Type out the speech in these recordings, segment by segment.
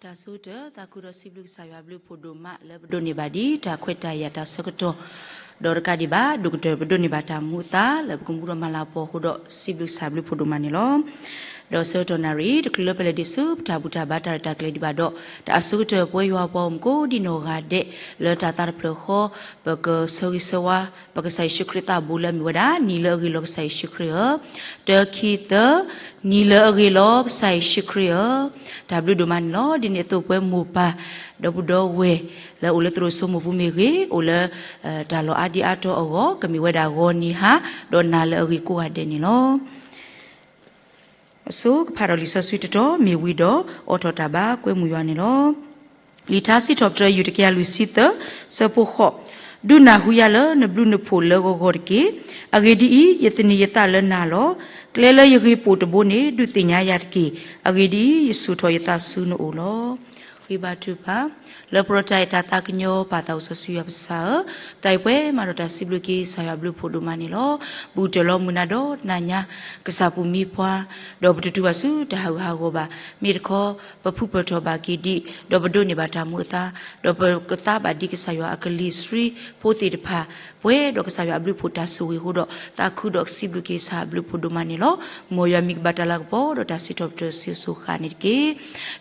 တၢ်ဆိကတၢၢ်, သးခုဒီးစံးဘျုးကစၢ်ယွၤအဘျုးအဖှိၣ်ဒိၣ်မး လၢပဒိးန့ၢ်ဘၣ်ဒ်တၢ်ခွဲးတၢ်ယာ်တၢ်ဆၢကတီၢ်, ဒီးတကးဒံးဘၣ် ဒိၣ်ကတၢၢ်ပဒိးန့ၢ်ဘၣ်တၢ်မူအသါ လၢပကမူဒီးမၤလၤကပီၤအဃိဒီး စံးဘျုးကစၢ်အဘျုးအဖှိၣ်ဒိၣ်မးန့ၣ်လီၤ. ဒီးဆၢကတီၢ်နၣ်ရံၣ်အံၤ တချုးလၢပလဲၤဒံးဆူပတၢ်ဘူၣ်တၢ်ဘါတၢ်ရဲၣ်တၢ်ကျဲၤဒံးဘၣ်ဒီး တၢ်အဆိကတၢၢ်ပဝဲယွၤပှၤဂီၢ်မုၢ်ကိးဒံနီၢ်ဂၤဒဲး လၢတၢ်သးတဖျၢၣ်ဃီ ပကဆၢဂ့ၤဆၢဝါ ပကစၢ်ယ့ၣ်ၡူးခရံာ်သးဘိလၢအမ့ၢ်ဝဲဒၣ် နံၤလၢအဂ့ၤလီၤကစၢ်ယ့ၣ်ၡူးခရံာ်ဧၢ, တၢ ခံ သၢ, နံၤလၢအဂ့ၤလီၤကစၢ်ယ့ၣ်ၡူးခရံာ်ဧၢ, တၢ်ဘျုးဒိၣ်မးန့ၣ်လီၤ. ဒ်န့ၣ်အသိးပဝဲမိၢ်ပၢ် ဒီပုၢ်ဒီဝဲၢ် လၢအိၣ်လၢသရိာ်စိမိၢ်ပူၤမ့ၢ်ဂ့ၤ, အိၣ်လၢ တၢ်လီၢ်အါဒံအါတီၤအဂီၢ် ကမ့ၢ်ဝဲဒၣ်ဂီၤနံၤဟါ ဒီးနၤလၢအဂ့ၤကိးဂၤဒဲးန့ၣ်လီၤ. အဆိကဖးဒီးလံာ်စီဆှံတတီၤ မ့ၢ်ဝံၤဒီး အိးထီၣ်တၢ်ဘါကွဲမုာ်ယွၤန့ၣ်လီၤ. လံာ်ထါစံးထီၣ်ပတြၢၤ ယူၢ်တကယၤလွံၢ်ဆံသၢ, ဆၢဖိဃိး, ဒုးနၢ်ဟူယၤလၢနဘျုးနဖှိၣ်လၢဂီၤဂီၤတက့ၢ်. အဂ့ၢ်ဒ်အံၤ, ယသန့ၤယသးလၢနၤလီၤ. ကျဲလၢယဂ့ၤပိာ်တဘိန့ၣ် ဒုးသ့ၣ်ညါယၤတက့ၢ်. အဂ့ၢ်ဒ်အံၤ, ယဆူၣ်ထီၣ်ယသးဆူနအိၣ်လီၤ. ဃ့ဘါထုကဖၣ်, လၢပရီတၢ်အဲၣ်တၢ်သးကညီၤ ပၢ်သးစီဆှံယွၤပကစၢ်ဧၢ, တၢ်အံၤပှဲၤမးဒီးတၢ်စံးဘျုးက့ၤကစၢ်ယွၤအဘျုးအဖှိၣ်ဒိၣ်မးန့ၣ်လီၤ. ဘူးတၢၢ်လီၤမုၢ်နၤဒီးနၤညါ ကစၢ်ပူၤမံပှၤ, ဒီးပတတူၢ်ဘၣ်ဆူတၢ်ဟးဂူာ်ဟးဂီၤဘၣ်. မ့ၢ်တခီ ပဖုပၢၢ်ထီၣ်ဘၣ်က့ၤဒံး, ဒီးပဒိးန့ၢ်ဘၣ်တၢ်မူအသါ, ဒီးပကသါဘၣ်ဒ်ကစၢ်ယွၤအကလံၤဆှံဖိသ့ၣ်တဖၣ် ပှဲၤဒီးကစၢ်ယွၤအဘျုးအဖှိၣ်တၢ်ဆိၣ်ဂ့ၤအဃိဒီး သးခုဒီးစံးဘျုးက့ၤကစၢ်အဘျုးအဖှိၣ်ဒိၣ်မးန့ၣ်လီၤ. မ်ယွၤမံၤကဘၣ်တၢ်လၤကပီၤ ဒီးတၢ်စံးထီၣ်ပတြၢၤစုစိၤဃၣ်န့ၣ်တက့ၢ်.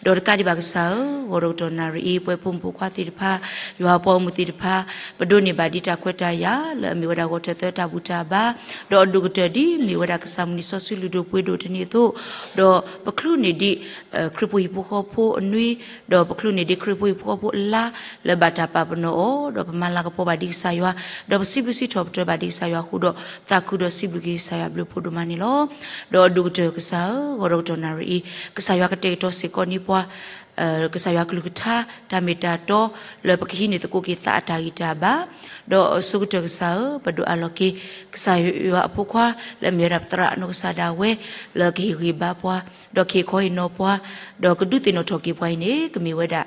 ဒီးတကးဒံးဘၣ်ကစၢ်ဧၢ, ဂီၤဒီးကတီၢ်နၣ်ရံၣ်အံၤ ပဝဲဖိမုၣ်ဖိခွါသ့ၣ်တဖၣ်, ယွၤအပှၤဂီၢ်မုၢ်သ့ၣ်တဖၣ်, ပဒိးန့ၢ်ဘၣ်ဒ်တၢ်ခွဲးတၢ်ယာ် လၢအမ့ၢ်ဝဲဒၣ်ဂီၤထၢၣ်သၢတၢ်ဘူၣ်တၢ်ဘါ, ဒီးအဒိၣ်ကတၢၢ်ဒ်မ့ၢ်ဝဲဒၣ်ကစၢ်မုၢ်နံၤစီဆှံလုၢ်ဒိၣ်ပှ့ၤဒိၣ်တနံၤအသိး, ဒီးပချုးန့ၢ်ဒံး ခရံာ်ဖိဟံၣ်ဖိဃီဖိအနွံ, ဒီးပချုးန့ၢ်ဒံးခရံာ်ဖိဟံၣ်ဖိဃီဖိအလါ လၢဘၣ်တၢ်ပာ်ပနီၣ်အီၤ, ဒီးပမၤလၤကပီၤဘၣ်ဒံးကစၢ်ယွၤ, ဒီးပစံးဘျုးစံးထီၣ်ပတြၢၤဘၣ်ဒံးကစၢ်ယွၤအဃိဒီး သးခုဒီးစံးဘျုးက့ၤကစၢ်ယွၤအဘျုးအဖှိၣ်ဒိၣ်မးန့ၣ်လီၤ. ဒီးအဒိၣ်ကတၢၢ်ကစၢ်ဧၢ, ဂီၤဒီးကတီၢ်နၣ်ရံၣ်အံၤ ကစၢ်ယွၤကတဲာ်ကတီၤစ့ၢ်ကီးန့ၢ်ပှၤ ကစၢ်ယွၤကလုၢ်ကထါ တၢ်မ့ၢ်တၢ်တီ လၢပကဟံးန့ၢ်သကိးက့ၤသးအတၢ်ဂံၢ်တၢ်ဘါ, ဒီးအဆိကတၢၢ်ကစၢ်ဧၢ, ပဒိးအးလီၤက့ၤ ကစၢ်ယွၤအဖိခွါ လၢအမ့ၢ်ဝဲဒၣ်ပသရၣ်နီၢ်ကစၢ်ဒၣ်ဝဲ လၢကဟ့ၣ်ဂံၢ်ဘါပှၤ, ဒီးကဟ့ၣ်ခီဟ့ၣ်နီၤပှၤ, ဒီးကဒုးသ့ၣ်နီၣ်ထီၣ်က့ၤပှၤအံၤန့ၣ် ကမ့ၢ်ဝဲဒၣ်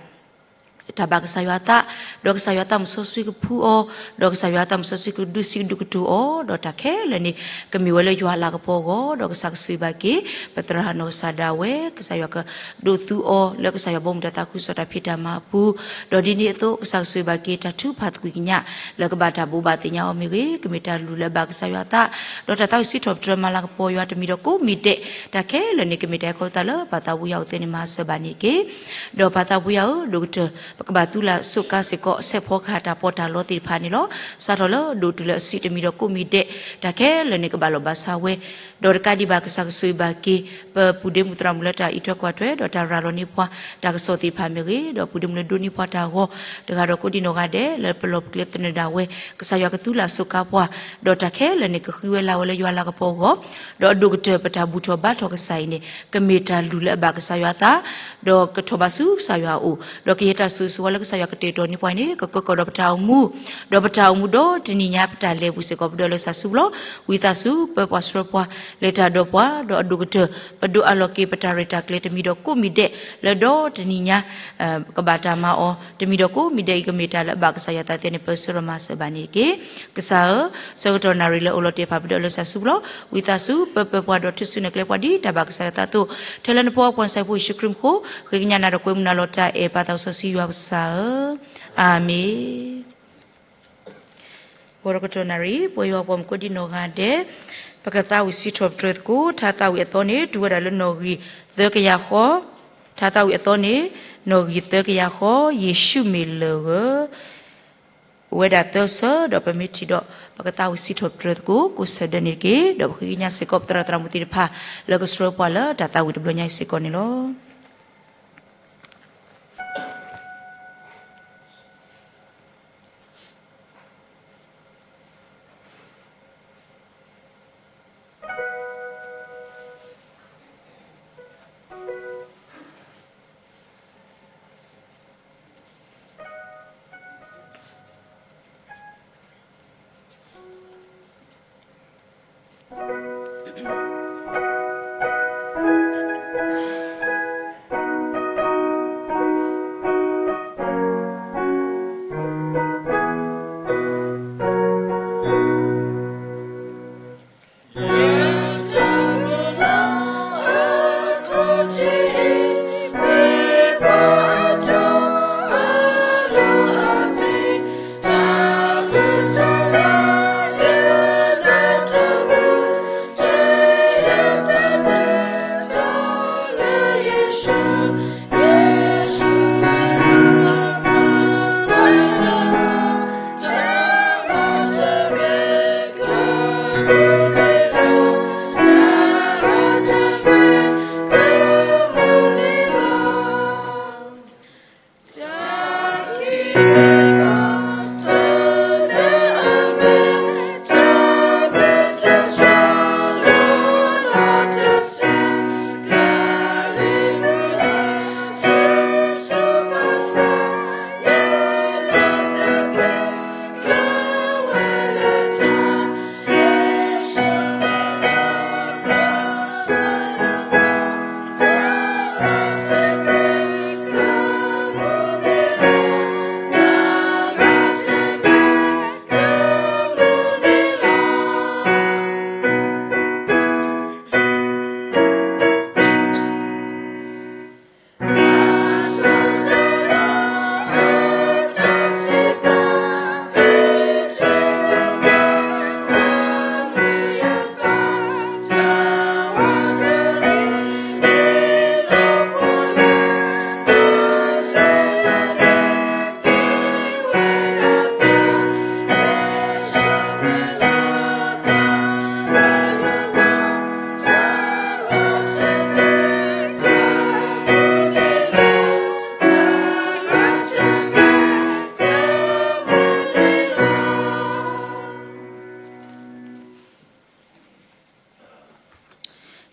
တၢ်ဘၣ်ကစၢ်ယွၤအသး, ဒီးကစၢ်ယွၤသးမုၢ်စီဆှံကဖှူအီၤ, ဒီးကစၢ်ယွၤသးမုၢ်စီဆှံကဒုးစံးကဒုးကတိၤအီၤ, ဒီးတၢ်ခဲလၢာ်န့ၣ် ကမ့ၢ်ဝဲလၢယွၤအလၤကပီၤအဂီၢ်, ဒီးကစၢ်ကဆိၣ်ဂ့ၤဘၣ်က့ၤ ပသရၣ်နီၢ်ကစၢ်ဒၣ်ဝဲ, ကစၢ်ယွၤကဒိးသူအီၤလၢကစၢ်ယွၤဘီမုၢ်တၢ်သးခုကစီၣ်တၢ်ဖံးတၢ်မၤအပူၤ, ဒီးဒ်န့ၣ်အသိး ကစၢ်ကဆိၣ်ဂ့ၤဘၣ်က့ၤ တၢ်ထုကဖၣ်သကွံာ်ကညး လၢကဘၣ်တၢ်ဘိးဘၣ်သ့ၣ်ညါအီၤမ့ၢ်ဂ့ၤ, ကမ့ၢ်တၢ်လုၢ်လၢအဘၣ်ကစၢ်ယွၤအသး, ဒီးတၢ်သးဝံၣ်စံးထီၣ်ပတြၢၤမၤလၤကပီၤယွၤတမံၤဒီးကိးမံၤဒဲး, တၢ်ခဲလၢာ်န့ၣ် ကမ့ၢ်တၢ်အဲၣ်ခီပသးလၢပၢ်သးဘိယွၤအိၣ်သ့န့ၣ်မၤစၢၤဘၣ်န့ၣ်တက့ၢ်. ဒီးပၢ်သးဘိယွၤဧၢ, ဒိၣ်ကတၢၢ် ပကဘၣ်သူလၢ်စိးကါစ့ၢ်ကီး ဆဲးဖီကဟၣ်တၢ်ပီးတၢ်လီသ့ၣ်တဖၣ်န့ၣ်လီၤ. စးထီၣ်လၢဒိၣ်တုၤလၢအဆံးတမံၤဒီးကိးမံၤဒဲး, တၢ်ခဲလၢာ်န့ၣ် ကဘၣ်လီၢ်ဘၣ်စးဝဲ, ဒီးတကးဒံးဘၣ် ကစၢ်ကဆိၣ်ဂ့ၤဘၣ်က့ၤ ပပုၢ်ဒ့မုၣ်သရၣ်မုၣ်လၢတၢ်အံးထွဲကွၢ်ထွဲ ဒီးတၢ်ရၤလီၤန့ၢ်ပှၤ တၢ်ကစီၣ်သ့ၣ်တဖၣ်မ့ၢ်ဂ့ၤ, ဒီးပုၢ်ဒ့မုၣ်လၢဒိးန့ၢ်ပှၤတၢ်ဂီၤ တဂၤဒီးကိးဒံနီၢ်ဂၤဒဲး လၢပလီၢ်ပကျဲသနၢၣ်ဒၣ်ဝဲ, ကစၢ်ယွၤကသူလၢ်စိးကါပှၤ, ဒီးတၢ်ခဲလၢာ်န့ၣ် ကဃုဝဲလၢ်ဝဲလၢယွၤလၤကပီၤအဂီၢ်, ဒီးအဒိၣ်ကတၢၢ်ပတၢ်ဘူၣ်ထီၣ်ဘါထီၣ်ကစၢ်အံၤန့ၣ် ကမ့ၢ်တၢ်လုၢ်လၢအဘၣ်ကစၢ်ယွၤအသး, ဒီးကထီၣ်ဘးဆူကစၢ်ယွၤအအိၣ်, ဒီးကယဲၢ်တၢ်ဆိၣ်ဂ့ၤဆိၣ်ဝါလၢကစၢ်ယွၤကတဲာ်ကတီၤန့ၢ်ပှၤအံၤန့ၣ် ကကၢကီၣ်ဒီးပတၢ်အိၣ်မူ, ဒီးပတၢ်အိၣ်မူဒီးတနံၤညါပတၢ်လဲၤပူၤစ့ၢ်ကီး ပဒိးလၢစၢ်ဆူပူၤလီၤ. ဝံသးစူၤ ပၢပှၤဆှၢပှၤ လဲၤတၢ်ဒီးပှၤ, ဒီးအဒိၣ်ကတၢၢ် ပဒိးအးလီၤက့ၤပတၢ်ရဲၣ်တၢ်ကျဲၤတမံၤဒီးကိးမံၤဒဲး လၢဒီတနံၤညါ ကဘၣ်တၢ်မၤအီၤ တမံၤဒီးကိးမံၤဒဲးအံၤ ကမ့ၢ်တၢ်လၢအဘၣ်ကစၢ်ယွၤသးသ့န့ၣ် ပၢဆှၢဒီးမၤစၢၤဘၣ်န့ၣ်တက့ၢ်. ကစၢ်ဧၢ, ဆၢကတီၢ်နၣ်ရံၣ်လၢအိၣ်လီၤတဲာ်တဖၣ် ပဒိးလၢစၢ်ဆူပူၤလီၤ. ဝံသးစူၤ ပၢပၢပှၤဒီးထုးစုနဲၣ်ကျဲပှၤဒ်တၢ်ဘၣ်ကစၢ်ယွၤသးအသိး, ထဲလၢနဖိခွါကစၢ်ဖိယ့ၣ်ၡူးခရံာ်မူခိၣ်, ဃ့ကညးနၤဒီးကွဲမုာ်နၤလီၤတၢ်အဲၣ် ပၢ်သးစီဆှံယွၤပကစၢ်ဧၢ, အၤမ့ၣ်. ဂီၤဒီးကတီၢ်နၣ်ရံၣ် ပဝဲယွၤပှၤမုၣ်ကိးဒံနီၢ်ဂၤဒဲး, ပကသးဝံၣ်စံးထီၣ်ပတြၢၤသကိး ထါသးဝံၣ်အသီန့ၣ် တုၤဝဲဒၣ်လၢနီၣ်ဂံၢ်သၢကယၤဃီ, ထါသးဝံၣ်အသီန့ၣ် နီၣ်ဂံၢ်သၢကယၤဃီ, ယ့ၣ်ၡူးမ့ၢ်လၢၢ်ဧၢ, အိၣ်ဝဲဒၣ်သၢဆၢ, ဒီးပမ့ၢ်ထံၣ်ဒီး ပကသးဝံၣ်စံးထီၣ်ပတြၢၤသကိး ကိးဆၢဒၢန့ၣ်တက့ၢ်. ဒီးပဃ့ကညးစ့ၢ်ကီးပသရၣ်သရၣ်မုၣ်သ့ၣ်တဖၣ် လၢကဆှၢပှၤလၢတၢ်သးဝံၣ်တဘျီညါအံၤစ့ၢ်ကီးန့ၣ်လီၤ.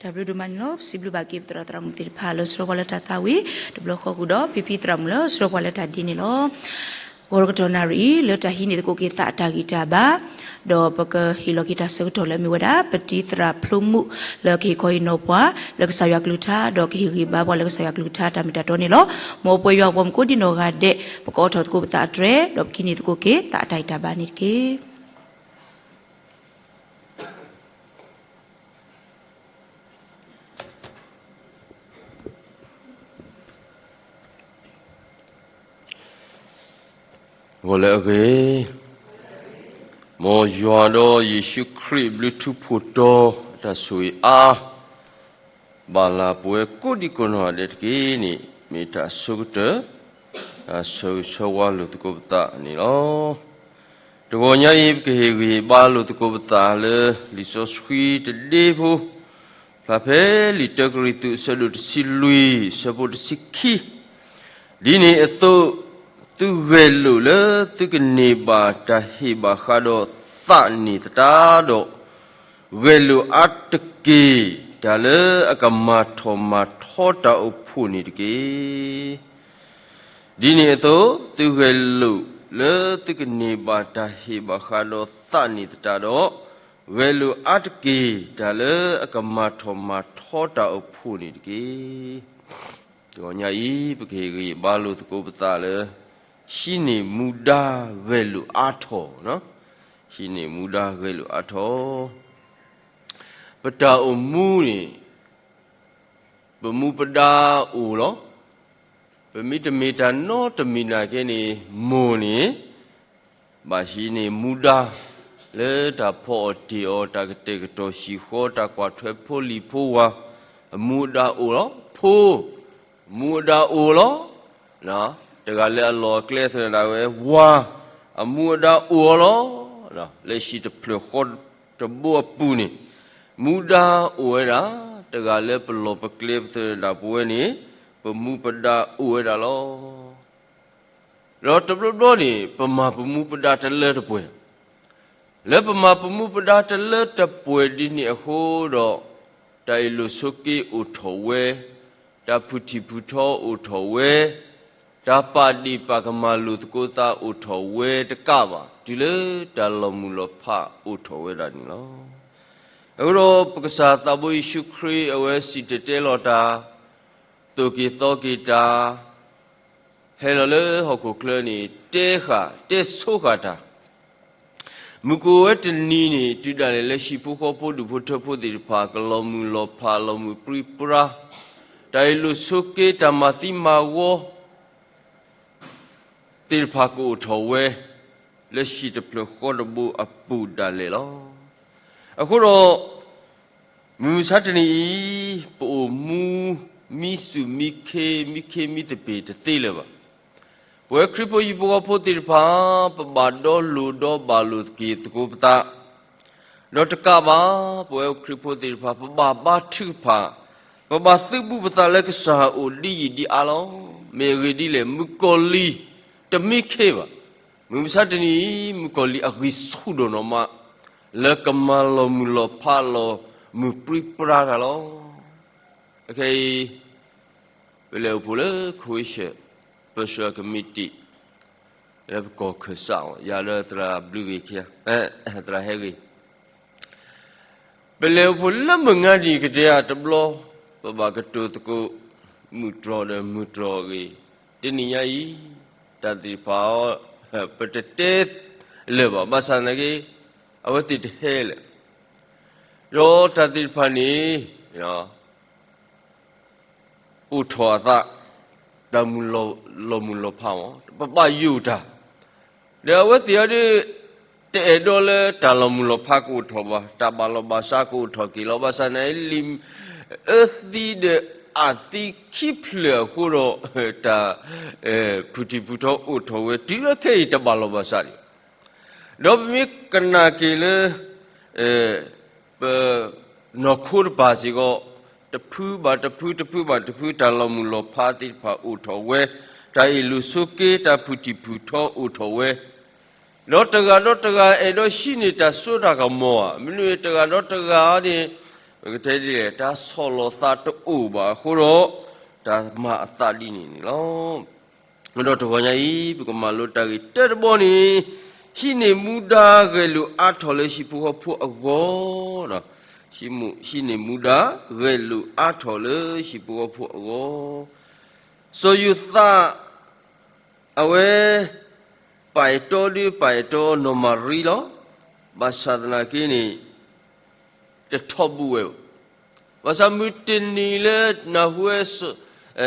တၢ်ဘျုးဒိၣ်မးန့ၣ်လီၤ. ပစံးဘျုးဘၣ်က့ၤပသရၣ်သရၣ်မုၣ်သ့ၣ်တဖၣ်လၢဆှၢပှၤလၢတၢ်သးဝံၣ်, တဘျီဃီဃုာ်ဒီး ဖံဖံသရၣ်မုၣ်လၢဆှၢပှၤလၢတၢ်ဒ်န့ၣ်လီၤ. ဂီၤတကတီၢ်နၣ်ရံၣ်အံၤ လၢတၢ်ဟံးန့ၢ်သကိးက့ၤသးအတၢ်ဂံၢ်တၢ်ဘါ, ဒီးပကဟ့ၣ်လီၤက့ၤတၢ်ဆၢကတီၢ်လၢအမ့ၢ်ဝဲဒၣ် ပတံၤသရၣ်ဖျိမုၣ်လၢကဟ့ၣ်ခီဟ့ၣ်နီၤပှၤ လၢကစၢ်ယွၤကလုၢ်ကထါ ဒီးကဟ့ၣ်ဂံၢ်ဘါပှၤလၢကစၢ်ယွၤကလုၢ်ကထါတၢ်မ့ၢ်တၢ်တီန့ၣ်လီၤ. မ်ပဝဲယွၤအပှၤမုၣ်ကိးဒံနီၢ်ဂၤဒဲး ပကအိးထီၣ်သကိးပသးအတြဲၤ ဒီးပကဟံးန့ၢ်သကိးက့ၤသးအတၢ်ဂံၢ်တၢ်ဘါန့ၣ်တက့ၢ်. ဂီၤလၢအဂ့ၤ, မ်ယွၤဒီးယ့ၣ်ၡူးခရံာ်ဘျုးထူးဖှိၣ်တီၤအတၢ်ဆိၣ်ဂ့ၤအါ ဘၣ်လၢပဝဲကိးဒံကိးနီၢ်ဂၤဒဲးတက့ၢ်န့ၣ် မ့ၢ်တၢ်အဆိကတၢၢ် တၢ်ဆၢဂ့ၤဆၢဝါလိာ်သကိးပသးန့ၣ်လီၤ. တဂီၤညါအံၤ ပကဟ့ၣ်ဂံၢ်ဟ့ၣ်ဘါလိာ်သကိးပသးလၢ လံာ်စီဆှံတဒ့ဖိ ဖျါဖဲလံာ်တၢကရံၣ်သူး အဆၢဒိၣ်တဆံလွံၢ် အဆၢဖိတဆံခံ, ဒ်န့ၣ်အသိး သုဂဲၤလိာ်လၢသုကန့ၢ်ဘၣ်တၢ်ဟ့ၣ်ဘၣ်ဃးဒီးသးန့ၣ်သတးဒီး, ဂဲၤလိာ်အါတက့ၢ်တၢ်လၢအကမၤထီၣ်မၤထီတၢ်အိၣ်ဖှိၣ်န့ၣ်တက့ၢ်. ဒ်န့ၣ်အသိး သုဂဲၤလိာ်လၢသုကန့ၢ်ဘၣ်တၢ်ဟ့ၣ်ဘၣ်ဃးဒီးသးန့ၣ်သတးဒီး, ဂဲၤလိာ်အါတက့ၢ်တၢ်လၢအကမၤထီၣ်မၤထီတၢ်အိၣ်ဖှိၣ်န့ၣ်တက့ၢ်. တဂီၤညါအံၤ ပကဟ့ၣ်ဂံၢ်ဘါလိာ်သကိးပသးလၢ ဟံးန့ၢ်မူဒါဂဲၤလိာ်အါထီၣ်, ဟံးန့ၢ်မူဒါဂဲၤလိာ်အါထီၣ်. ပတၢ်အိၣ်မူန့ၣ် ပမူပဒါအိၣ်လီၤ. ပမ့ၢ်တမ့ၢ်တၢ်နီတမံၤနာ်က့န့ၣ် မိၢ်န့ၣ် ဘၣ်ဟံးန့ၢ်မူဒါ လၢတၢ်ဖီအီၣ်တ့ၢ်အီၣ် တၢ်ကတဲာ်ကတီၤဟံၣ်ဃီ တၢ်ကွၢ်ထွဲဖိလံၤဖိဝၤ အမူအဒါအိၣ်လီၤ. ဖိ အမူအဒါအိၣ်လီၤ. တဂၤလၢအလီၢ်အကျဲသရၣ်ဒၣ်ဝဲ ဝၤ အမူအဒါအိၣ်အီၤလီၤ. လၢဟံၣ်တဖျၢၣ်ဃီတဘိအပူၤန့ၣ် မူဒါအိၣ်ဝဲဒၣ်, တဂၤလၢပလီၢ်ပကျဲပသရၣ်ဒၣ်ပဝဲန့ၣ် ပမူပဒါအိၣ်ဝဲဒၣ်လီၤ. ဒီးတဘျီဘျီန့ၣ် ပမၤပမူပဒါတလၢတပှဲၤ, လၢပမၤပမူပဒါတလၢတပှဲၤဒ်န့ၣ်အဃိဒီး, တၢ်အ့ၣ်လိာ်ဆိးက့အိၣ်ထီၣ်ဝဲ, တၢ်ဖုၣ်ထံၣ်ဖုၣ်ထီအိၣ်ထီၣ်ဝဲ, တၢ်ပာ်ဒ့ၣ်ပာ်ကမၣ်လိာ်သကိးသးအိၣ်ထီၣ်ဝဲတကးဘၣ် တုၤလၢတၢ်လီၤမုၢ်လီၤဖးအိၣ်ထီၣ်ဝဲဒၣ်န့ၣ်လီၤ. အဃိဒီးပကစၢ်သးဘိယ့ၣ်ၡူးခရံာ်အဝဲစံၣ်တဲၤတဲလီၤတၢ်, သိၣ်က့ၤသီက့ၤတၢ်, ဟဲလီၤလၢဟီၣ်ခိၣ်ချၢန့ၣ် တဲဃာ်တဲဆိဃာ်တၢ် မုၢ်ကအိၣ်ဝဲတနံၤန့ၣ် တုၤဒၣ်လဲာ်လၢဟံၣ်ဖိဃီဖိဒူၣ်ဖိထၢဖိသ့ၣ်တဖၣ် ကလီၤမုၢ်လီၤဖးလီၤမုၢ်ပြံပြါ, တၢ်အ့ၣ်လိာ်ဆိးက့တၢ်မၤသံမၤဝီ သ့ၣ်တဖၣ်ကအိၣ်ထီၣ်ဝဲ လၢဟံၣ်တဖျၢၣ်ဃီတဘိအပူၤဒၣ်လဲာ်လီၤ. အဃိဒီး မုၢ်မဆါတနံၤအံၤ ပအိၣ်မူ မံစူၣ်မံခ့ မံခ့မံသပ့ၤတသ့လၢၤဘၣ်. ပဝဲခရံာ်ဖိဟံၣ်ဖိဃီဖိသ့ၣ်တဖၣ် ပဘၣ်ဒီလိာ်ဒီဘၣ်လိာ်သက့ၤသကိးပသး, ဒီးတကးဘၣ် ပဝဲခရံာ်ဖိသ့ၣ်တဖၣ် ပဘၣ်ဘါထုကဖၣ်, ပဘၣ်သုးဘူးပသးလၢကစၢ်အအိၣ်ဒ်ယံာ်ဒ်အါလီၤ. မ့ၢ်အဂ့ၢ်ဒ်လဲၣ်, မုၣ်ကီၤလံၢ်တမံခ့ဘၣ်. မုၢ်မဆါတနံၤအံၤ မုၣ်ကီၤလံၢ်အဂံၢ်ဆူၣ်ဒိၣ်နီၢ်မး လၢကမၤလီၤမုၢ်လီၤဖးလီၤမုၢ်ပြံပြါတၢ်လီၤ. အခဲအံၤ ပလဲၤအိၣ်ဖှိၣ်လၢ Croatia, ပၢဆှၢကမံးတံာ် လၢပကီၢ်ခၢၣ်စးအီၤ ယၤလၢသရၣ်ဘျုးဂ့ၤခံ, သရၣ်ဟဲဂ့ၤ, ပလဲၤအိၣ်ဖှိၣ်လၢမုၢ်နၤဒံၣ်ကတၢၢ်တဘျီ, ပဘၣ်ကတိၤသကိး မုၢ်တြီၢ်ဒီးမုၢ်တြီၢ်အဂ့ၢ်, တနံၤညါအံၤ တၢ်သ့ၣ်တဖၣ်အီၤ ပတတဲလၢၤဘၣ်, ဘၣ်ဆၣ်သနာ်က့ အဝဲသ့ၣ်တဟဲလၢၤ, ဒီးတၢ်သ့ၣ်တဖၣ်န့ၣ် အိၣ်ထီၣ်အသး တၢ်မုၢ်လီၤမုၢ်လီၤဖးမး ပဘၣ်ယိၣ်တၢ်, ဒီးအဝဲသ့ၣ်အံၤဒီး တအဲၣ်ဒိးလၢတၢ်လီၤမုၢ်လီၤဖးကအိၣ်ထီၣ်ဘၣ်, တၢ်ဘၣ်လီၤဘၣ်စးကအိၣ်ထီၣ်က့ၤလီၤ. ဘၣ်ဆၣ်သနာ်က့ လံာ်အၢသံဒီးအၣ်သံခံဖျၢၣ်အဃိဒီး တၢ်ဖုၣ်ထံၣ်ဖုၣ်ထီအိၣ်ထီၣ်ဝဲ တုၤလၢခဲအံၤတဘၣ်လီၤဘၣ်စးဒံး ဒီးပမ့ၢ်ကနၣ်က့ၤလၢ ပနီၢ်ခိတပၤစ့ၢ်ကီး တဖုဘၣ်တဖု တဖုဘၣ်တဖု တၢ်လီၤမုၢ်လီၤဖးသ့ၣ်တဖၣ်အိၣ်ထီၣ်ဝဲ, တၢ်အ့ၣ်လိာ်ဆိးက့ တၢ်ဖုၣ်ထံၣ်ဖုၣ်ထီအိၣ်ထီၣ်ဝဲ, ဒီးတဂၤဒီးတဂၤအဲၣ်ဒိးဟံးန့ၢ်တၢ်စိတၢ်ကမီၤဧါ, မ့မ့ၢ်တဂၤဒီးတဂၤန့ၣ် ပကတဲဒ်လဲၣ် တၢ်ဆီၣ်လီၤသးတအိၣ်ဘၣ်အဃိဒီး တၢ်မၤအသးဒ်န့ၣ်န့ၣ်လီၤ. ဒီးတဂီၤညါအံၤ ပကမၤလိတၢ်ဂ့ၢ်တၢတဘီန့ၣ် ဟံးန့ၢ်မူဒါဂဲၤလိာ်အါထီၣ်လၢဟံၣ်ဖိဃီဖိအဂီၢ်, ဟံးန့ၢ်မူဒါဂဲၤလိာ်အါထီၣ်လၢဟံၣ်ဖိဃီဖိအဂီၢ်, စီၤယိၤသး အဝဲ ပာ်အဲၣ်တီဒုးပာ်အဲၣ်တီနီၢ်မၤရံလီၤ. ဘၣ်ဆၣ်သနာ်က့န့ၣ် တထီဘိဝဲဘၣ်. ဘၣ်ဆၣ်မုၢ်တနံၤလၢနၢ်ဟူဝဲ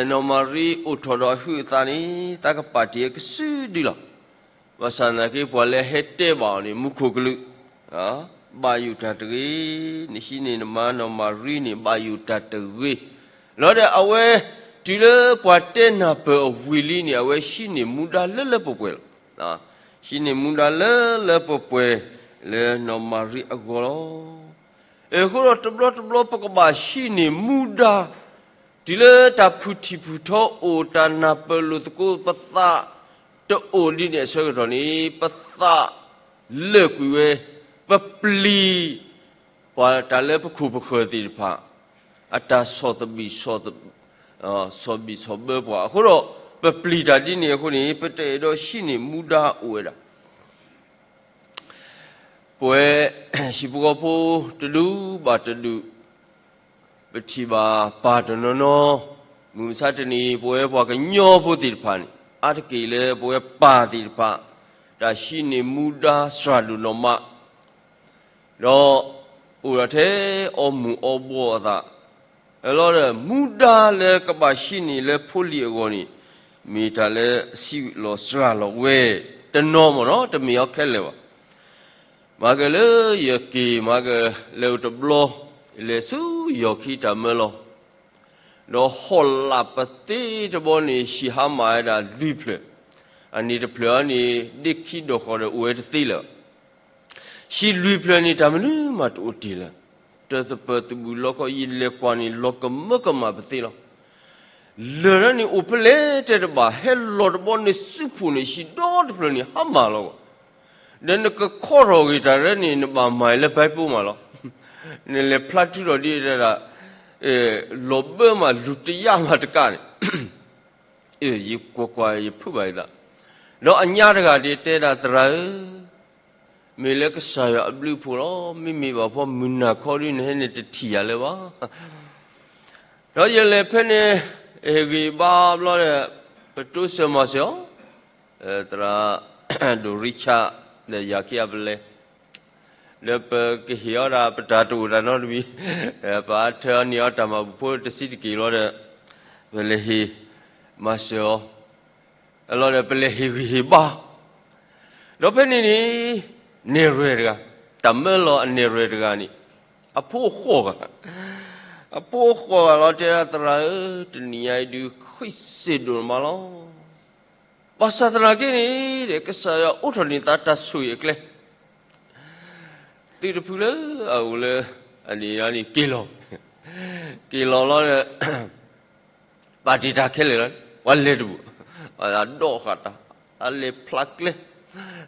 နီၢ်မၤရံအိၣ်ထီၣ်ဒီးအဟုးအသးန့ၣ် သးကပာ်တ့ၢ်အကစုဒုလီၤ. ဘၣ်ဆၣ်သနာ်က့ ပှၤလၢဟဲတဲဘၣ်အီၤန့ၣ် မူခိၣ်ကလူး ဘၣ်ယိၣ်တၢ်တဂ့ၤ, နဟံးန့ၢ်နမါနီၢ်မၤရံန့ၣ် ဘၣ်ယိၣ်တၢ်တဂ့ၤ. လီၤဒီးအဝဲ တုၤလၢပှၤတဲနၢ်ပၢၢ်အဝံၤလံန့ၣ် အဝဲဟံးန့ၢ်မူဒါလၢလၢပှဲၤပှဲၤလီၤ. ဟံးန့ၢ်မူဒါလၢလၢပှဲၤပှဲၤလၢနီၢ်မၤရံအဂီၢ်လီၤ. အဃိဒီးတဘျီတဘျီပကဘၣ်ဟံးန့ၢ်မူဒါ တုၤလၢတၢ်ဖုၣ်ထံၣ်ဖုၣ်ထီအိၣ် တၢ်နၢ်ပၢၢ်လိာ်သကိးပသးတအိၣ်ဒ်န့ၣ်အဆၢကတီၢ်န့ၣ် ပသးလၢာ်ကွံာ်ဝဲ, ပပျံၤ ပှၤတၢ်လၢပခိၣ်ပဃၢၤသ့ၣ်တဖၣ် အတၢ်ဆီၣ်သဘံၣ် ဆီၣ်ဘံၣ်ဆီၣ်ဘၢပှၤအဃိဒီး ပပျံၤတၢ်ဒ်န့ၣ်အဃိန့ၣ် ပတအဲၣ်ဒိးဟံးန့ၢ်မူဒါအိၣ်ဝဲဒၣ် ပဝဲ ဟံၣ်ဖိဃီဖိတဒူဘၣ်တဒူ ပထံၣ်ဘၣ်ပၢ်တနီၤနီၤ, မုၢ်မဆါတနံၤ ပဝဲပှၤကညီဖိသ့ၣ်တဖၣ်န့ၣ် အါတက့ၢ်လၢပဝဲပၢ်သ့ၣ်တဖၣ် တၢ်ဟံးန့ၢ်မူဒါစှၤဒိၣ်နီၢ်မး ဒီးအိၣ်ဒီးထဲအီမူၤအီဘှီအသး, လီၤဒီးမူဒါလၢကဘၣ်ဟံးန့ၢ်လၢဖိလံၤအဂီၢ်န့ၣ် မ့ၢ်တၢ်လၢအဆံးလီၤစှၤလီၤဝဲ တနီၤမ့ၢ်နီၤ တမ့ၢ်အီၤခဲလၢာ်ဘၣ်. မၤကလဲၤယက့ၤ မၤကလဲၤအိၣ်တဘျီ, လဲၤဆူယီၤခံတၢ်မၢလီၤ ဒီးဟီၣ်လာ်ပသ့တဘီန့ၣ် ဟံၣ်ဟါမၢ်ဝဲဒၣ်လွံၢ်ဖျၢၣ်, အန့ၣ်တဖျၢၣ်အံၤန့ၣ် ဒ့ခံဒီၣ်ဃီဒီးအိၣ်ဝဲတသ့လၢၤ. ဟံၣ်လွံၢ်ဖျၢၣ်န့ၣ် တၢ်မနုၤမးတအိၣ်တ့ၢ်လၢၤ, တၢ်သပၢၤသဘုၣ်လီခီ ယလဲၤကွၢ်န့ၣ် လီၤကမၢကမၣ်ပသ့လီၤ. လၢာ်ဒၣ်န့ၣ်အိၣ်ဖဲလဲၣ်တဲတဘၣ် ဟဲလီၤတဘီန့ၣ် စုဖှိၣ်န့ၣ် ဟံၣ်ဒီတဖျၢၣ်န့ၣ် ဟါမၢ်လီၤဘၣ်. ဒီးနကခီထီၣ်ဂ့ၤတၢ်ရဲန့ၣ် နဘၣ်မၤလၢဘဲပိမးလီၤ. နလဲၤဖျါထုးထီၣ်ဒ်တဲဒၣ် လီၤဘၢမး လူၤတယၣ်မးတကးန့ၣ် ယကွၢ်ကွၢ်ယဖုးဘၣ်ယသး, ဒီးအညါတဂၤဒ်တဲဒၣ် သရၣ်ဧၢ, မ့ၢ်လၢကစၢ်ယွၤအဘျုးအဖှိၣ်လီၤ. မ့မ့ၢ်ဘၣ်ဖဲမုၢ်နၤခီဒ်နဟဲန့ၣ်တထံၣ်ယၤလၢၤဘၣ်. ဒီးယလဲၤဖဲန့ၣ် ဟ့ၣ်ဂံၢ်ဘါဘျီဒီး ပတိစၢၤမၤစၢၤအီၤ, သရၣ်ဒိၣ်ရံၣ်ဆၣ် ဒီးယၤခံဂၤပလဲၤ ဒီးပကဟ့ၣ်အီၤဒၣ်ပတၢ်တအိၣ်တၢ်နီတမံၤ, ပအါထၢအီၤန့ၢ်အီၤတၢ်မၤဘူၣ်ဖိတဆံးတက့ၢ်လီၤဒီး ပလဲၤဟ့ၣ်မၤစၢၤအီၤ, လီၤဒီးပလဲၤဟ့ၣ်ဂံၢ်ဟ့ၣ်ဘါ, ဒီးဖဲန့ၣ်န့ၣ် နဲၣ်ရွဲၣ်တဂၤ, တၢ်မၢလီၤအနဲၣ်ရွဲၣ်တဂၤန့ၣ် အဖိအဃီၣ်ဂၤ, အဖိအဃီၣ်ဂၤလီၤ တဲဒၣ်သရၣ်ဧၢ, တနံၤညါအံၤဒုးဃံးစ့ၢ်ဒိၣ်မးလီၤ. ဘၣ်ဆၣ်သနာ်က့န့ၣ် ကစၢ်ယွၤအိးထီၣ်န့ၢ်သးတၢ်ဆိၣ်ဂ့ၤအကျဲ သုးတဖုလၢအအိၣ်လၢ အန့ၣ်န့ၣ်က့ၤလီၤ, က့ၤလီၤလီၤဒီး ပာ်တ့ၢ်တၢ်ခဲလၢာ်လီၤ, ပှၤလဲၤတဘူၣ်, ပှၤဒိးဃာ်တၢ်, တၢ်လဲၤဖျါကျဲ,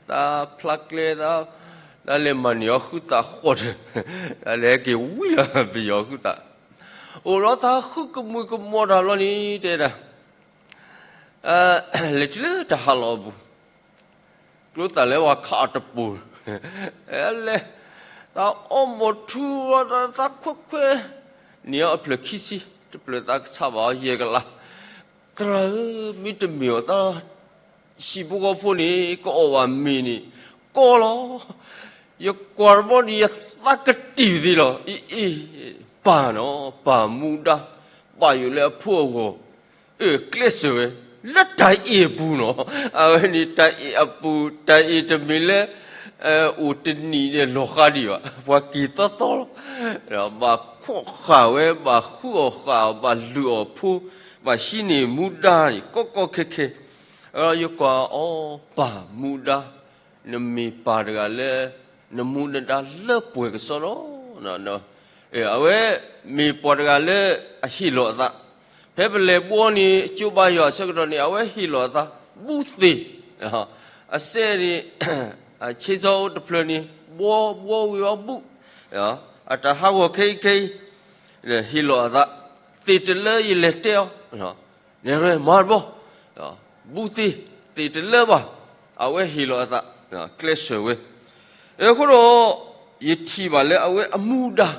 တၢ်ဖျါကျဲ, တၢ်လဲၤမၤန့ၢ်အီၤဃုသးဃီတၢၢ်, တၢ်လဲၤဟဲက့ၤဝံၤလီၤပယီၤဃုသး, အိၣ်လီၤသးဃုကမူၣ်ကမီၤတၢ်ဘျီန့ၣ် တဲဒၣ် လဲၤတုၤလၢတၢ်ဟးလီၤအပူၤ, ကျိသၣ်လဲၤဝဲခးအီၤတပိၤ, လဲၤ, တၢ်အီမိာ်ထူ, တၢ်ခွဲးခွဲး, န့ၢ်အီၤအဖျၢၣ်ခံဆံ, တဖျၢၣ်သးကဆးဘၣ်အီၤယဲၢ်ကလး, သရၣ်ဧၢ, မ့တမ့ၢ်အီၤသး ဟံၣ်ဖိဃီဖိန့ၣ် ကအီၣ်ဘၣ်မ့ၤန့ၣ် ကီလီၤ, ယကွၢ်တဘျီန့ၣ် ယသးကတံၢ်သ့လီၤ, အ့ အ့ ပၢ်နီၤ ပၢ်မူဒါ ဘၣ်ယိၣ်လၢအဖိအဂီၢ် အၢ ကျဲးစၢးဝဲ လၢတၢ်အ့ၣ်အပူၤနီၤ, အဝဲန့ၣ်တၢ်အ့ၣ်အပူၤ, တၢ်အ့ၣ်တမ့ၢ်လၢ အိၣ်တနံၣ်ဒီးလီၤဃးဒံးဘၣ်, ပှၤက့ၤသီသီလီၤ, ဘၣ်ခိးဃာ်ဝဲ, ဘၣ်ဃုအီၣ်ဃာ်အီၤ, ဘၣ်လုၢ်အီၣ်ဖိ, ဘၣ်ဟံးန့ၢ်မူဒါန့ၣ် ကီကီခဲခဲ, ယကွၢ်အီၤ ပၢ်မူဒါ နမ့ၢ်ပၢ်တဂၤလၢ နမူနဒါလၢပှဲၤကစီဒီ, အဝဲမ့ၢ်ပှၤတဂၤလၢအဟ့ၣ်လီၤအသး, ဖဲပလဲၤဘှီန့ၣ် ကၠိဘါယွၤအဆၢကတီၢ်န့ၣ် အဝဲဟ့ၣ်လီၤအသး ဘူးသ့ၣ်, အစဲးန့ၣ် ဆ့စီအိၣ်တဖျၢၣ်န့ၣ် ဘှီဘှီဝံၤအီၤဘူး, အတၢ်ဟးဂီၤခဲအံၤခဲအံၤ ဟ့ၣ်လီၤအသး, သ့ၣ်တလၢယလဲၤတဲအီၤ, နဲၣ်ရွဲမၤတဘျီ, ဘူးသ့ၣ်, သ့ၣ်တလၢဘၣ်, အဝဲဟ့ၣ်လီၤအသး, ကျဲးစၢးဝဲ. အဃိဒီး ယထံၣ်ဘၣ်လၢအဝဲအမူဒါ,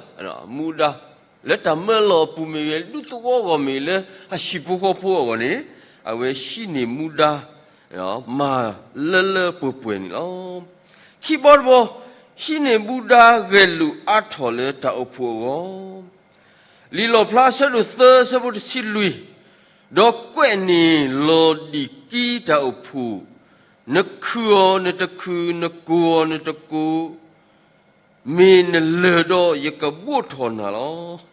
အမူဒါ, လၢတၢ်မၢလီၤအပူၤမ့ၢ်ဂ့ၤ, ဒူသဝီအဂီၢ်မ့ၢ်ဂ့ၤ, လၢအဟံၣ်ဖိဃီဖိအဂီၢ်န့ၣ်, အဝဲဟံးန့ၢ်မူဒါ မၤလၢလၢပှဲၤပှဲၤန့ၣ်လီၤ. ခံဘီတဘီ, ဟံးန့ၢ်မူဒါဂဲၤလိာ်အါထီၣ်လၢတၢ်အိၣ်ဖှိၣ်အဂီၢ်. လံာ်လီၣ်ဖျါအဆၢဒိၣ်သၢ အဆၢဖိတဆံလွံၢ်, ဒီးကွဲးန့ၢ်လီၤဒံၣ်ကံတၢ်အိၣ်ဖှိၣ်, နခုၣ်အီၤနတခုၣ်, နကိၢ်အီၤနတကိၢ်, မ့ၢ်နလၢာ်ဒီးယကဘိးထီၣ်နၤလီၤ.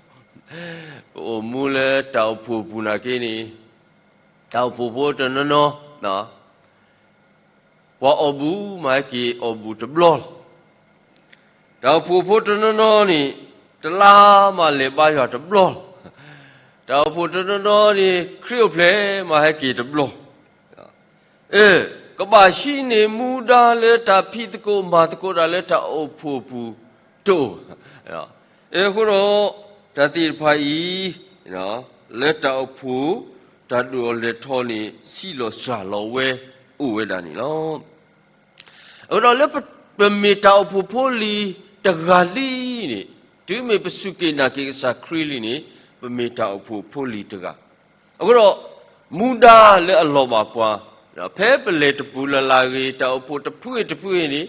ပအိၣ်မူလၢတၢ်အိၣ်ဖှိၣ်ပူၤနာ်က့န့ၣ်, တၢ်အိၣ်ဖှိၣ်ဖိတနီၤနီၤ, ပှၤအီၣ်ဘူၣ်မးဟဲက့ၤအီၣ်ဘူၣ်တဘျီလီၤ. တၢ်အိၣ်ဖှိၣ်ဖိတနီၤနီၤန့ၣ်, တလါမးလဲၤဘါယွၤတဘျီလီၤ. တၢ်အိၣ်ဖှိၣ်တနီၤနီၤန့ၣ်, ခရံာ်အိၣ်ဖျဲၣ်မးဟဲက့ၤတဘျီ. အၢ, ကဘၣ်ဟံးန့ၢ်မူဒါလၢတၢ်ဖံးသကိးမၤသကိးတၢ်လၢတၢ်အိၣ်ဖှိၣ်အပူၤတအိၣ်ဘၣ်. အဃိဒီး, တၢ်သ့ၣ်တဖၣ်အံၤ, လၢတၢ်အိၣ်ဖှိၣ်, တၢ်ဒုးအီၤလဲၤထီၣ်န့ၣ် ဆံးလီၤစှၤလီၤဝဲအိၣ်ဝဲဒၣ်န့ၣ်လီၤ. အဃိဒီးလၢပ, ပမ့ၢ်တၢ်အိၣ်ဖှိၣ်ဖိလံၤတဂၤလံန့ၣ်, တုၤမ့ၢ်ပစူၢ်က့ၤနာ်က့ၤကစၢ်ခရံာ်လံန့ၣ်, ပမ့ၢ်တၢ်အိၣ်ဖှိၣ်ဖိလံၤတဂၤ. အဃိဒီး, မူဒါလၢအလီၤဘၣ်ပှၤ, ဖဲပလဲၤတပူၤလၢ်လၢ်ဂ့ၤ, တၢ်အိၣ်ဖှိၣ်တဖုဂ့ၤတဖုဂ့ၤန့ၣ်,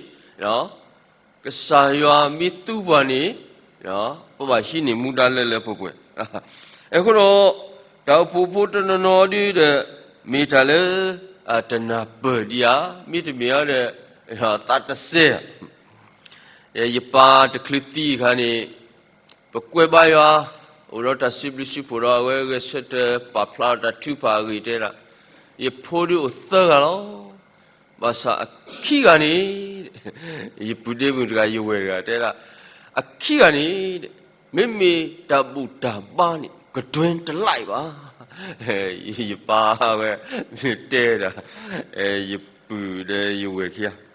ကစၢ်ယွၤမ့ၢ်သူပှၤန့ၣ်, ပဘၣ်ဟံးန့ၢ်မူဒါလၢလၢပှဲၤပှဲၤ. အဃိဒီး, တၢ်အိၣ်ဖှိၣ်ဖိတနီၤနီၤဒုဒီး, မ့ၢ်တၢ်လၢ, တနၢ်ပၢၢ်ဒံးဧါ, မ့တမ့ၢ်ဧါဒီး, သးတစဲးဧါ. ယပၢ်တချုးသံအခါန့ၣ်, ပကွဲးဘါယွၤ, အိၣ်ဒီးတၢ်စံးဘျုးစံးဖှိၣ်ဒီးအဝဲဂဲၤဆၢထၢၣ်ပာ်ဖျါဒီးတၢ်ထုကဖၣ်အဂ့ၢ်တဲဒၣ်, ယဖိဒုအိၣ်သၢဂၤလီၤ. ဘၣ်ဆၣ်အခံဂၤန့ၣ်, ယပုၢ်ဒ့မုၣ်တဂၤ ယဝဲၢ်တဂၤတဲဒၣ်, အခံဂၤန့ၣ်, မ့မ့ၢ်တၢ်ဘူၣ်တၢ်ဘါန့ၣ် ကတွဲတလၢ်ဘၣ်. ယပၢ်ဝဲ, တဲဒၣ်, ယပုၢ်ဒီးယဝဲၢ်ခံဂၤ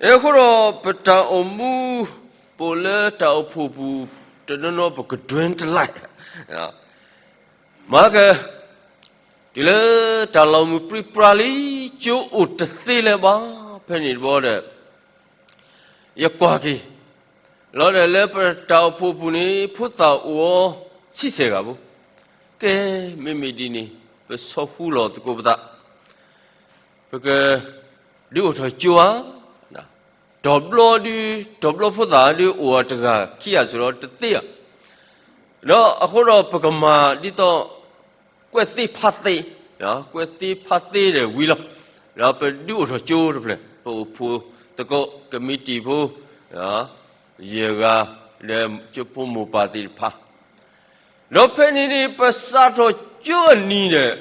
အဃိဒီးပတၢ်အိၣ်မူ, ပအိၣ်လၢတၢ်အိၣ်ဖှိၣ်ပူၤ, တနီၤနီၤ ပကတွဲတလၢ်, မၤက, တုၤလၢတၢ်လီၤမုၢ်ပြံပြါလံ, ကၠိအိၣ်တသ့လၢၤဘၣ်, ဖဲန့ၣ်တဘျီဒီး, ယကွၢ်က့ၤ, လီၤဒီးလၢပတၢ်အိၣ်ဖှိၣ်ပူၤန့ၣ် ဖိသၣ်အိၣ်အီၤဆံဆဲၣ်ဂၤဖိ, ကဲ, မ့မ့ၢ်ဒ်န့ၣ်, ပဆီၣ်ဃူလီၤသကိးပသး, ပက, ဒုးအိၣ်ထီၣ်ကၠိဧါ, တီၤဘျီဒု, တီၤဘျီဖိသၣ်ဒုးအိၣ်အီၤတဂၤခံဂၤစ့ၢ်ကီးတသ့ဧါ. ဒီးအဃိဒီးပကမၤဒ်သိး, ကွဲးသ့ဖးသ့, ကွဲးသ့ဖးသ့ဒီးဝံၤလီၤ. ဒီးပဒုးအိၣ်ထီၣ်ကၠိတဖျၢၣ်, ပအိၣ်ဖှိၣ်သကိး, ကမံးတံာ်ဖိ, ယဲၢ်ဂၤ, ဒီးကၠိဖိမိၢ်ပၢ်သ့ၣ်တဖၣ်, ဒီးဖဲန့ၣ်န့ၣ် ပစးထီၣ်ကၠိအနံၤဒီး,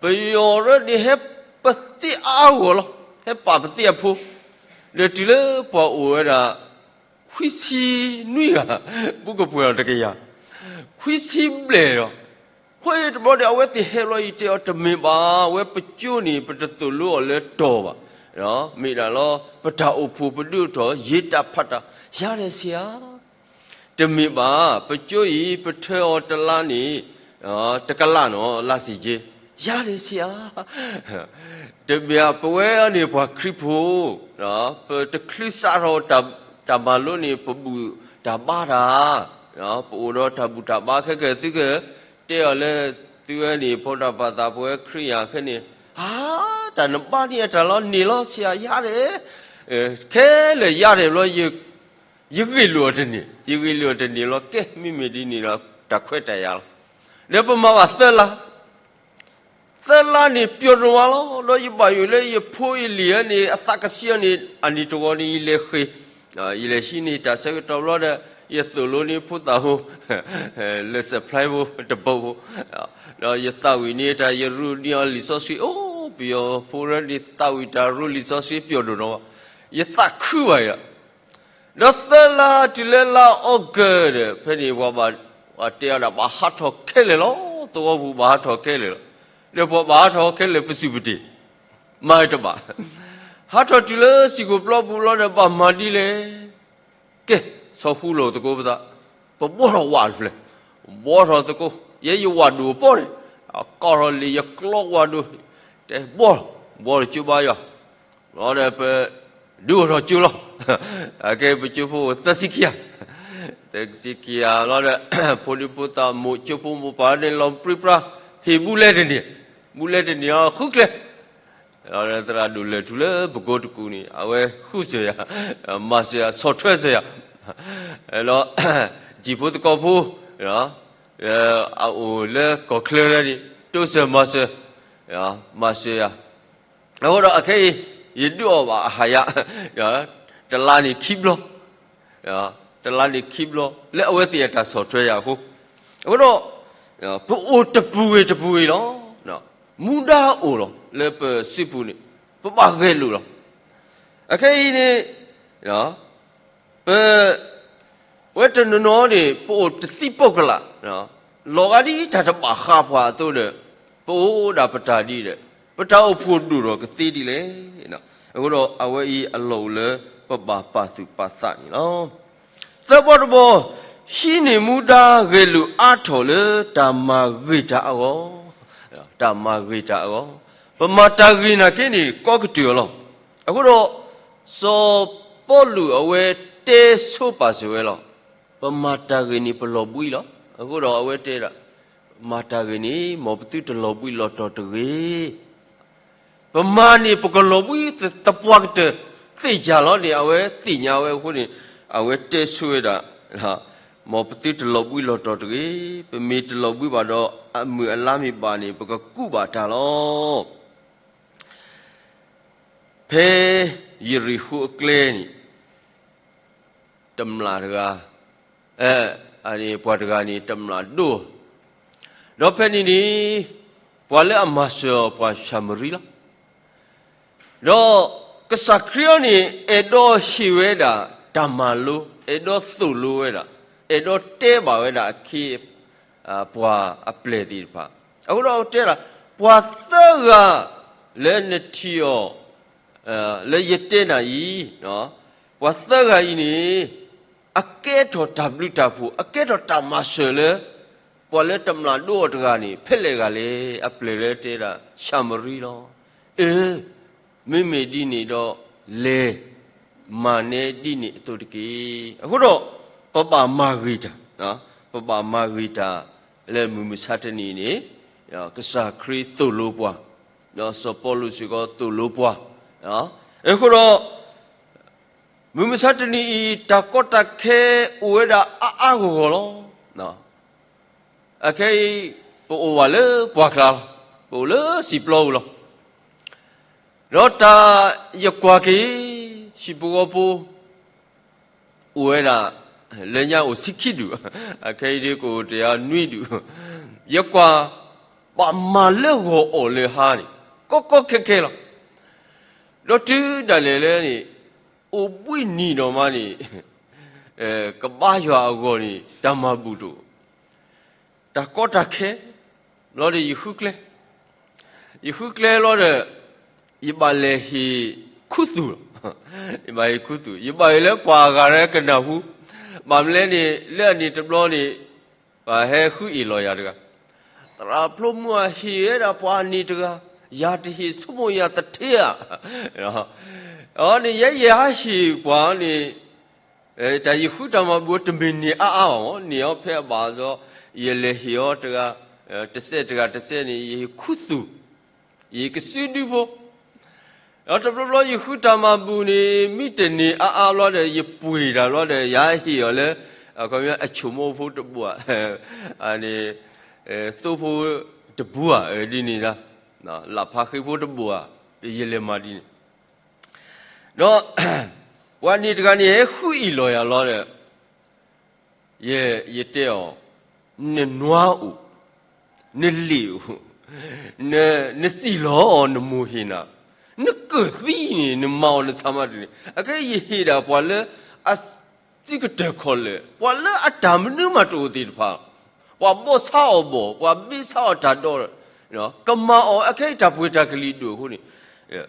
ပယီၤရၢန့ၣ်ဟဲပသ့အါဂီၢ်လီၤ, ဟဲပာ်ပသ့အဖိ, ဒီးတုၤလၢပှၤအိၣ်ဝဲဒၣ်, ခွံဆံနွံဂၤ, ဘူးကပှဲၤအီၤတကယၤ, ခွံဆံဘျဲၣ်ဒီး, ဃိတဘျီဒီး အဝဲသ့ၣ်ဟဲဘျီ ယတဲအီၤတမ့ၢ်ဘၣ်, အဝဲပကၠိန့ၣ် ပတသိၣ်လိအီၤလၢတီၤဘၣ်, မ့ၢ်ဒၣ်လီၤ ပတၢ်အိၣ်ဖှိၣ်ပဒုးအိၣ်ထီၣ် ယ့တၢ်ဖးတၢ်, ယၤဒီးဆ့ဧါ တမ့ၢ်ဘၣ်, ပကၠိအံၤ ပထၢအီၤတလါန့ၣ်, တကလးနီၤ လါစ့ၢ်ကီး, ယၤဒီးဆ့ဧါ, တမ့ၢ်ဧါ ပဝဲအံၤန့ၣ်ပှၤခရံာ်ဖိ, ပတချုးစးထီၣ်တၢ်မၤလိန့ၣ် ပဘူၣ်တၢ်ဘါတၢ်, ပအိၣ်ဒီးတၢ်ဘူၣ်တၢ်ဘါခဲကဲ သုကတဲအီၤလၢ သုဝဲန့ၣ် ဖိတၢ်ပာ်သး ပဝဲခရံာ်ယၤခဲန့ၣ်, အါ, တၢ်နဘါန့ၢ်အတၢ်လီၤန့ၣ်လီၤဆ့ဧါ ယၤဒီး, ခဲလၢာ်ယၤဒီးဘျီ ယဂ့ၢ်လိာ်အီၤတန့ၢ်, ယဂ့ၢ်လိာ်အီၤတန့ၢ်လီၤ ကဲ မ့မ့ၢ်ဒ်န့ၣ်ဒီး တၢ်ခွဲးတၢ်ယာ်လီၤ, ဒီးပမၤဘၣ်သၢလါ, သၢလါန့ၣ်ပျီဒိၣ်မးလီၤ, ဒီးယဘၣ်ယိၣ်လၢယဖိယလံၤအန့ၣ် အသးကဆံးအီၤန့ၣ် အနံၤတဂီၤန့ၣ် ယလဲၤဃ့, ယလဲၤဟံးန့ၢ်တၢ်ဆၢကတီၢ်ဘျီဒီး ယသိၣ်လိန့ၢ်ဖိသၣ်ဖိ, လၢ supply ဖိတဘိဖိ, ဒီးယသးဝံၣ်န့ၢ်တၢ် ယရူးန့ၢ်အီၤလံာ်စီဆှံ, အိၣ် ပယီၤဖိရၢန့ၣ် သးဝံၣ်တၢ်ရူးလံာ်စီဆှံပျီဒိၣ်နီၤ, ယသးခုဘၣ်ယၤ ဒီးသၢလါတုၤလၢလါအီကူးဒီး ဖဲန့ၣ်ပှၤဘၣ်, ပှၤတဲအီၤဒၣ် ဘၣ်ဟးထီၣ်ခဲလၢာ်လီၤ, သဝီပူၤဘၣ်ဟးထီၣ်ခဲလၢာ်လီၤ, ဒီးပှၤဘၣ်ဟးထီၣ်ခဲလၢာ်ပစုၢ်ပတ့ၢ်, မၤတဘၣ်, ဟးထီၣ်တုၤလၢစံာ်ကိာ်ပျီပူၤလီၤဒီး ဘၣ်မၤဒ်လဲၣ်, ကဲ, ဆီၣ်ဃူလိာ်သကိးပသး, ပဘှီထီၣ်ဝးတဖျၢၣ်, ဘှီထီၣ်သကိး, ယဲယဝးဒိၣ်အပီၢ်န့ၣ်, အကိးထီၣ်လံာ်ယကျီဝးဒိၣ်, တဲဘှီ, ဘှီတကၠိဘါယွၤ, လီၤဒီးပဒုးအိၣ်ထီၣ်ကၠိလီၤ. အကဲပကၠိဖိအိၣ်သၢဆံခံဂၤ, သၢဆံခံဂၤလီၤဒီး ဖိဒံဖိသၣ်မိၢ်ကၠိဖိမိၢ်ပၢ်န့ၣ် လီၤပြံပြါ, ဟ့ၣ်ဘူးလဲတန့ၢ်, ဘူးလဲတန့ၢ်အဃုကျဲ လီၤဒီးသရၣ်ဒိၣ်လဲၤထူလၢပကိတကူၣ်န့ၣ် အဝဲဃုစၢၤယၤ, မၤစၢၤယၤ, ဆီၣ်ထွဲစၢၤယၤ, လီၤ, ကံၣ်ဖိသကိးဖိ, အအိၣ်လၢကီၢ်ချၢန့ၣ် တိစၢၤမၤစၢၤ, မၤစၢၤယၤ, အဃိဒီးအခဲအံၤ ယဒုးအီၣ်ဘၣ်အဟါယၤ, တလါန့ၣ်ခံဘျီ တလါန့ၣ်ခံဘျီ လၢအဝဲသ့ၣ်အတၢ်ဆီၣ်ထွဲယၤအဃိ, အဃိဒီး ပအိၣ်တပူၤဂ့ၤတပူၤဂ့ၤလီၤ. မူဒါအိၣ်လီၤ လၢပစုပူၤန့ၣ် ပဘၣ်ဂဲၤလိာ်လီၤ. အခဲအံၤန့ၣ် ပ ဝဲတနီၤနီၤန့ၣ် ပအိၣ်တသံပိကလး, လီၤဂာ်ဒ်တၢ်တဘၣ်ဃးပှၤအသိးဒီး ပအိၣ်ဒၣ်ပတၢ်ဒ်ဒီး ပတၢ်အိၣ်ဖှိၣ်ဒိၣ်ထီၣ်ကသ့ဒ်လဲၣ်. အဃိဒီးအဝဲအံၤအလီၢ်အိၣ်လၢပဘၣ်ပာ်သူၣ်ပာ်သးန့ၣ်လီၤ. သၢဘီတဘီ, ဟံးန့ၢ်မူဒါဂဲၤလိာ်အါထီၣ်လၢတၢ်မၤဂ့ၤတၢ်အဂီၢ်, တၢ်မၤဂ့ၤတၢ်အဂီၢ်, ပမၤတၢ်ဂ့ၤနာ်က့န့ၣ် ကီကတၢၢ်အီၤလီၤ. အဃိဒီး စီၤပီလူးအဝဲတဲဆိပာ်စၢၤဝဲလီၤ. ပမၤတၢ်ဂ့ၤန့ၣ် ပလီၤဘှံးလီၤ. အဃိဒီးအဝဲတဲဒၣ်, မၤတၢ်ဂ့ၤန့ၣ် မ်ပသုတလီၤဘှံးလီၤတီၤတဂ့ၤ. ပမၤန့ၣ် ပကလီၤဘှံးသပှၢ်ကတၢၢ်, သ့ၣ်ညါလီၤန့ၣ် အဝဲသ့ၣ်ညါဝဲအဃိန့ၣ် အဝဲတဲဆိဝဲဒၣ်, မ်ပသုတလီၤဘှံးလီၤတီၤတဂ့ၤ. ပမ့ၢ်တလီၤဘှံးဘၣ်ဒီး အမုၢ်အလါမ့ၢ်ဘၣ်န့ၣ် ပကကူးဘၣ်တၢ်လီၤ. ဖဲယရံၣ်ဃိအကျဲန့ၣ် တမျာ်တဂၤ, ပှၤတဂၤန့ၣ် တမျာ်ဒိၣ်, ဒီးဖဲန့ၣ်န့ၣ် ပှၤလၢအမၤစၢၤအီၤ ပှၤၡၤမရံလီၤ. ဒီးကစၢ်ခရံာ်အံၤန့ၣ် အဲၣ်ဒိးဟ့ၣ်ဝဲဒၣ်တၢ်မၤလိ, အဲၣ်ဒိးသိၣ်လိဝဲဒၣ်, အဲၣ်ဒိးတဲဘၣ်ဝဲဒၣ်အခ့ ပှၤအပျဲၢ်သ့ၣ်တဖၣ်, အဃိဒီးတဲဒၣ်, ပှၤသၢဂၤလၢနထံၣ်အီၤ, လၢယတဲနၤအံၤ, ပှၤသၢဂၤအံၤန့ၣ် အကဲထီၣ်တၢ်ဘျုးတၢ်ဖှိၣ်, အကဲထီၣ်တၢ်မၤစၢၤလၢ ပှၤလၢတမျာ်ဒိၣ်အီၤတဂၤန့ၣ် ဖဲလဲၣ်ဂၤလဲၣ်, အပျဲၢ်လၢတဲဒၣ် ၡၤမရံလီၤ. အၢ မ့မ့ၢ်ဒ်န့ၣ်ဒီး လဲၤမၤနဲဒ်န့ၣ်အသိးတက့ၢ်. အဃိဒီး ပဘၣ်မၤဂ့ၤတၢ်, ပဘၣ်မၤဂ့ၤတၢ်လၢမုၢ်မဆါတနံၤန့ၣ်, ကစၢ်ခရံာ်သိၣ်လိပှၤ, ဒီးစီၤပီလူးစ့ၢ်ကီးသိၣ်လိပှၤ, အဃိဒီး မုၢ်မဆါတနံၤအံၤ တၢ်ကီတၢ်ခဲအိၣ်ဝဲဒၣ်အါအါဂီၢ်ဂီၢ်လီၤ. အခဲအံၤ ပအိၣ်ဝဲလၢပှၢ်ကျါလီၤ, ပအိၣ်လၢစံာ်ပျီပူၤလီၤ. ဒီးတၢ်ယကွၢ်က့ၤ ဟံၣ်ဖိဃီဖိ အိၣ်ဝဲဒၣ် လၢညါအိၣ်ဆံခံဒူၣ်, အခဲအံၤဒ်ကအိၣ်တယၤနွံဒူၣ်, ယကွၢ် ဘၣ်မၤလၢဂီၤအီၣ်လၢဟါန့ၣ် ကီကီခဲခဲလီၤ. ဒီးတုၤဒၣ်လဲာ်လၢန့ၣ် အိၣ်ဘှံးနံၤဒီးမးန့ၣ် ကဘါယွၤအဂီၢ်န့ၣ် တၢ်မၤဘူၣ်တအိၣ်, တၢ်ကီတၢ်ခဲ, ဘျီဒီးယဃုကျဲ, ယဃုကျဲဘျီဒီး ယဘၣ်လဲၤဟ့ၣ်ခူသူၣ်လီၤ. ယဘၣ်ဟ့ၣ်ခူသူၣ်, ယဘၣ်ဟ့ၣ်လၢပှၤအဂၤလၢကနၢ်ဟူ, ဘၣ်မနုၤလဲၣ်န့ၣ် လၢအန့ၣ်တဘျီန့ၣ် ပှၤဟဲဃုအ့ၣ်လီၤယၤတဂၤ, သရၣ်ဖျိမုၢ်အဟ့ၣ်ဝဲဒၣ်ပှၤန့ၣ်တဂၤ, ယၤတဟ့ၣ်ဆိကမိၣ်ယၤသထ့ဧါ. အန့ၣ် ယဲယဟဲဟ့ၣ်ပှၤန့ၣ် တၢ်ယဃုတၢ်မၤဘူၣ်တမ့ၢ်န့ၢ်အါအါဘၣ်မး, န့ၢ်အီၤဖဲအဘၣ်ဒီး ယလဲၤဟ့ၣ်အီၤတဂၤ, တစဲးတဂၤတစဲးန့ၣ် ယဟ့ၣ်ခူသူၣ်, ယကစုဒုဖိ, ဒီးတဘျီဘျီယဃုတၢ်မၤဘူၣ်န့ၣ် မ့ၢ်တန့ၢ်အါအါဘျီဒီး ယပှ့ၤတၢ်ဘျီဒီး ယဟ့ၣ်အီၤလၢ အခီပညီအဆိမိၣ်ဖိတဘိဧါ, န့ၣ် သိဖိတဘိဧါ, ဒ်န့ၣ်လၢ လၢ်ဖးဃ့ဖိတဘိဧါ, ယလဲၤမၤဒ်န့ၣ် ဒီး ပှၤန့ၣ်တဂၤန့ၣ် ဟဲဃုအ့ၣ်လီၤယၤလီၤဒီး ယ ယတဲအီၤ, နနွါအိၣ်, နလံာ်အိၣ်, န နစံၣ်လီၤအီၤ နမိၢ်ဟ့ၣ်နၤ, နကၢၢ်သံန့ၣ် နမၤအီၤနဆၣ်မၤတန့ၢ်, အခဲယဟ့ၣ်ဒၣ်ပှၤလၢ အစုကတၢၢ်ခီၣ်လၢာ်, ပှၤလၢအတၢ်မနုၤမးတအိၣ်သ့ၣ်တဖၣ်, ပှၤဘီၣ်ဆါအီၣ်ဘီၣ်, ပှၤဘ့ဆါအီၣ်တၢ်ဒီ, ကမၤအီၤအခဲအံၤတၢ်ပှ့ၤတၢ်ကလံၤဒိၣ်အဃိန့ၣ်,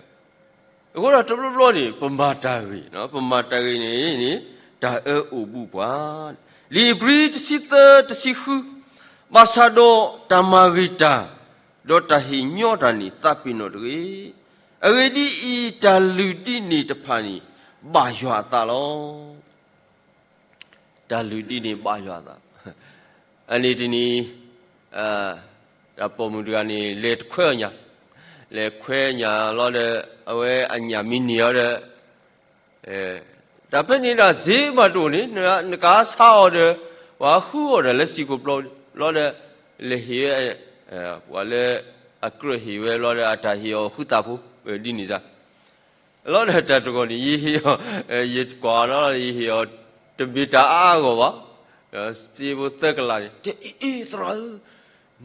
အဃိဒီးတဘျီဘျီန့ၣ် ပမၤတၢ်ဂ့ၤ, ပမၤတၢ်ဂ့ၤန့ၣ်န့ၣ် တၢ်အၢအိၣ်ဘူးပှၤ, လံာ်ဧ့ၤဘြံၤတဆံသၢတဆံဃု, ဘၣ်ဆၣ်ဒီးတၢ်မၤဂ့ၤတၢ်, ဒီးတၢ်ဟ့ၣ်ညီတၢ်န့ၣ် သးပ့ၤနီၣ်တဂ့ၤ. အဂ့ၢ်ဒ်အံၤ, တၢ်လုၢ်ဒ်န့ၣ်တဖၣ်န့ၣ် ဘၣ်ယွၤအသးလီၤ. တၢ်လုၢ်ဒ်န့ၣ်ဘၣ်ယွၤအသး. အန့ၣ်တနံၤ, တၢ်ပိာ်မုၣ်တဂၤန့ၣ် လဲၤတခွဲအီၣ်ညၣ်, လဲၤခွဲညၣ်လီၤဒီး အဝဲအညၣ်မ့ၢ်န့ၢ်အီၤဒီး တၢ်ဖဲန့ၣ်ဒၣ်စ့မးတအိၣ်န့ၣ်, နကဆါအီၤဒီး ပှၤဃုအီၣ်ဒီးလၢစံာ်ခိၣ်ဘျီလီၤဒီး လဲၤဟ့ၣ်ဝဲ, ပှၤလၢအကြၢးဟ့ၣ်ဝဲလီၤဒီး အတၢ်ဟ့ၣ်အီၤဃုသၣ်ဖိ, ဒ်န့ၣ်စ့ၢ် လီၤဒီးတၢ်တဂီၤန့ၣ် ယဟ့ၣ်အီၤ, ယကွၢ်လီၤ ယဟ့ၣ်အီၤ တမ့ၢ်တၢ်အါအါဂီၢ်ဘၣ်, စ့ဖိသၢကလးန့ၣ် တဲအ့ၣ်အ့ၣ်သရၣ်ဧၢ,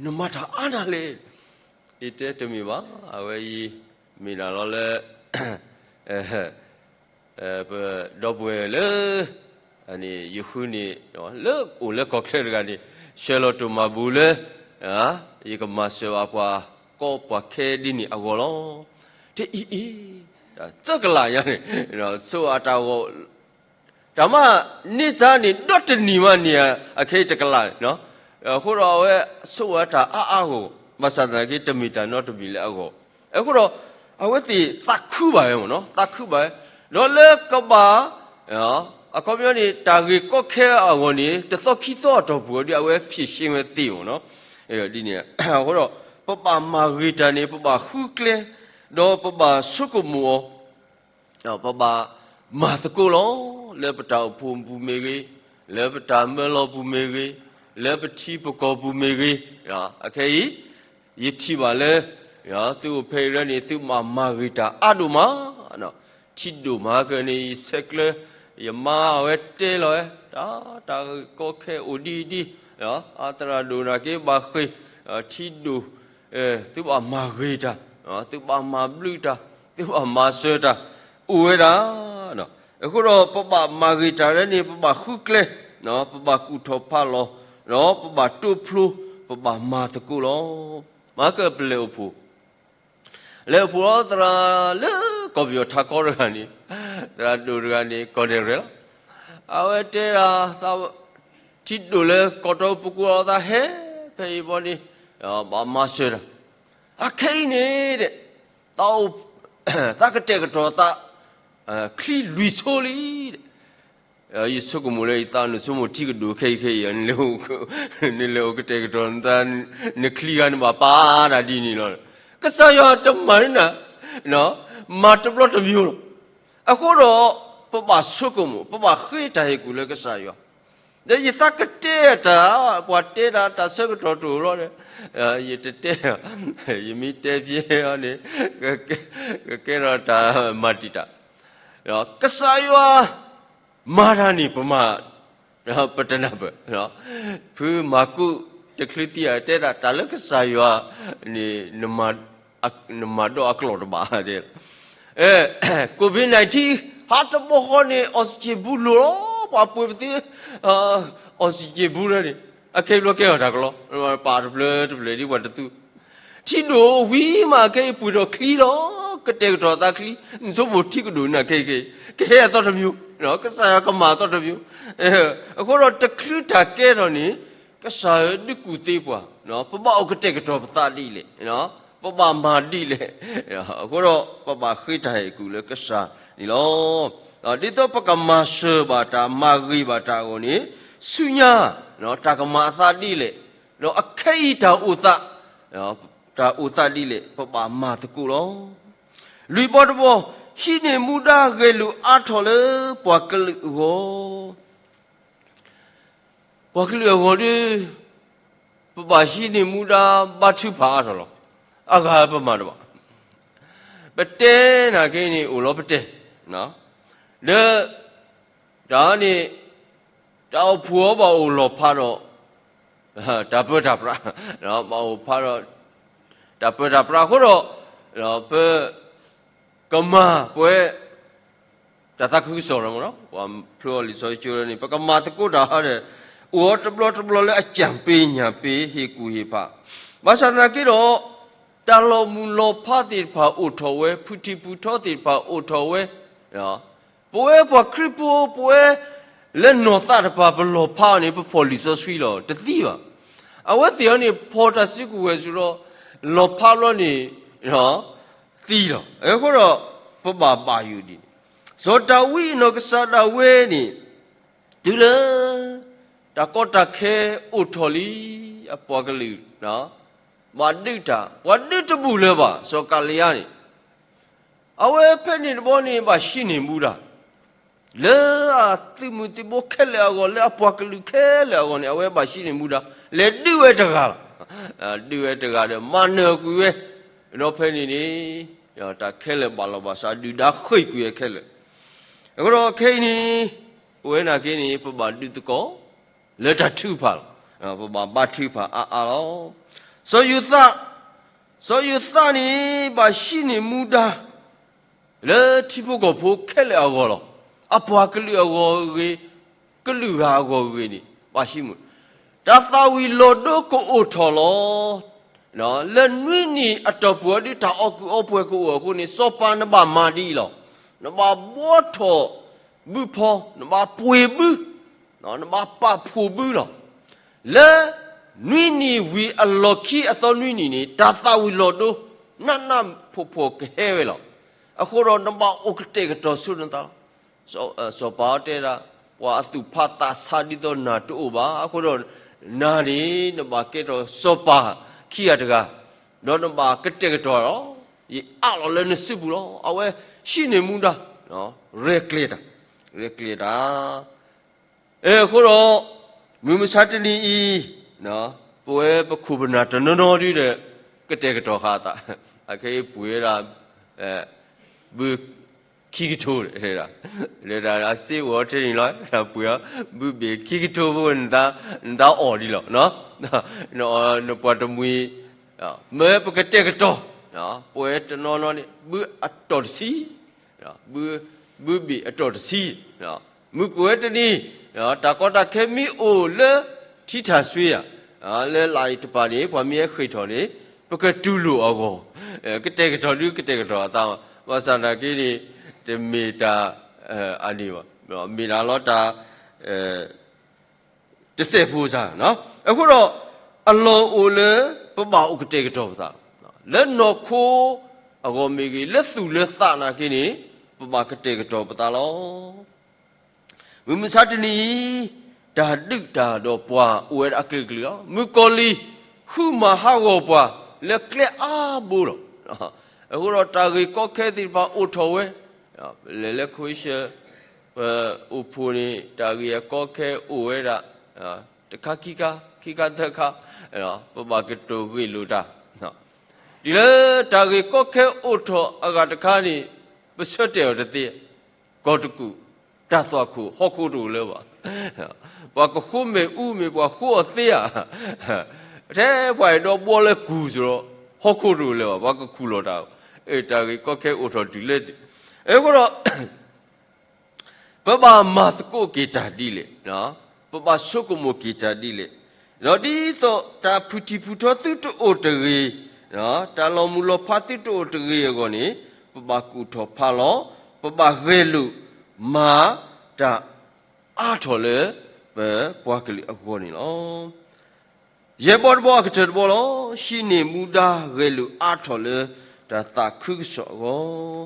နမၤတၢ်အါနၤလဲၣ်. ယတဲတမ့ၢ်ဘၣ်, အဝဲအံၤ မ့ၢ်ဒၣ်လီၤလၢ ပဒီပုၢ်ဝဲၢ်လၢ ယဃုန့ၣ် လၢအိၣ်လၢကီၢ်ချၢတဂၤန့ၣ် ဆှၢလီၤတိၢ်မၤဘူၣ်လၢ ယကမၤစၢၤဘၣ်ပှၤကီပှၤခဲဒ်န့ၣ်အဂီၢ်လီၤ. တဲအံၤအံၤ, သၢကလးညါန့ၣ် ဆိၣ်အတၢ်ဂီၤ တၢ်မၤန့ၢ်စ့ၢ်န့ၣ် ဒီတနံၤမးန့ၣ် အခဲအံၤတကလးန့ၣ်, အဃိဒီးအဝဲဆိၣ်ဝဲတၢ်အါအါဂီၢ်, ဘၣ်ဆၣ်သနာ်က့ တမ့ၢ်တၢ်နီတမံၤလၢအဂီၢ်, အဃိဒီး အဝဲသ့ၣ်သးခုဘၣ်ဝဲမ့ၢ်နီၤ, သးခုဘၣ်ဝဲ, ဒီးလၢကဘၣ် အခီပညီန့ၣ် တၢ်ဂ့ၢ်ကီခဲအဂီၢ်န့ၣ် တသီခံသီအတီၢ်ပူၤအီၤဒီး အဝဲဖြေရှင်းဝဲသ့မ့ၢ်နီၤ, ဒ်န့ၣ်, အဃိဒီး ပဘၣ်မၤဂ့ၤတၢ်န့ၣ် ပဘၣ်ဃုကျဲ, ဒီးပဘၣ်ဆိကမိၣ်အီၤ ပဘၣ်မၤသကိးလီၤ. လၢပတၢ်အိၣ်ဖှိၣ်ပူၤမ့ၢ်ဂ့ၤ, လၢပတၢ်မၢလီၤပူၤမ့ၢ်ဂ့ၤ, လၢပထံပကီၢ်ပူၤမ့ၢ်ဂ့ၤ, အခဲအံၤ ယထံၣ်ဘၣ်လၢ သုအိၣ်ဖဲအံၤလၢန့ၣ် သုမၤမၤဂ့ၤတၢ်အါဒိၣ်မး, ထံဒိၣ်မးကန့ၣ် ယဆဲးကျၢ ယမါအဝဲတဲလီၤဝဲ တၢ် တၢ်ဂ့ၢ်ကီခဲအိၣ်ဒ်အံၤဒ်အံၤ, အသရၣ်ဒိၣ်နာ်က့ဘၣ်ဃ့ၢ်, ထံဒိၣ် သုဘၣ်မၤဂ့ၤတၢ်, သုဘၣ်မၤဘျုးတၢ်, သုဘၣ်မၤစၢၤတၢ်, အိၣ်ဝဲဒၣ်. အဃိဒီးပဘၣ်မၤဂ့ၤတၢ်လၢန့ၣ် ပဘၣ်ဃုကျဲ, ပဘၣ်ကူၣ်ထီၣ်ဖးလီၤ, ဒီးပဘၣ်တိဖျိ, ပဘၣ်မၤသကိးလီၤ. မၤကပလဲၤအိၣ်ဖှိၣ် လဲၤအိၣ်ဖှိၣ်လီၤသရၣ်လၢကီၢ်ပယီၤထးခီတဂၤန့ၣ်, သရၣ်ဒိၣ်တဂၤန့ၣ် ကီၢ်ဒဲးရဲၣ်လီၤ. အဝဲတဲဒၣ် ထံဒိၣ်လၢကီၢ်တီပကိးလီၤသးဟဲ ဖဲအံၤဘီန့ၣ် ဘၣ်မၤစၢၤတၢ်, အခဲအံၤန့ၣ် သးကတဲာ်ကတီၤသး ချံလွံၢ်ဆိလံ. ယဆိကမိၣ်လၢယသး နဆိကမိၣ်ထံကဒိၣ်ခဲအံၤခဲအံၤ, နလဲၤအိၣ်ကတဲာ်ကတီၤ နချံဂၤ နဘၣ်ပာ်တၢ်ဒ်န့ၣ်လီၤ. ကစၢ်ယွၤတမၤန့ၢ်နၤ, မၤတဘျီတမံၤလီၤ. အဃိဒီး ပဘၣ်ဆိကမိၣ် ပဘၣ်ဃ့တၢ်ဟ့ၣ်ကူၣ်လၢကစၢ်ယွၤ, ဒီးယသးကတဲာ်တၢ် ပှၤတဲတၢ် တၢ်ဆၢကတီၢ်တအိၣ်လီၤဒီး ယတတဲ, ယမ့ၢ်တဲဖဲန့ၣ် ကကဲထီၣ်တၢ်မၤတံာ်တာ်, ကစၢ်ယွၤမၤတၢ်န့ၣ် ပမၤ ပတနၢ်ပၢၢ်, ဖုမၤကူးတချုးသံအတဲဒၣ် တၢ်လၢကစၢ်ယွၤန့ၣ် နမၤဒီးအကျိာ်တဘၣ်, ကိးဘ့ၣ်နၢၣ်ထံ ဟးတဘီဃီန့ၣ် oxygen ဘူးလိာ်လီၤ, ပှၤပှ့ၤပသ့ oxygen ဘူးလီၤန့ၣ် အခဲအံၤဘျီကဲထီၣ်တၢ်ကလီ, ပာ်တဖျၢၣ်တဖျၢၣ်ဒ်ပှၤတသူ ထံဒိၣ်ဝံၤမး ခဲအံၤပှ့ၤထီၣ်ချံလီၤ, ကတဲာ်ကတီၤသးချံ, နဆိကမိၣ်ထံကဒိၣ်နၤခဲအံၤခဲအံၤ, ကဟဲအသီတမံၤ, ကစၢ်ယွၤကမၤအသီတမံၤ, အဃိဒီးတချုးတၢ်ကဲထီၣ်န့ၣ် ကစၢ်ယွၤဒုးကူၣ်သ့ပှၤ, ပဘၣ်အိၣ်ကတဲာ်ကတီၤပသးဒ်လဲၣ်, ပဘၣ်မၤဒ်လဲၣ်, အဃိဒီးပဘၣ်ဃ့တၢ်ဟ့ၣ်ကူၣ်လၢကစၢ်န့ၣ်လီၤ. ဒ်သိးပကမၤစၢၤဘၣ်တၢ် မၤဂ့ၤဘၣ်တၢ်အဂီၢ်န့ၣ် ဆူညါ တၢ်ကမၤအသးဒ်လဲၣ်, ဒီးအခဲအံၤတၢ်အိၣ်သး, တၢ်အိၣ်သးဒ်လဲၣ် ပဘၣ်မၤသကိးလီၤ. လွံၢ်ဘီတဘီ, ဟံးန့ၢ်မူဒါဂဲၤလိာ်အါထီၣ်လၢပှၤကလုာ်အဂီၢ်, ပှၤကလုာ်အဂီၢ်ဒီး ပဘၣ်ဟံးန့ၢ်မူဒါဘါထုကဖၣ်အါထီၣ်လီၤ. အဂၤပမၤတဘၣ်. ပတဲနာ်က့န့ၣ် အိၣ်လီၤပတဲ, ဒီး တၢ်န့ၣ် တၢ်အိၣ်ဖှိၣ်အီၤဘၣ်အိၣ်လီၤဖးဒီး တၢ်ပၢတၢ်ပြး, ဘၣ်အိၣ်ဖးဒီး တၢ်ပၢတၢ်ပြးအဃိဒီး ပ ကမၤပဝဲ တၢ်သးခုကစီၣ်လီၤမ့ၢ်နီၤ, ပှၤဖျိအီၤလံာ်စီဆှံကၠိလၢန့ၣ် ပကမၤသကိးတၢ်ဒီး အိၣ်အီၤတဘျီတဘျီလၢအကၠၢ်ပ့ၤညၣ်ပ့ၤ ဟ့ၣ်ကူၣ်ဟ့ၣ်ဖး, ဘၣ်ဆၣ်သနာ်က့ဒီး တၢ်လီၤမုၢ်လီၤဖးသ့ၣ်တဖၣ်အိၣ်ထီၣ်ဝဲ, ဖုထံဖုထီသ့ၣ်တဖၣ်အိၣ်ထီၣ်ဝဲ, ပဝဲပှၤခရံာ်ဖိ ပဝဲ လၢနီၢ်သးတပၤ ပလီၤဖးအီၤန့ၣ် ပဖီၣ်လံာ်စီဆှံလီၤ, တသံဘၣ်. အဝဲသ့ၣ်အီၤန့ၣ် ဖီၣ်တၢ်စုကဝဲၤဆူဒီး လီၤဖးဘျီန့ၣ် သံလီၤ. အဃိဒီး ပဘၣ်ဘၣ်ယိၣ်ဒ်န့ၣ်, စီၤဒၤဝံးအနီၢ်ကစၢ်ဒၣ်ဝဲန့ၣ် တုၤလၢ တၢ်ကီတၢ်ခဲအိၣ်ထီၣ်လံ, အပှၤကလုာ် ဘၣ်ဒုးတၢ်, ပှၤဒုးတဘူၣ်လၢၤဘၣ် စီၤကၤလံယါန့ၣ်, အဝဲဖဲန့ၣ်တဘျီန့ၣ် ဘၣ်ဟံးန့ၢ်မူဒါ လၢအသုးမုၢ်သံၣ်ဘိခဲလၢာ်အဂီၢ်, လၢအပှၤကလုာ်ခဲလၢာ်အဂီၢ်န့ၣ် အဝဲဘၣ်ဟံးန့ၢ်မူဒါ လဲၤဒုးဝဲတဂၤလီၤ. ဒုးဝဲတဂၤဒီး မၤနၢၤကွံာ်ဝဲ, ဒီးဖဲန့ၣ်န့ၣ် တၢ်ခဲလၢာ်ဘၣ်လီၤဘၣ်စး ဒုၣ်ဒါဃ့ၢ်ကွံာ်ဝဲခဲလၢာ်. အဃိဒီးခဲအံၤန့ၣ် ပဝဲနာ်က့န့ၣ် ပဘၣ်ဒုးသကိး လၢတၢ်ထုကဖၣ်လီၤ. ပဘၣ်ဘါထုကဖၣ်အါအါလီၤ. စီၤယိၤသး, စီၤယိၤသးန့ၣ် ဘၣ်ဟံးန့ၢ်မူဒါ လၢထံဖိကီၢ်ဖိခဲလၢာ်အဂီၢ်လီၤ. အပှၤကလုာ်အဂီၢ်ဂ့ၤ, ကလုာ်ဂၤအဂီၢ်ဂ့ၤန့ၣ် ဘၣ်ဟံးမူ, တၢ်သၣ်ဝံၤလီၤဒိကအိၣ်ထီၣ်လီၤ. လၢနွံနံၣ်အတီၢ်ပူၤအီၤဒ် တၢ်အီၣ်ကုၢ်အီပှဲၤကအိၣ်အဃိန့ၣ် စီၤပၤနဘၣ်မၤဒ်အံၤလီၤ. နဘၣ်ဘှီထီၣ်ဘုဖီ, နဘၣ်ပှ့ၤဘု, နဘၣ်ပာ်ဖှိၣ်ဘုလီၤ. လၢနွံနံၣ်ဝံၤအလီၢ်ခံအသီနွံနံၣ်န့ၣ် တၢ်သၣ်ဝံၤလီၤဒိ နးနးဖှီၣ်ဖှီၣ်ကဟဲဝဲလီၤ. အဃိဒီးနဘၣ်အိၣ်ကတဲာ်ကတီၤဆိနသးလီၤ. စီၤပၤအီၤတဲဒၣ်, ပှၤအသူၣ်ဖးသးဆးဒ်သိးနၤတအိၣ်ဘၣ်. အဃိဒီး နၤန့ၣ် နဘၣ်ကဲထီၣ်စီၤပၤခံဂၤတဂၤ, ဒီးနဘၣ်ကတဲာ်ကတီၤလီၤ. ယအးလီၤလၢနစုပူၤလီၤ. အဝဲဟံးန့ၢ်မူဒါ, ရဲၣ်ကျဲၤတၢ်, ရဲၣ်ကျဲၤတၢ် အဃိဒီး မုၢ်မဆါတနံၤအံၤ ပဝဲပခိၣ်ပနၢ်တနီၤနီၤဒ်ဒီး ကတဲာ်ကတီၤဃာ်အသး, အခဲအံၤပှ့ၤဝဲဒၣ် ဘုခံကထိ, လၢတၢ်စ့အိၣ်အီၤထဲန့ၣ်လီၤ, ပှ့ၤအီၤ ဘုဘ့ၣ်ခံကထိဖိ နသးအီၣ်ဒ်လီၤ. နပှၤတမှံၤ, မ့ၢ်ပကတဲာ်ကတီၤ, ပဝဲတနီၤနီၤန့ၣ် ဘုအတီၢ်တဆံ ဘုဘ့ၣ်အတီၢ်တဆံ, မုၢ်ကဝဲတနံၤ, တၢ်ကီတၢ်ခဲမ့ၢ်အိၣ်လၢထံထၣ်စွ့ဧါ, လၢလာ်အံၤတပၤန့ၣ် ပှၤမ့ၢ်ဟဲဃ့ၢ်ထီၣ်န့ၣ် ပကတူၢ်လိာ်အဂီၢ်, ကတဲာ်ကတီၤဒုကတဲာ်ကတီၤအသး, ဘၣ်ဆၣ်သနာ်က့န့ၣ် တမ့ၢ်တၢ်အန့ၣ်ဘၣ်, မ့ၢ်ဒၣ်လီၤတၢ် တစဲးဖိစၢ်, အဃိဒီး အလီၢ်အိၣ်လၢ ပဘၣ်အိၣ်ကတဲာ်ကတီၤပသး, လၢနီၢ်ခိအဂီၢ်မ့ၢ်ဂ့ၤ, လၢသူၣ်လၢသးနာ်က့န့ၣ် ပဘၣ်ကတဲာ်ကတီၤပသးလီၤ. မုၢ်မဆါတနံၤအံၤ တၢ်ဒုးတၢ်ဒီးပှၤအိၣ်ဝဲဒၣ်အကလုာ်ကလုာ်လီၤ. မုၣ်ကီၤလံၤ ဃုမၤဟးဂီၤပှၤ လၢကျဲအါဘိလီၤ. အဃိဒီးတၢ်ဂ့ၢ်ကီခဲသ့ၣ်တဖၣ်အိၣ်ထီၣ်ဝဲ, လဲၤလၢ Croatia ပအိၣ်ဖှိၣ်န့ၣ် တၢ်ဂ့ၢ်အကီခဲအိၣ်ဝဲဒၣ် တခါခံခါ, ခံခါသၢခါ, ပဘၣ်ကတိၤဂ့ၢ်လိာ်တၢ်, တုၤလၢတၢ်ဂ့ၢ်ကီခဲအိၣ်ထီၣ်အဂၤတခါန့ၣ် ပဆၢတဲာ်အီၤတသ့, ကီၢ်တကူၣ်, တၢ်သွၣ်ခိၣ်, ဟီၣ်ခိၣ်တအိၣ်လၢၤဘၣ်. ပှၤကဃိမဲာ်အူမ့ၢ်ပှၤဃိအီၤသ့ဧါ, ထဲပှၤအဲၣ်ဒိးဘှီလၢကူၢ်စ့ၢ်ဒီး ဟီၣ်ခိၣ်တအိၣ်လၢၤဘၣ်, ပှၤကခူၣ်လီၤတၢ်, တၢ်ဂ့ၢ်ကီခဲအိၣ်ထီၣ်တုၤလၢ, အဃိဒီး ပဘၣ်မၤသကိးက့ၤတၢ်ဒ်လဲၣ်, ပဘၣ်ဆိကမိၣ်က့ၤတၢ်ဒ်လဲၣ်, ဒီးဒ်သိးတၢ်ဖုၣ်ထံၣ်ဖုၣ်ထီသုတအိၣ်တဂ့ၤ, တၢ်လီၤမုၢ်လီၤဖးသုတအိၣ်တဂ့ၤအဂီၢ်န့ၣ် ပဘၣ်ကူၣ်ထီၣ်ဖးလီၤ, ပဘၣ်ဂဲၤလိာ်မၤတၢ်အါထီၣ်လၢ ပပှၤကလုာ်အဂီၢ်န့ၣ်လီၤ. ယဲၢ်ဘီတဘီအကတၢၢ်တဘီလီၤ. ဟံးန့ၢ်မူဒါဂဲၤလိာ်အါထီၣ်လၢ တၢ်သးခုကစီၣ်အဂီၢ်,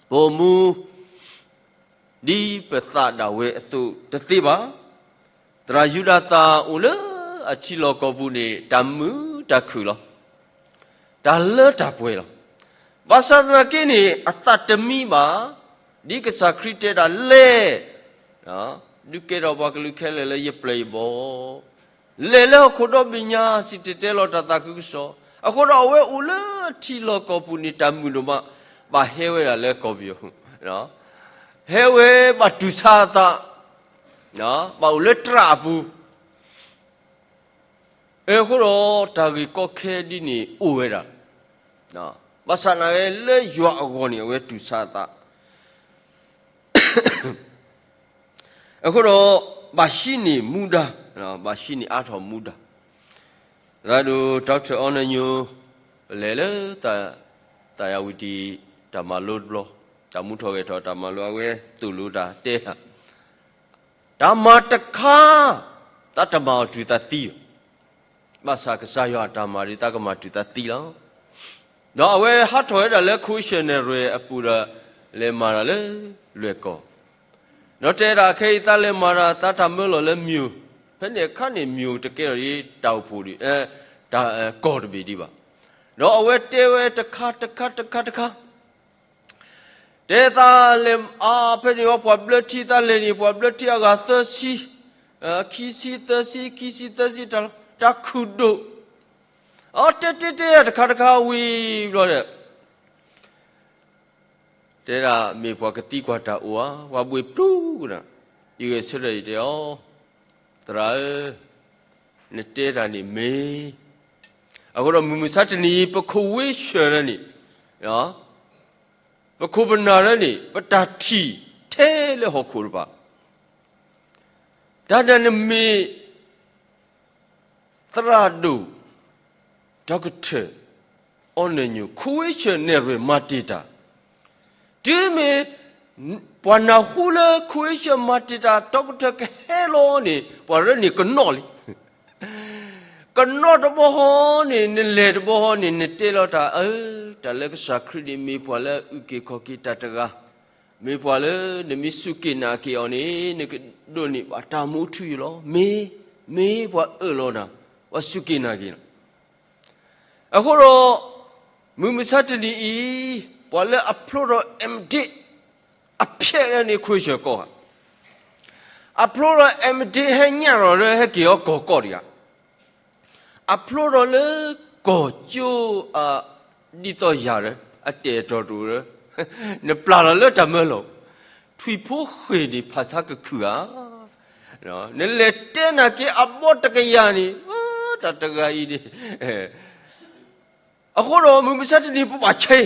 ပအိၣ်မူ ဒ်ပသးဒၣ်ဝဲအသိးတသ့ဘၣ်. သရၣ်ယူဒၤသၣ်အိၣ်လၢအထံလီၢ်ကီၢ်ပူၤန့ၣ် တၢ်မုာ်တၢ်ခုၣ်လီၤ. တၢ်လၢတၢ်ပှဲၤလီၤ. ဘၣ်ဆၣ်သနာ်က့န့ၣ် အသးတမံဘၣ်. ဒ်ကစၢ်ခရံာ်တဲဒၣ်လဲၣ်, ဒုးကဲထီၣ်ပှၤကလုာ်ခဲလၢာ်လၢယပျဲၢ်ယဘီၣ်, လဲၤလၢဟီၣ်ခိၣ်ဒီဘ့ၣ်ညါ စံၣ်တဲၤတဲလီၤတၢ်သးခုကစီၣ်. အဃိဒီးအဝဲအိၣ်လၢထံလီၢ်ကီၢ်ပူၤန့ၣ် တၢ်မုာ်ဒိၣ်မး, ဘၣ်ဟဲဝဲဒၣ်လၢကီၢ်ပယီၤ, ဟဲဝဲဘၣ်တူၢ်ဆါအသး, ဘၣ်အိၣ်လၢတြၢ်အပူၤ အဃိဒီးတၢ်ဂ့ၢ်ကီခဲဒ်န့ၣ်အိၣ်ဝဲဒၣ်, ဘၣ်ဆၣ်သနာ်က့လၢယွၤအဂီၢ်န့ၣ် အဝဲတူၢ်ဆါအသး အဃိဒီး ဘၣ်ဟံးန့ၢ်မူဒါ, ဘၣ်ဟံးန့ၢ်အါထီၣ်မူဒါ, သရၣ်ဒိၣ် Doctor အီနၢညိ ပလဲၤလၢ သးယၤဝံၤတံၢ် တၢ်မၤလိတဘျီ, တၢ်မူထီၣ်ဂဲၤထီၣ်တၢ်မၤလိ အဝဲသိၣ်လိတၢ်တဲတၢ်, တၢ်မၤတခါ သးတမၤအီၤတုၤသးသံဘၣ်. ဘၣ်ဆၣ်ကစၢ်ယွၤအတၢ်မၤဒီး သးကမၤတုၤသးသံလီၤ. ဒီးအဝဲဟးထီၣ်ဝဲဒၣ်လၢ ခဝ့ၡၢၣ်နဲၣ်ရွဲၣ်အပူၤဒီး လဲၤမၤတၢ်လၢလွဲၢ်ကီၢ်, ဒီးတဲဒၣ်ခဲအံၤ သးလဲၤမၤတၢ် သးတၢ်မၢလီၤလၢမိၢ်, ဖဲန့ၣ်အခါန့ၣ် မိၢ်တကဲထီၣ်ဒ်တၢ်အိၣ်ဖှိၣ်ဒံး, တၢ်ကီၢ်တဘ့ၣ်ဒံးဘၣ်. ဒီးအဝဲတဲဝဲတခါတခါတခါတခါ တဲသးလဲၤအါဖဲန့ၣ်ဝဲ ပှၤဘျၢထံသးလဲၤန့ၣ် ပှၤဘျၢထံအဂၤသၢဆံ, ခံဆံသၢဆံ ခံဆံသၢဆံ တၢ်ခုၣ်ဒိၣ်, အတဲတဲတဲတခါတခါဝံၤဘျီဒီး တဲဒၣ်မ့ၢ်ပှၤကသံကွၢ်တၢ်အိၣ်ဧါ, ပှၤဘှံးပျူၤကနၣ်, ယဂဲၤဆၢထၢၣ်ယတဲအီၤ, သရၣ်ဧၢ, နတဲတၢ်န့ၣ်မ့ၢ်, အဃိဒီးမုၢ်မဆါတနံၤအံၤ ပခိၣ်ဝ့ၢ်ဆၢၣ်လၢန့ၣ် ပခိၣ်ပနၢ်လၢန့ၣ် ပတၢ်ထံၣ်ထဲလၢဟီၣ်ခိၣ်တဖၣ်, တၢ်ဒၣ်နမ့ၢ် သရၣ်ဒိၣ် ဒီကထၢၣ် အီနၢၣ်ညိၣ် ခဝ့ၡၢၣ်နဲၣ်ရွဲၣ်မၤတ့ၢ်တၢ်, တုၤမ့ၢ်ပှၤနၢ်ဟူလၢခဝ့ၡၢၣ်မၤတ့ၢ်တၢ် ဒီကထၢၣ်ကဟဲလီၤန့ၣ် ပှၤရၢန့ၣ်ကနီၣ်လံ ကနီၣ်တဘျီဃီန့ၣ် နလဲၤတဘျီဃီန့ၣ် နတဲလီၤတၢ်အၢ, တၢ်လၢကစၢ်ခရံာ်န့ၣ် မ့ၢ်ပှၤလၢအုၣ်က့ၤခီၣ်က့ၤတၢ်တဂၤ, မ့ၢ်ပှၤလၢနမ့ၢ်စူၢ်က့ၤနာ်က့ၤအီၤန့ၣ် နကဒိးန့ၢ်ဘၣ်တၢ်မူထူယိာ်လီၤ. မ့ၢ်, မ့ၢ်ပှၤအၢၣ်လီၤနၤ, ပှၤစူၢ်က့ၤနာ်က့ၤနၤ. အဃိဒီး မုၢ်မဆါတနံၤအံၤ ပှၤလၢအဖျိထီၣ် M.Div အဖျဲၣ်လၢန့ၣ် ခဝ့ၡၢၣ်ကီၢ်ဧါ, အဖျိထီၣ် M.Div ဟဲညၣ်ထီၣ်လၢဟဲက့ၤအီၤကီၢ်ကီၢ်ဒံးဧါ, အဖျိထီၣ်လၢကီၢ်ကၠိအ ဒ်သိးယၤဒီး အတဲာ်တီၤတအိၣ်ဒီး နပျၢ်လီၤလၢတၢ်မၢလီၤ, ထွံၣ်ဖိဃ့ၢ်န့ၣ်ဖးဆါကခုၣ်ဧါ, နလဲၤတဲနာ်က့ၤအဘီတကယၤန့ၣ် တၢ်တဂၤအံၤန့ၣ် အဃိဒီးမုၢ်မဆါတနံၤပဘၣ်ဆဲး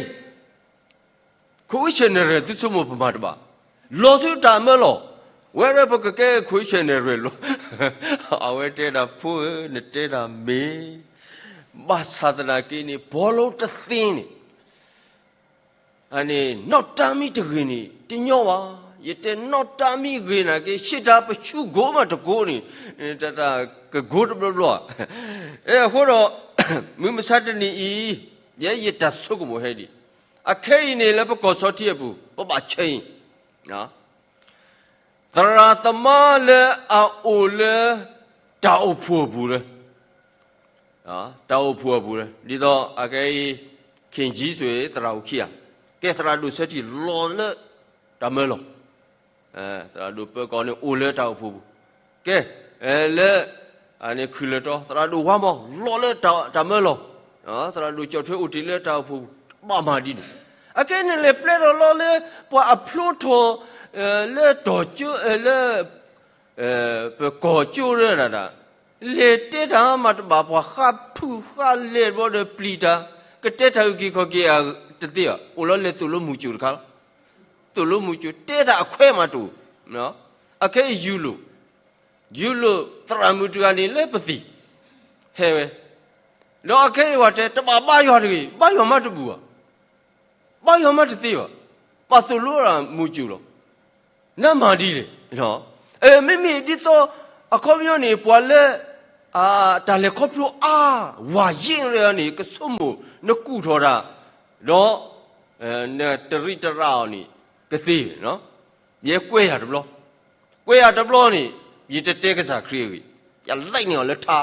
ခဝ့ၡၢၣ်နဲၣ်ရွဲၣ် သုဆိကမိၣ်ပမၤတဘၣ်, လီၤဆူတၢ်မၢလီၤ, ဝဲဒၣ်ပကကဲခဝ့ၡၢၣ်နဲၣ်ရွဲၣ်လီၤ. အဝဲတဲဒၣ်ဖိဧၢ နတဲဒၣ်မ့ၢ်, ဘၣ်ဆၣ်သနာ်က့န့ၣ် ဘီလိတသ့န့ၣ် အန့ၣ် နီၣ်တၢ်မံတဂ့ၤန့ၣ် တညီဘၣ်. ယတဲနီၣ်တၢ်မံဂ့ၤနာ်က့ ရှ့တၢ်ပဆူကိးမးတကိးန့ၣ် တၢ်ကကိးတဘျီဘျီဧါ. အဃိဒီး မုၢ်မဆါတနံၤအံၤ ယဲယတၢ်ဆိကမိၣ်ဟဲဒံး အခဲအံၤန့ၣ်လၢပကီၢ်စီထံအပူၤ ပဘၣ်ဆဲးအံၤ သရၣ်သမါလၢအအိၣ်လၢ တၢ်အိၣ်ဖှိၣ်အပူၤလၢ တၢ်အိၣ်ဖှိၣ်အပူၤလၢ ဒ်သိးအကဲအံၤ King James သရၣ်အိၣ်ခံဂၤ, ကဲသရၣ်ဒိၣ်ဆၢထံၣ်လီၤလၢတၢ်မၢလီၤ, သရၣ်ဒိၣ်ပၢကီၢ်န့ၣ် အိၣ်လၢတၢ်အိၣ်ဖှိၣ်ပူၤ, ကဲ လၢ အန့ၣ်ခုၣ်လၢာ်တီ သရၣ်ဒိၣ်ဝါမီၤ လီၤလၢတၢ်မၢလီၤ, သရၣ်ဒိၣ်ကၠီၣ်ထွဲအိၣ်တ့ၢ်လၢတၢ်အိၣ်ဖှိၣ်ပူၤ ဘၣ်မၤဒ်န့ၣ်, အကဲန့ၣ်လဲၤပျဲထီၣ်လီၤလၢ ပှၤအဖျိထီၣ် လၢတီၤကၠိ လၢ ပကီၢ်ကၠိရၢဒၣ်ဒၣ်, လဲၤတဲတၢ်မၤတဘၣ် ပှၤဃါဖုၣ်ဃါလဲၤတဘျီဒီးပျံၤတၢ်, ကတဲတၢ်အုၣ်က့ၤခီၣ်က့ၤတသ့ဘၣ်, အိၣ်လီၤလဲၤသိၣ်လိမုၢ်ကၠိၣ်တခါလီၤ, သိၣ်လိမုၢ်ကၠိၣ် တဲတၢ်အခွဲးမးတအိၣ်, အခဲအံၤယူၤလိာ်, ယူၤလိာ်သရၣ်မုၣ်တဂၤန့ၣ်လၢပသံၣ်, ဟဲဝဲ, ဒီးအခဲအံၤပှၤတဲ တဘၣ်ဘါယွၤတဂ့ၤ, ဘါယွၤမးတဘူၣ်ဘၣ် ဘါယွၤမးတသ့ဘၣ်, ပာ်သိၣ်လိတၢ်မုၢ်ကၠိၣ်လီၤ, နမၤဒ်လဲၣ်, မ့မ့ၢ်ဒ်သိး အခီပညီန့ၣ် ပှၤလၢ တၢ်လဲၤခီဖျိအါ ဝၤယ့ၣ်ရၢန့ၣ် ကဆိကမိၣ် နကူၣ်ထီၣ်တၢ်, ဒီး နတရံးတရၤအီၤန့ၣ် ကသ့, ယဲကွဲးယၤတဘျီ, ကွဲးယၤတဘျီန့ၣ် ယတတဲကစၢ်ခရံာ်အဂ့ၢ်, ယလဲၤန့ၢ်အီၤလၢထါ,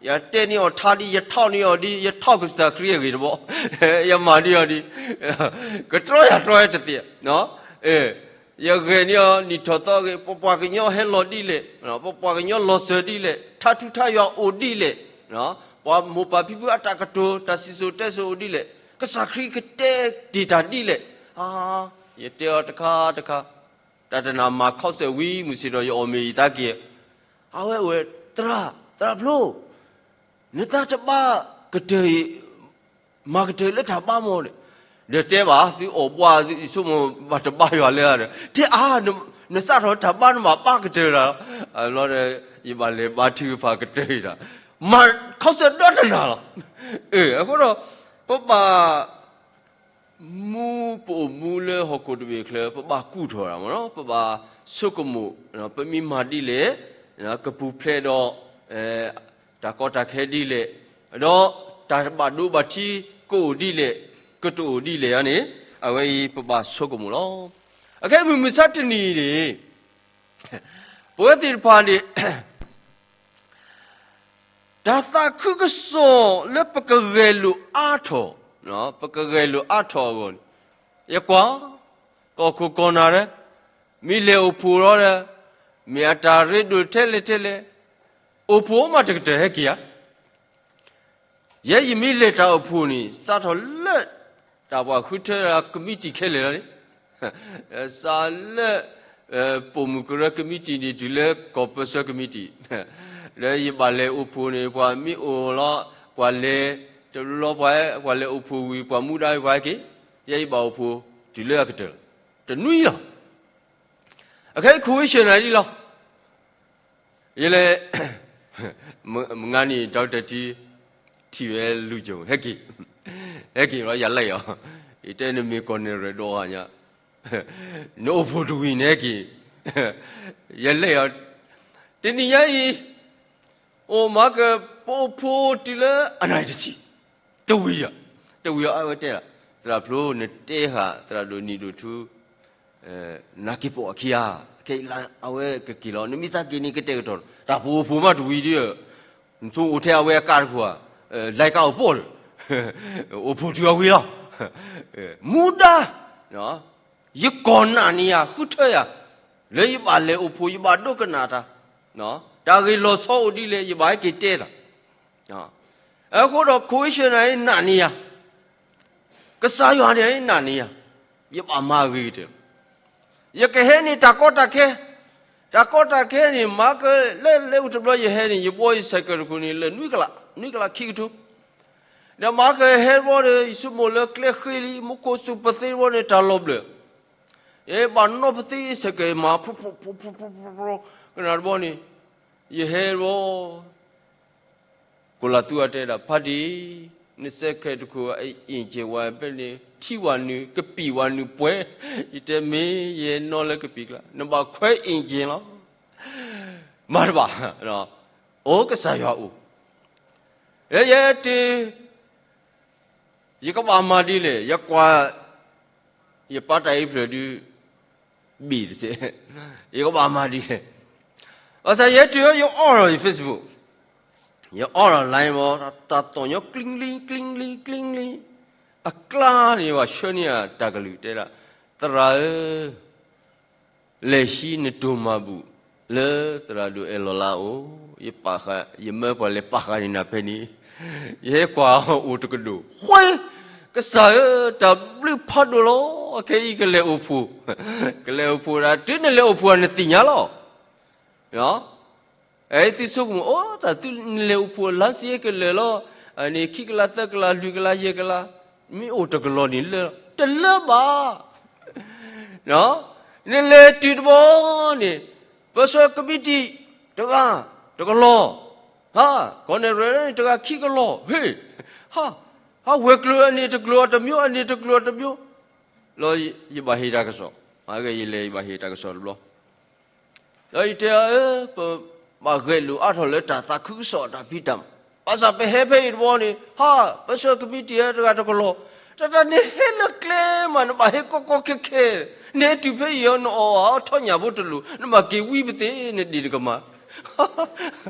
ယတဲန့ၢ်အီၤထါဒ် ယထီၣ်န့ၢ်အီၤဒ် ယထီၣ်ကစၢ်ခရံာ်အဂ့ၢ်တဘျီ, ယမၤဒ်အီၤဒ် ကတြီယၤတြီဝဲတသ့, ယဂဲၤန့ၢ်အီၤနံၣ်ထီၣ်သီအဂ့ၢ်, ပပှၤကညီဟဲလီၤဒ်လဲၣ်, ပပှၤကညီလီၤစၢၤဒ်လဲၣ်, ထါထူထါယွၤအိၣ်ဒ်လဲၣ်, ပှၤမိၢ်ပၢ်ဖံဖုအတၢ်ကတိၤ တၢ်စံၣ်စိၤတဲစိၤအိၣ်ဒ်လဲၣ်, ကစၢ်ခရံာ်ကတဲတ့ၢ်တၢ်ဒ်လဲၣ်, ယတဲအီၤတခါတခါ, တၢ်တနၢ်မၤခီစၢၣ်ဝံၤ မုၢ်ဆ့ၣ်ဒီးယအီၣ်မ့ၢ်ယသးက့ၤ, အဝဲအိၣ်ဝဲ သရၣ်, သရၣ်ဖျိ, နသးတဘါကတၢၢ်အံၤ မၤကတၢၢ်လၢတၢ်ဘါမီၢ်န့ၣ်, ဒီးတဲဘၣ် သုအီၣ်ဘှါသုအံၤဆိကမိၣ်ဘၣ်တဘါယွၤလၢဒီး တဲအါ, နစးထီၣ်တၢ်ဘါနဘၣ်ဘါကတၢၢ်တၢ်လီၤ, ဘျီဒီး ယဘၣ်လဲၤဘါထုကဖၣ်ကတၢၢ်အံၤဒီး မၤခီစၢၣ်ဒီတနၤလီၤ. အဃိဒီး ပဘၣ် မူပအိၣ်မူလၢဟီၣ်ခိၣ်တဘ့ၣ်ချၢ ပဘၣ်ကူၣ်ထီၣ်တၢ်မ့ၢ်နီၤ, ပဘၣ် ဆိကမိၣ်, ပမ့ၢ်မၤဒ်လဲၣ်, ကပူၤဖျဲးဒီး တၢ်ကီတၢ်ခဲဒ်လဲၣ်, ဒီးတၢ်ဘၣ်ဒိဘၣ်ထံးကအိၣ်ဒ်လဲၣ်, ကတအိၣ်ဒ်လဲၣ်န့ၣ်, အဝဲအံၤပဘၣ်ဆိကမိၣ်လီၤ. အခဲအံၤမုၢ်မဆါတနံၤန့ၣ် ပဝဲသ့ၣ်တဖၣ်န့ၣ် တၢ်သးခုကစီၣ်လၢပကဂဲၤလိာ်အါထီၣ်, ပကဂဲၤလိာ်အါထီၣ်အဂီၢ်န့ၣ်, ယကွၢ် ကီၢ်ခိၣ်ကီၢ်နၢ်ဒဲး, မ့ၢ်လဲၤအိၣ်ဖှိၣ်လီၤဒီး, မ့ၢ်အတၢ်ရ့ဒိၣ်ထဲလဲၣ်ထဲလဲၣ်, အိၣ်ဖှိၣ်မးတကတၢၢ်ဟဲက့ၤဧါ. ယဲယမ့ၢ်လဲၤတၢ်အိၣ်ဖှိၣ်န့ၣ် စးထီၣ်လၢ တၢ်ပှၤဃုထၢ committee ခဲလၢာ်လီၤန့ၣ်, စးလၢ ပိာ်မုၣ်ကရၢ committee န့ၣ် တုၤလၢကီၢ်ပၢဆှၢ committee, လၢယဘၣ်လဲၤအိၣ်ဖှိၣ်န့ၣ် ပှၤမ့ၢ်အိၣ်လီၤ, ပှၤလဲၤ, တဘျီပှၤ, ပှၤလဲၤအိၣ်ဖှိၣ်ဝံၤ ပှၤမူဒါဝံၤပှၤဟဲက့ၤ, ယဲယဘၣ်အိၣ်ဖှိၣ်တုၤလၢအကတၢၢ်လီၤ, တနွံလီၤ. အခဲအံၤ question နၤဒ်လီၤ. ယလဲၤ, မုၢ်ဂၤန့ၣ် ဒီးတထံ, ထံၣ်ဝဲလူၤကၠိ, ဟဲက့ၤ, ဟဲက့ၤလီၤ ယလဲၤအီၤ, ယတဲနမ့ၢ်ကီၢ်နဲၣ်ရွဲၣ်ဒီးဂၤညါ, နအိၣ်ဖှိၣ်တဝံၤန့ၣ်ဟဲက့ၤ, ယလဲၤအီၤ, တနံၤညါအံၤ, အိၣ်မၤက ပအိၣ်ဖှိၣ်တုၤလၢအနၣ်ရံၣ်တဆံ, တဝံၤဒီး, တဝံၤအီၤအဝဲတဲလီၤ, သရၣ်ဖျိနတဲဃာ် သရၣ်ဒိၣ်နံၣ်ဒိၣ်ထူ နၤက့ၤပိာ်အခံဧါ, ခဲအံၤလၢအဝဲကက့ၤလီၤ, နမ့ၢ်သးက့ၤန့ၣ်ကတဲာ်ကတီၤ, တၢ်ပအိၣ်ဖှိၣ်မးတဝံၤဒီး, နဆိအိၣ်ထဲအဝဲအကါတခိၣ်ဧါ, လဲၤကါအိၣ်ပိာ်လၢ, အိၣ်ဖှိၣ်တုၤအဝံၤလီၤ, မူဒါ, ယကီၢ်နာ်န့ၢ်ယၤ ဃုထၢယၤ, လၢယဘၣ်လဲၤအိၣ်ဖှိၣ် ယဘၣ်ဒိကနၣ်တၢ်, တၢ်ဂ့ၢ်လီၤဆီအိၣ်ဒ်လဲၣ် ယဘၣ်ဟဲက့ၤတဲတၢ် အဃိဒီး question န့ၣ်နာ်န့ၢ်ယၤ, ကစၢ်ယွၤန့ၣ်နာ်န့ၢ်ယၤ, ယဘၣ်မၤအဂ့ၤကတၢၢ်, ယကဟဲန့ၣ်တၢ်ကီတၢ်ခဲ, တၢ်ကီတၢ်ခဲန့ၣ် မၤကလဲၤလဲၤအိၣ်တဘျီယဟဲန့ၣ် ယဘှီယ cycle တခိၣ်န့ၣ် လၢနွံကလး, နွံကလးခံကထိ, ဒီးမၤကဟဲတဘျီဒီး ယဆိကမိၣ်လၢကျဲဃ့လံ မူခိၣ်စူၣ်ပသ့တဘျီန့ၣ် တၢ်လီၤဘျၢၣ်, ယဘၣ်နီၣ်ပသ့ cycle မၤ ဖျိဖျိဖျိဖျိဖျိဖျိ, ကနၣ်တဘျီန့ၣ်, ယဟဲတဘျီ ကိၣ်လၤသူအတဲဒၣ် ဖါတံၢ်, နစဲးခဲတခိၣ်အအ့ၣ်က့ၤဝဲဖဲန့ၣ် ထံဝဲနုာ် ကပံာ်ဝဲနုာ်ပှဲၤ, ယတဲမ့ၢ်ယဲနီၢ်လၢကပံာ်ကျါ နဘၣ်ခွဲအ့ၣ်က့ၤလီၤ, မၤတဘၣ်, အိၣ်ကစၢ်ယွၤအိၣ်, ယဲယဲတ့ ယကဘၣ်မၤဒ်လဲၣ်, ယကွၢ်, ယပၢ်တၢ်အံၤဖျၢၣ်ဒုး, ဘ့ၣ်တစဲး, ယကဘၣ်မၤဒ်လဲၣ်, ဘၣ်ဆၣ်ယဲတုၤယအီၣ်ဒီးယ Facebook, ယအီၣ်ဒီး line မး တၢ်သီၣ်ညီ ကျံကျံကျံကျံကျံကျံ, အကျါန့ၣ် ပှၤဆှၢန့ၢ်ယၤတၢ်ကလုၢ်တဲဒၣ်, သရၣ်ဧၢ လဲၤဟံးနတိၢ်မၤဘူၣ်လၢသရၣ်ဒိၣ်အဲၣ်လီၤလါအအိၣ်, ယပာ်ဃာ်, ယမၢပှၤလဲၤပာ်ဃာ်န့ၢ်နၤဖဲန့ၣ်, ယဟဲကွၢ်အိၣ်တကဒိၣ်, ဃဲ, ကစၢ်ဧၢ တၢ်ဘျုးဖးဒိၣ်လီၤ, ခဲအံၤကလဲၤအိၣ်ဖှိၣ်, ကလဲၤအိၣ်ဖှိၣ်ဒၣ် တုၤနလဲၤအိၣ်ဖှိၣ်နသ့ၣ်ညါလီၤ. အဲ သုဆိကမိၣ် အိ တၢ်သုနလဲၤအိၣ်ဖှိၣ်လါစ့ကလၢာ်လီၤ, န့ၣ်ခံကလးသၢကလးလွံၢ်ကလးယဲၢ်ကလး, မ့ၢ်အိၣ်တကလီၤန့ၣ်လၢာ်လီၤ, တလၢာ်ဘၣ်. နလဲၤတုၤတဘျီန့ၣ်, ပၢဆှၢကမံးတံာ်တဂၤတကလီၤ, ဟါ, ကီၢ်နဲၣ်ရွဲၣ်န့ၣ်တဂၤခံကလီၤ, ဟ့ၣ်, ဟါ, ဟါဝဲၤကျိၤအန့ၣ်တကျိၤ အတမျိုး အန့ၣ်တကျိၤ အတမျိုး, လီၤ, ယဘၣ်ဟ့ၣ်တၢ်ကစီၣ်, မ့ၢ်ဂ့ၤ ယလဲၤယဘၣ်ဟ့ၣ်တၢ်ကစီၣ်တဘျီ ဒီးယတဲအီၤ, ပဘၣ်ဂဲၤလိာ်အါထီၣ်လၢတၢ်သးခုကစီၣ်အတၢ်ဖံးတၢ်မၤ, ဘၣ်ဆၣ်ပဟဲဖဲအံၤတဘျီန့ၣ်, ဟါ, ပၢဆှၢကမံးတံာ်တဂၤတကလီၤ, တၢ်တၢ်န့ၣ်ဟဲလၢကျဲမး နဘၣ်ဟ့ၣ်ကီကီခဲခဲ, နဟဲတုၤဖဲအံၤအီၤ နအီၣ်အီၤထီၣ်ညၣ်ဖိတလိၣ်, နဘၣ်က့ၤဝံပသ့ၣ် နဒ့ၣ်တကမၤ,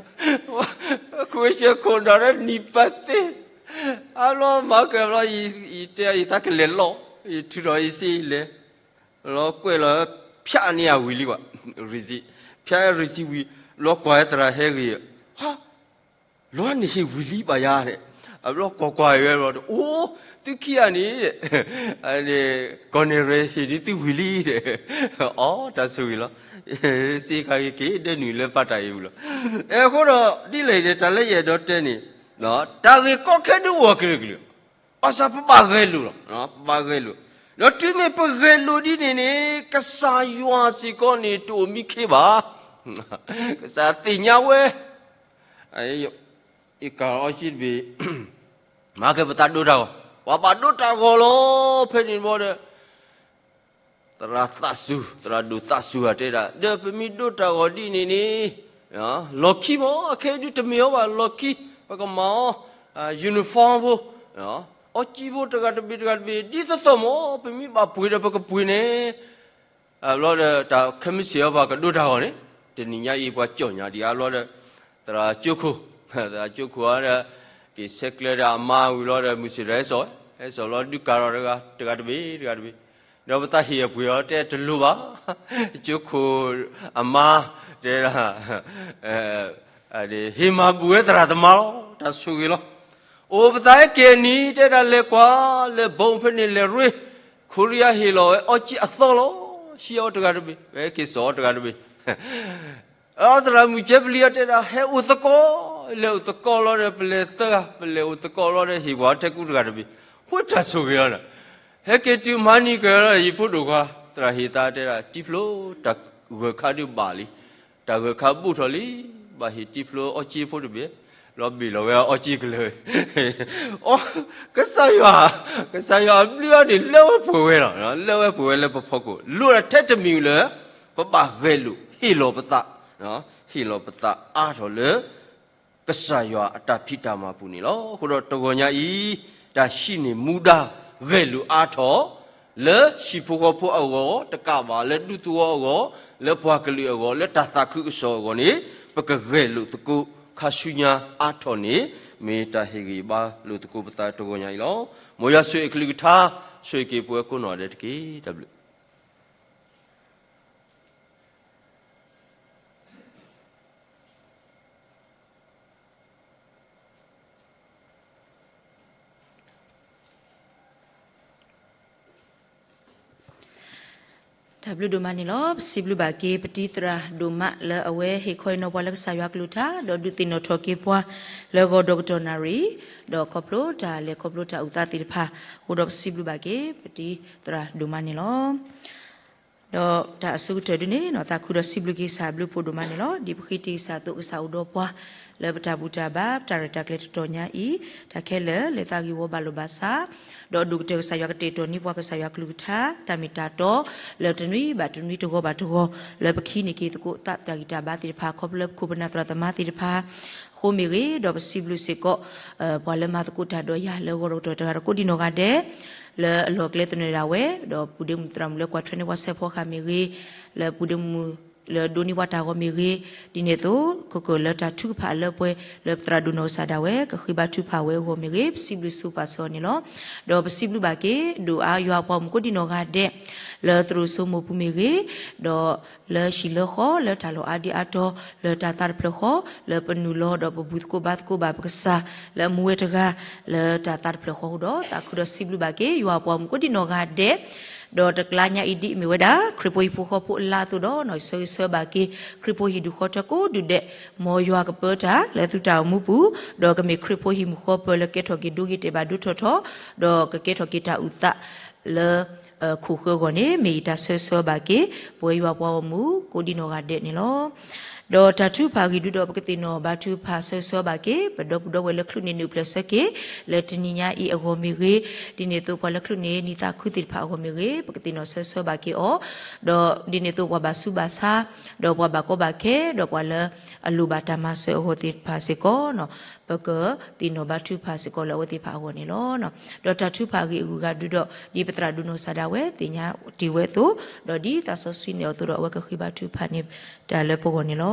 ခိၣ်ဆၢခိၣ်ဒီးနံၣ်ပၢသ့, အဘျီမၤကဘျီ, ယတဲအီၤယသးကလဲၤလီၤ, ယထုးထီၣ်ယစ့လဲၤ လီၤကွဲးလီၤ, ဖၠးန့ၢ်အဝံၤလံကွၢ်, receipt, ဖၠး receipt ဝံၤ, လီၤကွၢ်ဝဲသရၣ်ဟဲဂ့ၤ, ဟါ, လီၤန့ၣ်ဟ့ၣ်ဝံၤလံဘၣ်ယၤ, အဘျီကွၢ်ကွၢ်ဝဲဘျီဒီး အိ, သုခံဂၤန့ၣ်, ကီၢ်နဲၣ်ရွဲၣ်ဟ့ၣ်ဒုးသုဝံၤလံဒီး, အီ တၢ်ဆိၣ်ဂ့ၤလီၤ, စ့ကၤဂ့ၤက့ၤဒဲနုာ်လၢပၢ်တၢ်အံၤဝံၤလီၤ, အဃိဒီးဒ်လဲၣ်န့ၣ် တၢ်လၢယအဲၣ်ဒိးတဲန့ၣ်, တၢ်ဂ့ၢ်ကီခဲဒုးအိၣ်အကလုာ်ကလုာ် ဘၣ်ဆၣ်ပဘၣ်ဂဲၤလိာ်လီၤ, ပဘၣ်ဂဲၤလိာ်, ဒီးတုၤမ့ၢ်ပဂဲၤလိာ်ဒ်န့ၣ်န့ၣ် ကစၢ်ယွၤစ့ၢ်ကီးန့ၣ် တအိၣ်မံခ့ဘၣ်, ကစၢ်သ့ၣ်ညါဝဲ, ယကၤအီၤစံတဘ့ၣ်, မၤကဲပသးဒိတၢ်ဂီၤ, ပှၤဘၣ်ဒိတၢ်ဂီၤလီၤ, ဖဲန့ၣ်ဘီဒီး, သရၣ်သးစူၤ, သရၣ်ဒိၣ်သးစူၤဧၢ တဲဒၣ်, ဒီးပမ့ၢ်ဒိးတၢ်ဂီၤဒ်န့ၣ်န့ၣ်, လီၢ်ခံမ့ၢ် အခဲအံၤဒုးတမ့ၢ်အီၤဘၣ်, လီၢ်ခံ ပကမၤအီၤ uniform ဖိ, အီၣ်ကံၣ်ဖိတဂၤတဘ့ၣ်တဂၤတဘ့ၣ် ဒ်သိးသိးမ့ၢ် ပမ့ၢ်ဘၣ်ပှ့ၤဒီးပကပှ့ၤန့ၣ် ဘျီဒီးတၢ်ခဲမုၢ်ဆ့ၣ်အီၤ ပှၤကဒိးတၢ်ဂီၤန့ၣ်, တနံၤညါအံၤ ပှၤကၠီၣ်ညါဒံးအါဘျီဒီး, သရၣ်ကၠိခိၣ်, သရၣ်ကၠိခိၣ်ဧါဒီး, က့ၤဆဲးကျၢဒီးအမါဝံၤလီၤဒီး မုၢ်ဆ့ၣ်ဒီးဟဲစိာ်, ဟဲစိာ်လီၤဒုးကၤထီၣ်တဂၤတဂၤတဘ့ၣ်တဂၤတဘ့ၣ်, ဒီးပသးဟ့ၣ်အပှ့ၤအီၤ တဲတလိၤဘၣ်, ကၠိခိၣ်အမါ, တဲဒၣ် ဟ့ၣ်မၤဘူၣ်ဝဲသရၣ်သမါလီၤ, တၢ်ဆိၣ်ဂ့ၤလီၤ. အိၣ်ပသးဟဲက့ၤအနံၤ တဲဒၣ်လဲၤကွၢ်, လဲၤဘီဖဲန့ၣ်လဲၤရ့, ခိရံယါဟ့ၣ်လီၤဝဲအီၣ်ကံၣ်အသီလီၤ, ဟံးအီၤတဂၤတဘ့ၣ်, ဝဲက့ၤစိာ်အီၤတဂၤတဘ့ၣ်, အသရၣ်မုၣ်ကဲပျံၤအီၤတဲဒၣ် ဟဲအိၣ်သကိး, လဲၤအိၣ်သကိးလီၤဒီး ပလဲၤသၢဂၤ, ပလဲၤအိၣ်သကိးလီၤဒီး ဟ့ၣ်ပှၤထဲကူတဂၤတဘ့ၣ်, ဟဲတၢ်ဆိၣ်ဂ့ၤလီၤဒီး, ဟဲက့ၤတုၤမၤနံၤကၢၤလီၤဒီး ယဖိဒိၣ်ခွါ, သရၣ်ဟ့ၣ်သးတဲဒၣ် တံဖျိတၢ်ဂၢၢ်ခါဒုးဘၣ်လံ, တၢ်ဂၢၢ်ခါဘူးထီၣ်လံ, ဘၣ်ဟ့ၣ်တံဖျိအီၣ်ကံၣ်ဖိတဘ့ၣ်, လီၤဘ့ၣ်လီၤဝဲအီၣ်ကံၣ်ကလၢၤ, ကစၢ်ယွၤ, ကစၢ်ယွၤအဘျုးအါန့ၣ် လၢဝဲပှဲၤဝဲလီၤ, လၢဝဲပှဲၤဝဲလၢပဖီခိၣ်, လိၣ်ဒၣ်ထဲတမံၤလၢ ပဘၣ်ဂဲၤလိာ် ဟ့ၣ်လီၤပသး, ဟ့ၣ်လီၤပသးအါထီၣ်လၢ ကစၢ်ယွၤအတၢ်ဖံးတၢ်မၤပူၤန့ၣ်လီၤ. အဃိဒီးတဂီၤညါအံၤ, တၢ်ဟံးန့ၢ်မူဒါဂဲၤလိာ်အါထီၣ်, လၢဟံၣ်ဖိဃီဖိအဂီၢ်, တကးဘၣ်လၢဒူသဝီအဂီၢ်, လၢပှၤကလုာ်အဂီၢ်, လၢတၢ်သးခုကစီၣ်အဂီၢ်န့ၣ်, ပကဂဲၤလိာ်သကိးခါဆူညါအါထီၣ်န့ၣ်, မ့ၢ်တၢ်ဟ့ၣ်ဂံၢ်ဘါလိာ်သကိးပသးတဂီၤညါအံၤလီၤ. မ်ယွၤဆိၣ်ဂ့ၤအကလုၢ်ကထါ, ဆိၣ်ဂ့ၤက့ၤပဝဲကိးနီၢ်ဂၤဒဲးတက့ၢ်. တၢ်ဘျုး တၢ်ဘျုးဒိၣ်မးန့ၣ်လီၤ. ပစံးဘျုးဘၣ်က့ၤ ပတံၤသရၣ်ဒိၣ်မးလၢအဝဲဟ့ၣ်ခီဟ့ၣ်နီၤပှၤလၢကစၢ်ယွၤကလုၢ်ကထါ, ဒီးဒုးသ့ၣ်နီၣ်ထီၣ်က့ၤပှၤ လၢဂီၤဒီးကတီၢ်နၣ်ရံၣ်, ဒီးခီဖျိတၢ်လဲၤခီဖျိတၢ်အုၣ်သးသ့ၣ်တဖၣ်, အဃိဒီးပစံးဘျုးဘၣ်က့ၤ ပတံၤသရၣ်ဒိၣ်မးန့ၣ်လီၤ. ဒီးတၢ်အဆိကတၢၢ်ဒုန့ၣ် သးခုဒီးစံးဘျုးက့ၤကစၢ်အဘျုးဖးဒိၣ်မးန့ၣ်လီၤ. ဒ်ပဃ့တ့ၢ်ကစၢ်အသိး ကစၢ်အိၣ်ဒီးပှၤ လၢပတၢ်ဘူၣ်တၢ်ဘါ ပတၢ်ရဲၣ်တၢ်ကျဲၤတတီၤညါအံၤ, တၢ်ခဲလၢာ် လဲၤသးဂ့ၤဝီဘၣ်လိာ်ဘၣ်စး, ဒီးဒိၣ်ကတၢၢ်ကစၢ်ယွၤကတဲာ်ကတီၤန့ၢ်ပှၤကစၢ်ယွၤကလုၢ်ကထါ တၢ်မ့ၢ်တၢ်တီ လၢတနွံဘၣ်တနွံတဂီၤဘၣ်တဂီၤ လၢပကဟံးန့ၢ်က့ၤသကိးသးတၢ်ဂံၢ်တၢ်ဘါသ့ၣ်တဖၣ် ခီဖျိလၢပခိၣ်ပနၢ်သရၣ်သမါသ့ၣ်တဖၣ် အဃိမ့ၢ်ဂ့ၤ, ဒီးပစံးဘျုးစ့ၢ်ကီး ပှၤလၢမၤသကိးတၢ်ဒီးယၤ လၢဂီၤဒီးကတီၢ်တဂၤဒီးကိးဒံနီၢ်ဂၤဒဲး လၢအလီၢ်ကျဲသနၢၣ်ဒၣ်ဝဲ, ဒီးပုၢ်ဒ့မုၣ်သရၣ်မုၣ်လၢကွၢ်ထွဲန့ၢ်ပှၤစဲးဖီဃာ်မ့ၢ်ဂ့ၤ, လၢပုၢ်ဒ့မုၣ်လၢဒိးန့ၢ်ပှၤတၢ်ဂီၤမ့ၢ်ဂ့ၤ, ဒ်န့ၣ်အသိး ကကလၢတၢ်ထုကဖၣ်လၢပှဲၤ လၢပသရၣ်ဒိၣ်နီၢ်ကစၢ်ဒၣ်ဝဲ ကဃ့ဘါထုကဖၣ်ဝဲအဂီၢ်မ့ၢ်ဂ့ၤ, ပစံးဘျုးဆိပာ်စၢၤအီၤန့ၣ်လီၤ. ဒီးပစံးဘျုးဘၣ်က့ၤ ဒိၣ်အါယွၤအပှၤဂီၢ်မုၢ်ကိးဒံနီၢ်ဂၤဒဲး လၢသရိာ်စိမိၢ်ပူၤမ့ၢ်ဂ့ၤ, ဒီးလၢဟံၣ်လၢဃီ လၢတၢ်လီၢ်အါဒံအါတီၤ လၢတၢ်သးတဖျၢၣ်ဃီ လၢပနုာ်လီၤဒီးပဘူၣ်သကိးဘါသကိးဘၣ်ပကစၢ် လၢအမူဝဲတဂၤ လၢတၢ်သးတဖျၢၣ်ဃီအဃိဒီး သးခုဒီးစံးဘျုးဘၣ်က့ၤ ယွၤအပှၤဂီၢ်မုၢ်ကိးဒံနီၢ်ဂၤဒဲး, ဒီးတကျါညါအံၤဒ်အမ့ၢ်ဝဲဒၣ် ခရံာ်ဖိဟံၣ်ဖိဃီဖိအလါအသိးဒီး ဆၢဂ့ၤဆၢဝါဘၣ်က့ၤခရံာ်ဖိဟံၣ်ဒူၣ်ဃီထၢကိးဒူၣ်ဒဲး, မ်ယွၤကပၢတၢ်လၢသုတၢ်အိၣ်မူပူၤ, ဒီးကမ့ၢ်ခရံာ်ဖိဟံၣ်မုၢ်ဃီပၢၤလၢကဲထီၣ်က့ၤဒိဂ့ၤတဲာ်ဘၣ်ဒိထီၣ်ထီ, ဒီးကကဲထီၣ်က့ၤတၢ်အုၣ်သးလၢ ခိၣ်ဃၢအဂီၢ်န့ၣ် မ့ၢ်ယတၢ်ဆၢဂ့ၤဆၢဝါဘၣ်က့ၤ ပဝဲယွၤပှၤဂီၢ်မုၢ်ကိးဒံနီၢ်ဂၤဒဲးန့ၣ်လီၤ. ဒီးတၢ်ထုကဖၣ်အဂ့ၢ်ဒုဒီး ပကသ့ၣ်နီၣ်ဘါထုကဖၣ်ဆၢဂ့ၤဆၢဝါဘၣ်က့ၤ ပဒီပုၢ်ဒီဝဲၢ်လၢချုးန့ၢ်နုာ်ပျဲၢ်ဆၢက့ၤ လၢတနံၤညါအံၤအဂီၢ်မ့ၢ်ဂ့ၤ, ဒ်န့ၣ်အသိးပှၤလၢချုးန့ၢ်နံၣ်သးခုသ့ၣ်တဖၣ်အဂီၢ်မ့ၢ်ဂ့ၤ, ပကသ့ၣ်နီၣ်ဆၢဂ့ၤဆၢဝါဘၣ်က့ၤအီၤ, ဒီးဒ်န့ၣ်အသိးပှၤဘၣ်ဆူးဘၣ်ဆါ, ဒီးပှၤဘၣ်ကီဘၣ်ခဲ, ဒီးပှၤလၢအလိၣ်ဘၣ်တၢ်မၤစၢၤအဂီၢ်သ့ၣ်တဖၣ်စ့ၢ်ကီး ပကသ့ၣ်နီၣ်ဘါထုကဖၣ်စ့ၢ်ကီးလၢအဝဲသ့ၣ်တဖၣ်အဂီၢ်န့ၣ်လီၤ. ဒီးတၢ်ထုကဖၣ်အဂ့ၢ်အဂုၤအဂၤဒုဒီး ဒ်ပသရၣ်ဒိၣ်နီၢ်ကစၢ်ဒၣ်ဝဲသ့ၣ်ညါတ့ၢ်ဝဲအသိး, ဒီးဒ်သးစီဆှံန့ၣ်အသိးဒီး အဝဲကဃ့ဘါထုကဖၣ်န့ၢ်တၢ်လၢပဂီၢ်န့ၣ်လီၤ.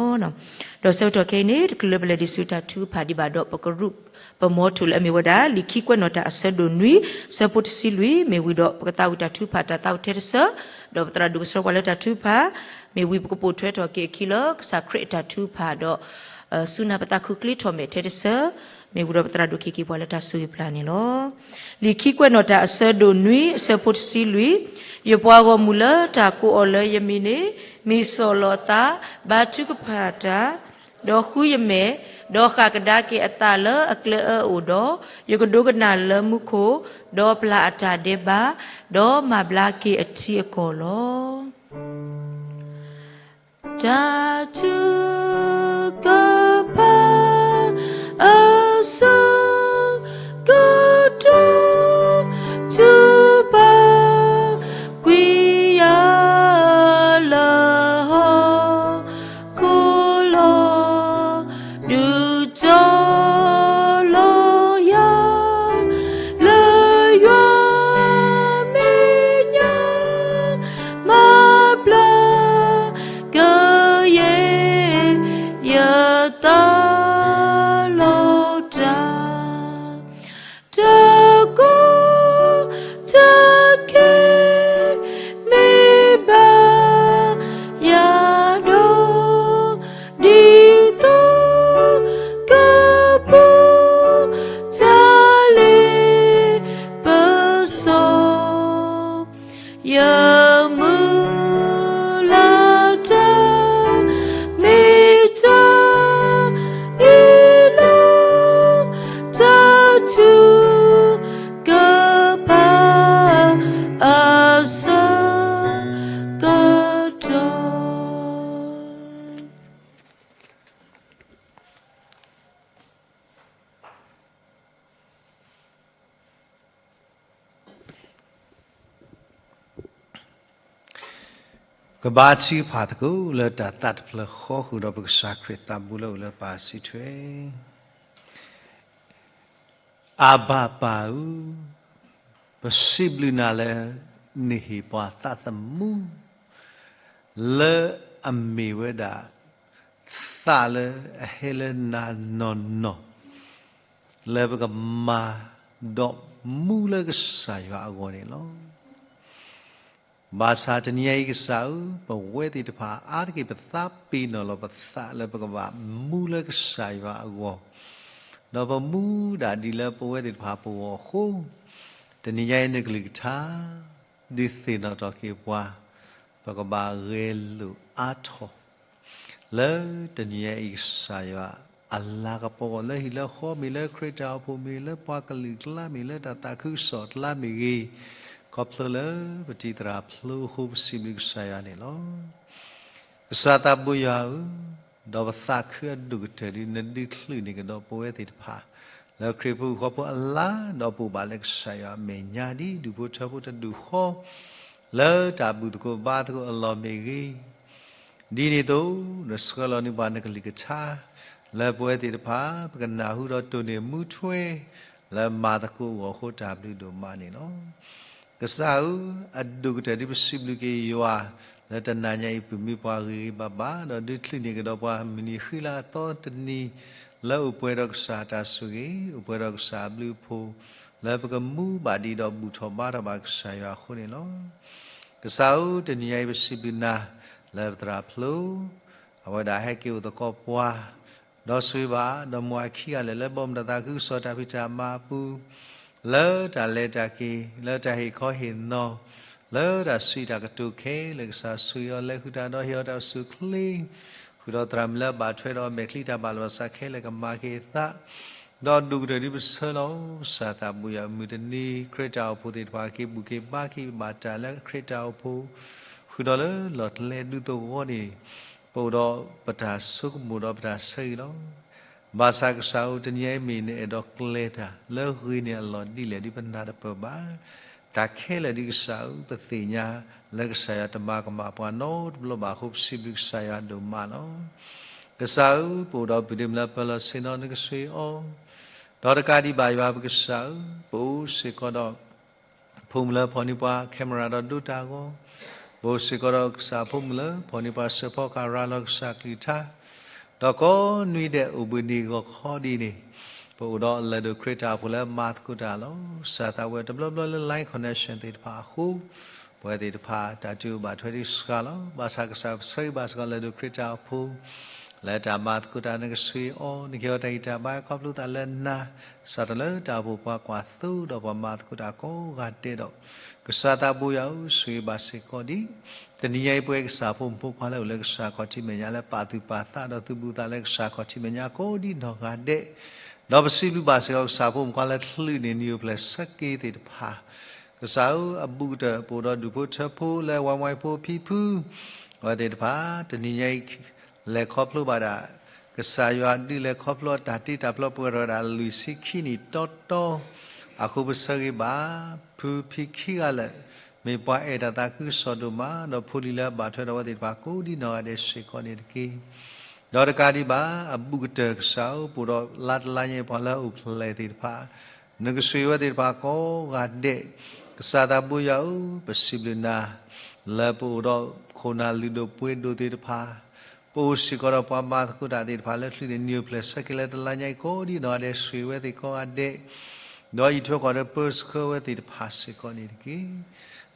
ဒီးဆၢကတီၢ်ခဲအံၤန့ၣ် တချုးလၢပလဲၤဒံးဆူတၢ်ထုကဖၣ်ဒံးဘၣ်ဒီး ပကရူၢ်ပမီထိၣ်လၢအမ့ၢ်ဝဲဒၣ် လံာ်ခံကွဲးနီၣ်တၢ်အဆၢဒိၣ်နွံ ဆၢဖိတဆံလွံၢ် မ့ၢ်ဝံၤဒီး ပကသးဝံၣ်တၢ်ထုကဖၣ်တၢ်သးဝံၣ်ထဲတဆၢ, ဒီးပသရၣ်ဒိၣ်ကဆှၢပှၤလၢတၢ်ထုကဖၣ်, မ့ၢ်ဝံၤပကပိာ်ထွဲထီၣ်က့ၤအခံလၢ ကစၢ်ခရံာ်အတၢ်ထုကဖၣ်ဒီး စူနၢ်ပသးခုချ့ထီၣ်မဲာ်ထဲတဆၢ, မ့ၢ်ဝံၤဒီးပသရၣ်ဒိၣ်ကဟ့ၣ်က့ၤပှၤလၢတၢ်ဆိၣ်ဂ့ၤပျၢ်န့ၣ်လီၤ. လံာ်ခံကွဲးနီၣ်တၢ်အဆၢဒိၣ်နွံ အဆၢဖိတဆံလွံၢ်, ယပှၤဂီၢ်မုၢ်လၢတၢ်ကိးအီၤလၢယမံၤန့ၣ် မ့ၢ်စီၢ်လီၤသး, ဘါထုကဖၣ်တၢ်, ဒီးဃုယမဲာ်, ဒီးဃၣ်ကဒါက့ၤအသးလၢအကျဲအၢအအိၣ်ဒီး, ယကဒိကနၣ်လၢမူခိၣ်, ဒီးပျၢ်အတၢ်ဒဲးဘး, ဒီးမၤဘျါက့ၤအထံအကီၢ်လီၤ. တၢ်ထုကဖၣ်အဆၢကတီၢ် ထုကဖၣ်ကွံာ်ယၤ တၢ်လ့ပစီ ယမုၢ်လၢ်တၢ် မ့ၢ်တၢ်အ့ၣ်လိာ် တၢ်ထုကဖၣ်အဆၢကတီၢ်. ကဘါထုကဖၣ်သကိးလၢတၢ်သးတဖျၢၣ်ဃီ ဃုာ်ဒီးပကစၢ်ခရံာ်သးဘိလၢအိၣ်လၢပၢ်စုထွဲ အၤဘၤပၢ်ဧၢ, ပစံးဘျုးနၤလၢ နဟ့ၣ်ပှၤသးသမူ လၢအမ့ၢ်ဝဲဒၣ် သးလၢအဟဲလၢနၤနီၢ်နီၢ် လၢပကမၤဒီးမူလၢကစၢ်ယွၤအဂီၢ်န့ၣ်လီၤ. ဘၣ်ဆၣ်တနံၤအံၤကစၢ်ဧၢ, ပဝဲသ့ၣ်တဖၣ်အါတက့ၢ် ပသးပ့ၤနီၣ်လီၤပသးလၢပကဘၣ်မူလၢကစၢ်ယွၤအဂီၢ်, ဒီးပမူဒၣ်ဒ်လၢပဝဲသ့ၣ်တဖၣ်ပဂီၢ်အဃိ, တနံၤညါအံၤနကလုၢ်ကထါ ဒုးသ့ၣ်နီၣ်ထီၣ်က့ၤပှၤ, ပကဘၣ်ဂဲၤလိာ်အါထီၣ် လၢတနံၤညါအံၤကစၢ်ယွၤအလၤကပီၤအဂီၢ် လၢဟံၣ်လၢဃီမ့ၢ်ဂ့ၤ လၢခရံာ်တၢ်အိၣ်ဖှိၣ်မ့ၢ်ဂ့ၤ လၢပှၤကလုာ်အကျါမ့ၢ်ဂ့ၤ လၢတၢ်သးခုကစီၣ်အကျါမ့ၢ်ဂ့ၤ, ခီဖျိလၢပတံၤသရၣ်ဖျိအဃိ ပစံးဘျုးကစၢ်ယွၤန့ၣ်လီၤ. ကစၢ်သးဘိယွၤဧၢ, ဒီးပသးခုအဒိၣ်ကတၢၢ်ဒ်နဒုးချုးန့ၢ်ကဒီးပဝဲသ့ၣ်တဖၣ် လၢခရံာ်ဖိဟံၣ်ဖိဃီဖိအလၤ ဒီးပအိၣ်ဘၣ်လၢကစၢ်ယွၤအမဲာ်ညါ ဒ်ဒူၣ်ဖိထၢဖိတဒူၣ်ဃီ လၢတၢ်ဘူၣ်သကိးဘါသကိးအလီၢ်မ့ၢ်ဂ့ၤ, ဒ်န့ၣ်အသိး နဆှၢလီၤန့ၢ်ပှၤနကလုၢ်ကထါ လၢပဝဲသ့ၣ်တဖၣ် ပကနၢ်ဟူဒီးတိၢ်န့ၢ်မူထွဲ လၢမၤသကိးအဂီၢ်အဃိ တၢ်ဘျုးဒိၣ်မးန့ၣ်လီၤ. ကစၢ်ဧၢ, အဒိၣ်ကတၢၢ်ဒ်ပစံးဘျုးက့ၤယွၤ လၢတနၤညါအံၤ ပမ့ၢ်ပှၤဂ့ၤဂ့ၤဘၣ်ဘၣ် ဒီးဒုးချုးန့ၢ်ကဒီးပှၤမုၢ်နံၤဃံလၤအသီတနံၤ လၢအိၣ်ပှဲၤဒီးကစၢ်အတၢ်ဆိၣ်ဂ့ၤ အိၣ်ပှဲၤဒီးကစၢ်အဘျုးအဖှိၣ် လၢပကမူဘၣ်ဒံးဒီးဘူၣ်ထီၣ်ဘါထီၣ်ဘၣ်ကစၢ်ယွၤအဃိန့ၣ်လီၤ. ကစၢ်ဧၢ, တနံၤညါအံၤပစံးဘျုးနၤ လၢပသရၣ်ဖျိ အဝဲဒၣ်ဟဲက့ၤအိၣ်သကိးပှၤ ဒီးဆိၣ်ဂ့ၤဘၣ် ဒီးမိၢ်အခံဂၤလၢာ် လၢဘီမုၢ်တၢ်သးခုကစီၣ်တၢ်ဖံးတၢ်မၤအပူၤ လၢတၢ်လဲၤတၢ်က့ၤ လၢတၢ်ဟ့ၣ်ခီဟ့ၣ်နီၤ လၢတၢ်စံးတၢ်ကတိၤခဲလၢာ် ကစၢ်ဆိၣ်ဂ့ၤအီၤ လဲၤဃုာ်တၢ်ဒီးဟ့ၣ်အီၤတၢ်အိၣ်ဆူၣ်အိၣ်ချ့ ဃုာ်ဒီးသရၣ်မုၣ်လၢအဘၣ်ထွဲဒီးအမဲာ်ချံတၢ်ဘၣ်လီၤဘၣ်စးခဲလၢာ် ကမၤက့ၤအသး ဒီးဒိၣ်ကတၢၢ်ဒ်ပဆၢလီၤ ကစၢ်သးဘိယွၤ မုၢ်တနံၤ ခရံာ်တၢ်အိၣ်ဖှိၣ်သ့ၣ်တဖၣ် က့ၤဘူၣ်က့ၤဘါက့ၤဘၣ်တၢ်လၢခရံာ်တၢ်အိၣ်ဖှိၣ် ဃုာ်ဒီးလၢလီၢ်ကျဲဒူသဝီန့ၣ် ပအိၣ်ဒီးပတၢ်ဆိကမိၣ်ဒီးပတၢ်ဆၢဂ့ၤလီၤ. ဘၣ်ဆၣ်ကစၢ်ဧၢ, တနံၤအံၤမ့ၢ်နအဲၣ်ဒိးကျဲၤတၢ် လၢဂ့ၤန့ၢ်အလီၢ်ဒ်လဲၣ်ဒ်ပနၢ်တပၢၢ်ဘၣ်. တၢ်ခဲလၢာ်ဒ်ကစၢ်ဧၢ, ပသ့ၣ်ညါ လၢကစၢ်ယွၤတမၤကမၣ်ပှၤနီတဘျီဘၣ်အဃိ ပစံးဘျုးကစၢ်ယွၤဒိၣ်မးလီၤ. ကစၢ်ဧၢ, ပအိၣ်ဒီးပုၢ်ဒ့မုၣ်လၢပၢၤလီၢ်ဆ့ၣ်နီၤ နကဆိၣ်ဂ့ၤအီၤ ဒီးတကးဒံးဘၣ်ယွၤပကစၢ်ဧၢ, ပအိၣ်စ့ၢ်ကီးဒီး ဖိမုၣ်လၢဖီၣ်န့ၢ်ပှၤ camera ဒီးဒိတၢ်အဂီၢ်, ပအိၣ်စ့ၢ်ကီးဒီးကစၢ်ဖိမုၣ်လၢဖီၣ်န့ၢ်ပှၤ စၢဖီကရၤလီၤကစၢ်ကလုၢ်ကထါ, ဒီးကိးနွံဒဲးအိၣ်ဘှံးနံၤဂီၤခီဒ်န့ၣ်, ပအိၣ်ဒီးလၢၢ်ဒိၣ်ခရံာ်တၢ်အိၣ်ဖှိၣ်လၢမၤသကိးတၢ်လီၤ. ကစၢ်သးဝဲတဘျီဘျီလၢ line connection သ့ၣ်တဖၣ်အဃိ, ပဝဲသ့ၣ်တဖၣ်တၢ်တအိၣ်ဘၣ်ထွဲဒံးစှၤလီၤ. ဘၣ်ဆၣ်ကစၢ်ပဆၢဂ့ၤဘၣ်စ့ၢ်ကီးလၢၢ်ဒိၣ်ခရံာ်တၢ်အိၣ်ဖှိၣ် လၢတၢ်မၤသကိးတၢ် နကဆိၣ်ဂ့ၤအီၤ, နကဟ့ၣ်အီၤတၢ်ဂံၢ်တၢ်ဘါ ခီဖျိသးလၢနၤ, စးထီၣ်လၢတၢ်အိၣ်ဖှိၣ်ပှၤကွၢ်သိဒီးပှၤမၤသကိးတၢ်ကိးဂၤဒဲးဒီး, ကစၢ်သးဘိယွၤဧၢ, ဆိၣ်ဂ့ၤဘၣ်စ့ၢ်ကီးဒံး တနံၤညါအံၤပဝဲကစၢ်ဖိမုၣ်ဖိခွါလၢအိၣ်လၢကစၢ်ခီၣ်ထံးမဲာ်ညါ လၢပာ်သူၣ်ပာ်သးဒီးသုးဘူးသးလၢကစၢ်ခီၣ်ထံးမဲာ်ညါကိးဒံးနီၢ်ဂၤဒဲး, ဒီးပစံးဘျုးဘၣ်စ့ၢ်ကီးကစၢ်ဖိမုၣ်ဖိခွါလၢချုးန့ၢ်နံၣ်အိၣ်ဖျဲၣ်ဆၢက့ၤသ့ၣ်တဖၣ်, ကစၢ်ဧၢ, အဘူးကတၢၢ်ပအိၣ်ဒီးဒူၣ်ဖိထၢဖိလၢဝါမွဲဖိဖံဖု, အဝဲသ့ၣ်တဖၣ် တနံၤညါအံၤ လဲၤခီဖျိဘၣ်ဒၣ် ကစၢ်ယွၤဒုးလဲၤခီဖျိတၢ်တ့တၢ်ဖျီပှဲၤထီၣ်ဝဲဒၣ်လွံၢ်ဆံခံနံၣ်တီတီ, အဃိပဆၢဂ့ၤဘၣ် ဖုဖံခံဂၤလၢာ်, မ့ၢ်ပှၤအဲၣ်တၢ်သးခုကစီၣ်ဒိၣ်မး ဒီးဖိလံၤလၢအဘၣ်ထွဲဒီးအဝဲသ့ၣ်တဖၣ်ကိးဒံးနီၢ်ဂၤဒဲးစ့ၢ်ကီးန့ၣ်တက့ၢ်. ဒီးတကးဒံးဘၣ် အဘူးကတၢၢ်ကစၢ်ဧၢ, ပအိၣ်ဒီးလါတလါညါအံၤပှၤလၢအအိၣ်ဖျဲၣ်သ့ၣ်တဖၣ် နကဆိၣ်ဂ့ၤဝဲသ့ၣ်တဖၣ်ကိးဂၤဒဲး, ကစၢ်သးဘိယွၤဧၢ, ပစံးဘျုးနၤ လၢပအိၣ်ဒီးခိၣ်နၢ်လုၢ်ဒိၣ်ပှ့ၤဒိၣ်သ့ၣ်တဖၣ်, ပအိၣ်စ့ၢ်ကီးဒီးပှၤမၤသကိးတၢ်သ့ၣ်တဖၣ်လၢချုးန့ၢ်နံၣ်အိၣ်ဖျဲၣ်ဆၢက့ၤလၢတလါညါအံၤကိးဒံးနီၢ်ဂၤဒဲး ဆိၣ်ဂ့ၤဝဲသ့ၣ်ကိးဂၤဒဲး, ဒီးအံးထွဲကွၢ်ထွဲပၢဆှၢဝဲသ့ၣ်တဖၣ်စ့ၢ်ကီးန့ၣ်တက့ၢ်.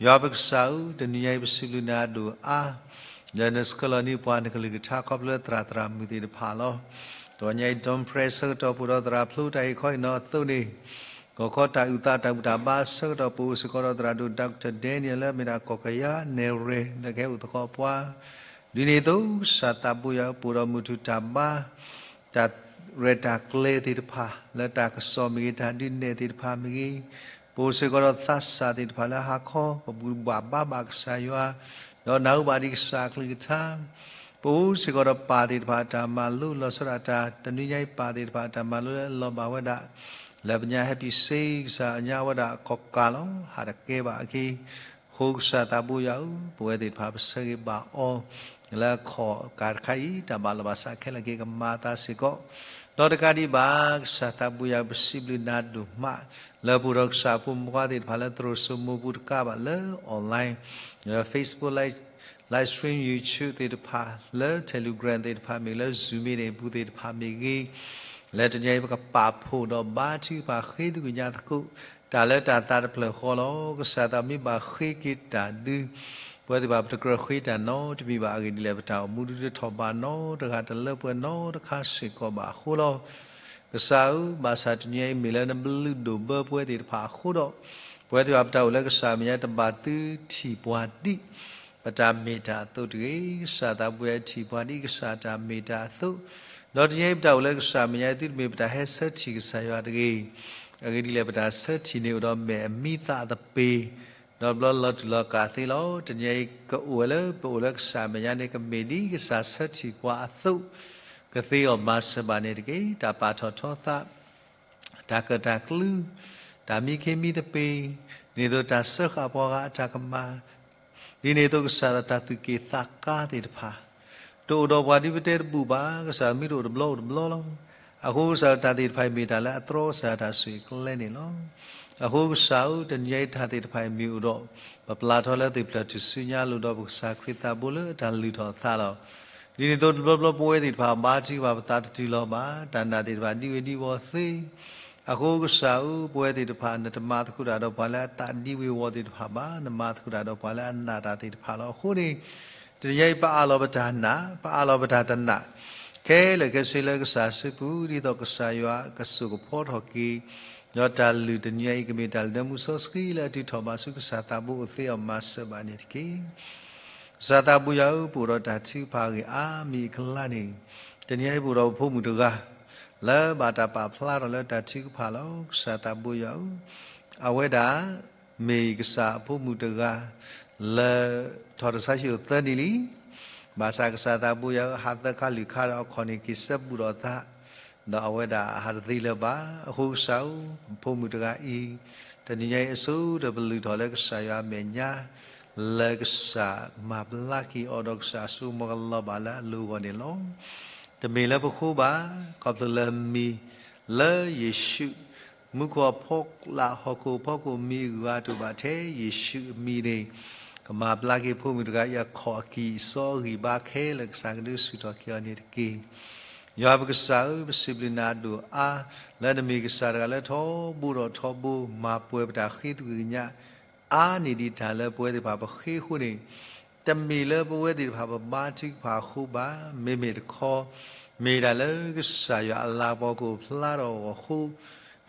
ယွၤပကစၢ်ဧၢ, တနံၤညါအံၤပစံးဘျုးနၤဒိၣ်အါ, လၢနဆှၢလီၤန့ၢ်ပှၤနကလုၢ်ကထါခီဖျိလၢသရၣ်သရၣ်မုၣ်သ့ၣ်တဖၣ်လီၤ. တနံၤအံၤ Don Prayer ဆၢကတီၢ် ပအိၣ်ဒီးသရၣ်ဖျိတၢ်ဟ့ၣ်ခီဟ့ၣ်နီၤအသိးန့ၣ်, ကီၢ်ခီတၢ်အုၣ်သးတၢ်ဘူၣ်တၢ်ဘါအဆၢကတီၢ် ပအိၣ်စ့ၢ်ကီးဒီးသရၣ်ဒိၣ် Doctor Daniel လၢအမ့ၢ်ဒၣ်ကီၢ်ကယၤ နဲၣ်ရွဲၣ် လၢကဟဲအိၣ်သကိးပှၤ, ဒ်န့ၣ်အသိး ကစၢ်သးဘိယွၤ ပအိၣ်ဒီးမုၢ်ထူၣ်တၢ်ဘါ တၢ်ရဲၣ်တၢ်ကျဲၤသ့ၣ်တဖၣ် လၢတၢ်ကစီၣ်မ့ၢ်ဂ့ၤ တၢ်ဒုးနဲၣ်သ့ၣ်တဖၣ်မ့ၢ်ဂ့ၤ, ပအိၣ်စ့ၢ်ကီးဒီးသးစၢ်သ့ၣ်တဖၣ်လၢဟါခီ ပဘူၣ်ဘၣ်ဘါဘၣ်ကစၢ်ယွၤ, ဒီးနၢ်ဟူဘၣ်ဒံးကစၢ်အကလုၢ်ကထါ, ပအိၣ်စ့ၢ်ကီးဒီးပၢ်သ့ၣ်တဖၣ်အတၢ်မၤလိ လီၤဆီဒၣ်တၢ် တနွံညါအံၤ ပၢ်သ့ၣ်တဖၣ်အတၢ်မၤလိလၢအလီၤဘၣ်ဝဲဒၣ် လၢပညါ Happy Safe ကစၢ်အညါဝဲဒၣ်ကီၢ်ကးလီၤ ဟးတကဲဘၣ်အခံ, အဃိကစၢ်သးဘိယွၤဧၢ, ပဝဲသ့ၣ်တဖၣ်ပဆၢဂ့ၤဘၣ်အီၤ လၢအခီၣ်ကးတခါအံၤ တၢ်ဘၣ်လီၤဘၣ်စးခဲလၢာ်က့ၤကမၤအသးစ့ၢ်ကီး, ဒီးတကးဒံးဘၣ် ကစၢ်သးဘိယွၤဧၢ ပစံးဘျုးနၤဒိၣ်မး လၢပအိၣ်ဒီးကစၢ်ဖိမုၣ်ဖိခွါသ့ၣ်တဖၣ်လၢသရိာ်စိမိၤပူၤတကးဘၣ်လၢ online, လၢ Facebook Live, live stream YouTube သ့ၣ်တဖၣ်, လၢ Telegram သ့ၣ်တဖၣ်မ့ၢ်ဂ့ၤ, လၢ Zoom meeting ပူၤသ့ၣ်တဖၣ်မ့ၢ်ဂ့ၤ, လၢတနံၤအံၤပကပာ်ဖှိၣ်ဒီးဘါထုကဖၣ်ဃ့ထုကညးသကိး တၢ်လၢတၢ်သးတဖျၢၣ်ဃီလီၤ. ကစၢ်သးမ့ၢ်ဘၣ်ဃ့က့ၤတၢ်ဒုး ပဝဲသ့ၣ်တဖၣ်ပတကြၢးဃ့တၢ်နီတမံၤဘၣ်. အဂ့ၢ်ဒ်လဲၣ် ပတၢ်အိၣ်မူဒုးတထီၣ်ဘးနီတဂၤ တလၢပှဲၤနီတခါစ့ၢ်ကီးဘၣ်အဃိလီၤ. ကစၢ်ဧၢ, ဘၣ်ဆၣ်တနံၤအံၤမ့ၢ်လၢနဘျုးဒိၣ်ဘၢပဝဲသ့ၣ်တဖၣ်အဃိဒီး, ပဝဲသ့ၣ်တဖၣ်ပတၢ်အိၣ်လၢကစၢ်အမဲာ်ညါတဘၣ်သုထံၣ်ပှၤဒ် ပတၢ်မ့ၢ်တၢ်အသိးတဂ့ၤ. ကစၢ်သးဘိယွၤထံၣ်ပှၤဒ်ကစၢ်တၢ်မ့ၢ်တၢ်အသိး, ဒီးတနံၤအံၤပတၢ်အိၣ်လၢကစၢ်အမဲာ်ညါသုတမ့ၢ်ပတၢ်ဟဲဆၢထံၣ်ကစၢ်ယွၤတဂ့ၤ. အဂ့ၢ်ဒ်လဲၣ် ပတၢ်ဆၢထံၣ်န့ၣ်အိၣ်ဒီးမဲာ်အမံသးအသပ့ၤ, ဒီးတဘျီလီၤတူာ်လီၤကာ်သ့လီၤ. တနံၤအံၤကအိၣ်ဝဲလၢပအိၣ်လၢကစၢ်အမဲာ်ညါန့ၣ် ကမ့ၢ်ဒ်ကစၢ်ဆၢထံၣ်ပှၤအသိး, ကသ့အီၤမၤစၢၤဘၣ်န့ၣ်တက့ၢ်. တၢ်ပာ်ထီၣ်ထီသး, တၢ်ကၢၣ်တၢ်ကျူ, တၢ်မံခ့မံသပ့ၤ, ဒ်န့ၣ်အသိးတၢ်စၢဃာ်ပှၤဂၤအတၢ်ကမၣ်, ဒ်န့ၣ်အသိးကစၢ်တၢ်သူၣ်က့ၣ်သးကါသ့ၣ်တဖၣ် တအိၣ်ဒီးပှၤဒ်ပတဲတဘူၣ်ဘၣ်. ကစၢ်မ့ၢ်တအိၣ်တဘျီအိၣ်တဘျီလီၤ. အဃိကစၢ်တၢ်သ့ၣ်တဖၣ်အံၤမ့ၢ်တၢ်လၢအတြီကစၢ်တၢ်ဆိၣ်ဂ့ၤကျဲန့ၣ်လီၤ. အဃိကစၢ်ဧၢ, တနံၤအံၤတၢ်သ့ၣ်တဖၣ်အံၤမ့ၢ်အိၣ်ဒီး ပပျၢ်ထီၣ်လၢသ့ၣ်ဖျၢၣ်ထူၣ်စုညါလိၤဒီးပကစၢ်ခရံာ်သးဘိလၢအတၢ်လုၢ်ထီၣ်အသးလီၤ. ဒ်န့ၣ်အသိးတဘျီဘျီပဝဲသ့ၣ်တဖၣ်ဘါထုကဖၣ် ပသးတတုၤလီၤဘၣ်. တၢ်နာ်သ့ၣ်တဖၣ်ဒံဝ့ၤဒံဝီၤသ့ အဃိကစၢ်ဧၢ, ပဝဲသ့ၣ်တဖၣ် နတမၤသကိးတၢ်ဒီးပှၤလၢအသးဒံဝ့ၤဝီၤသ့ၣ်တဖၣ်ဘၣ်. နမၤသကိးတၢ်ဒီးပှၤလၢအနာ်တၢ်သ့ၣ်တဖၣ်လီၤ. အဃိန့ၣ် တနံၤအံၤပအးလီၤပတၢ်နာ်, ပအးလီၤပတၢ်တနာ် ခဲလၢာ်ခဲဆ့လၢကစၢ်အစုပူၤ ဒ်သိးကစၢ်ယွၤကစိာ်ကဖီထီၣ်က့ၤ ဒီးတၢ်လုၢ်တနံၤအံၤ ကမ့ၢ်တၢ်လုၢ်လၢမူစီဆှံလၢအတုၤထီၣ်ဘၣ်ဆူကစၢ်သးဘိအိၣ်သ့အီၤမၤစၢၤဘၣ်န့ၣ်တက့ၢ်. ကစၢ်သးဘိယွၤဧၢ, ပအိၣ်ဒီးတၢ်ထုကဖၣ်အဂ့ၢ်အါမံၤအကလါန့ၣ်, တနံၤအံၤပအိၣ်ဒီးပဖိမုၣ်တဂၤ လၢဘၣ်တၢ်ပာ်ဖျါထီၣ်လၢတၢ်ထုကဖၣ်လီၤ. ကစၢ်သးဘိယွၤဧၢ, အဝဲဒၣ် မ့ၢ်ကစၢ်အဖိမုၣ်တဂၤ လၢ ထီၣ်တၢ်ဆါဟံၣ်အိၣ်သၢနံၣ်လံ. ဘၣ်ဆၣ်ကစၢ်သးဘိယွၤဧၢ, ဟးသၢခါလွံၢ်ခါဒီးအခီၣ်န့ၣ် က့ၤစဲဘူးဒီးအသး, ဒီးအဝဲဒၣ်ဟးတသ့လၢၤဘၣ်. အဃိကစၢ်ဧၢ, ပဖိမုၣ်တဂၤအံၤ တနံၤညါအံၤအဆိကတၢၢ် ပလုၢ်ထီၣ်လၢကစၢ်ယွၤအမဲာ်ညါ လၢကစၢ်မၤဘျါက့ၤအီၤဒီးကစၢ်အစိကမီၤကလီၤဘၣ်လၢအလိၤအဂီၢ်န့ၣ်လီၤ. တမ့ၢ်လၢပဃိဘၣ်, ခီဖျိလၢမံၤလၢယ့ၣ်ၡူး မူခိၣ်အဖီလာ် ဟီၣ်ခိၣ်အဖီခိၣ်မံၤအဂၤတအိၣ်ဘၣ်ထဲယ့ၣ်ၡူးအမံၤန့ၣ်, ကမၤဘျါက့ၤဖိမုၣ်တဂၤအံၤအခီၣ်အကံၢ်အစီအဂံၢ်အဘါခဲလၢာ် ကစၢ်ကဒုးဆူၣ်ထီၣ်က့ၤအီၤန့ၣ်တက့ၢ်. ယွၤပကစၢ်ဧၢ, ပစံးဘျုးနၤဒိၣ်အါ လၢနမ့ၢ်ကစၢ်တဂၤလၢထီဘိဒီးထီဘိ မၤပှဲၤပတၢ်ဃ့သကွံၢ်ကညး အါန့ၢ်ဒံးတၢ်လၢပဝဲသ့ၣ်တဖၣ်ပဃ့အဃိန့ၣ်, တမ့ၢ်လၢပဝဲသ့ၣ်တဖၣ်ပဘါထုကဖၣ်အဃိဘၣ်. မ့မ့ၢ်တခီ မ့ၢ်ဒၣ်လၢကစၢ်ယွၤအလၤကပီၤကအိၣ်ဖျါထီၣ်အဂီၢ်အဃိ,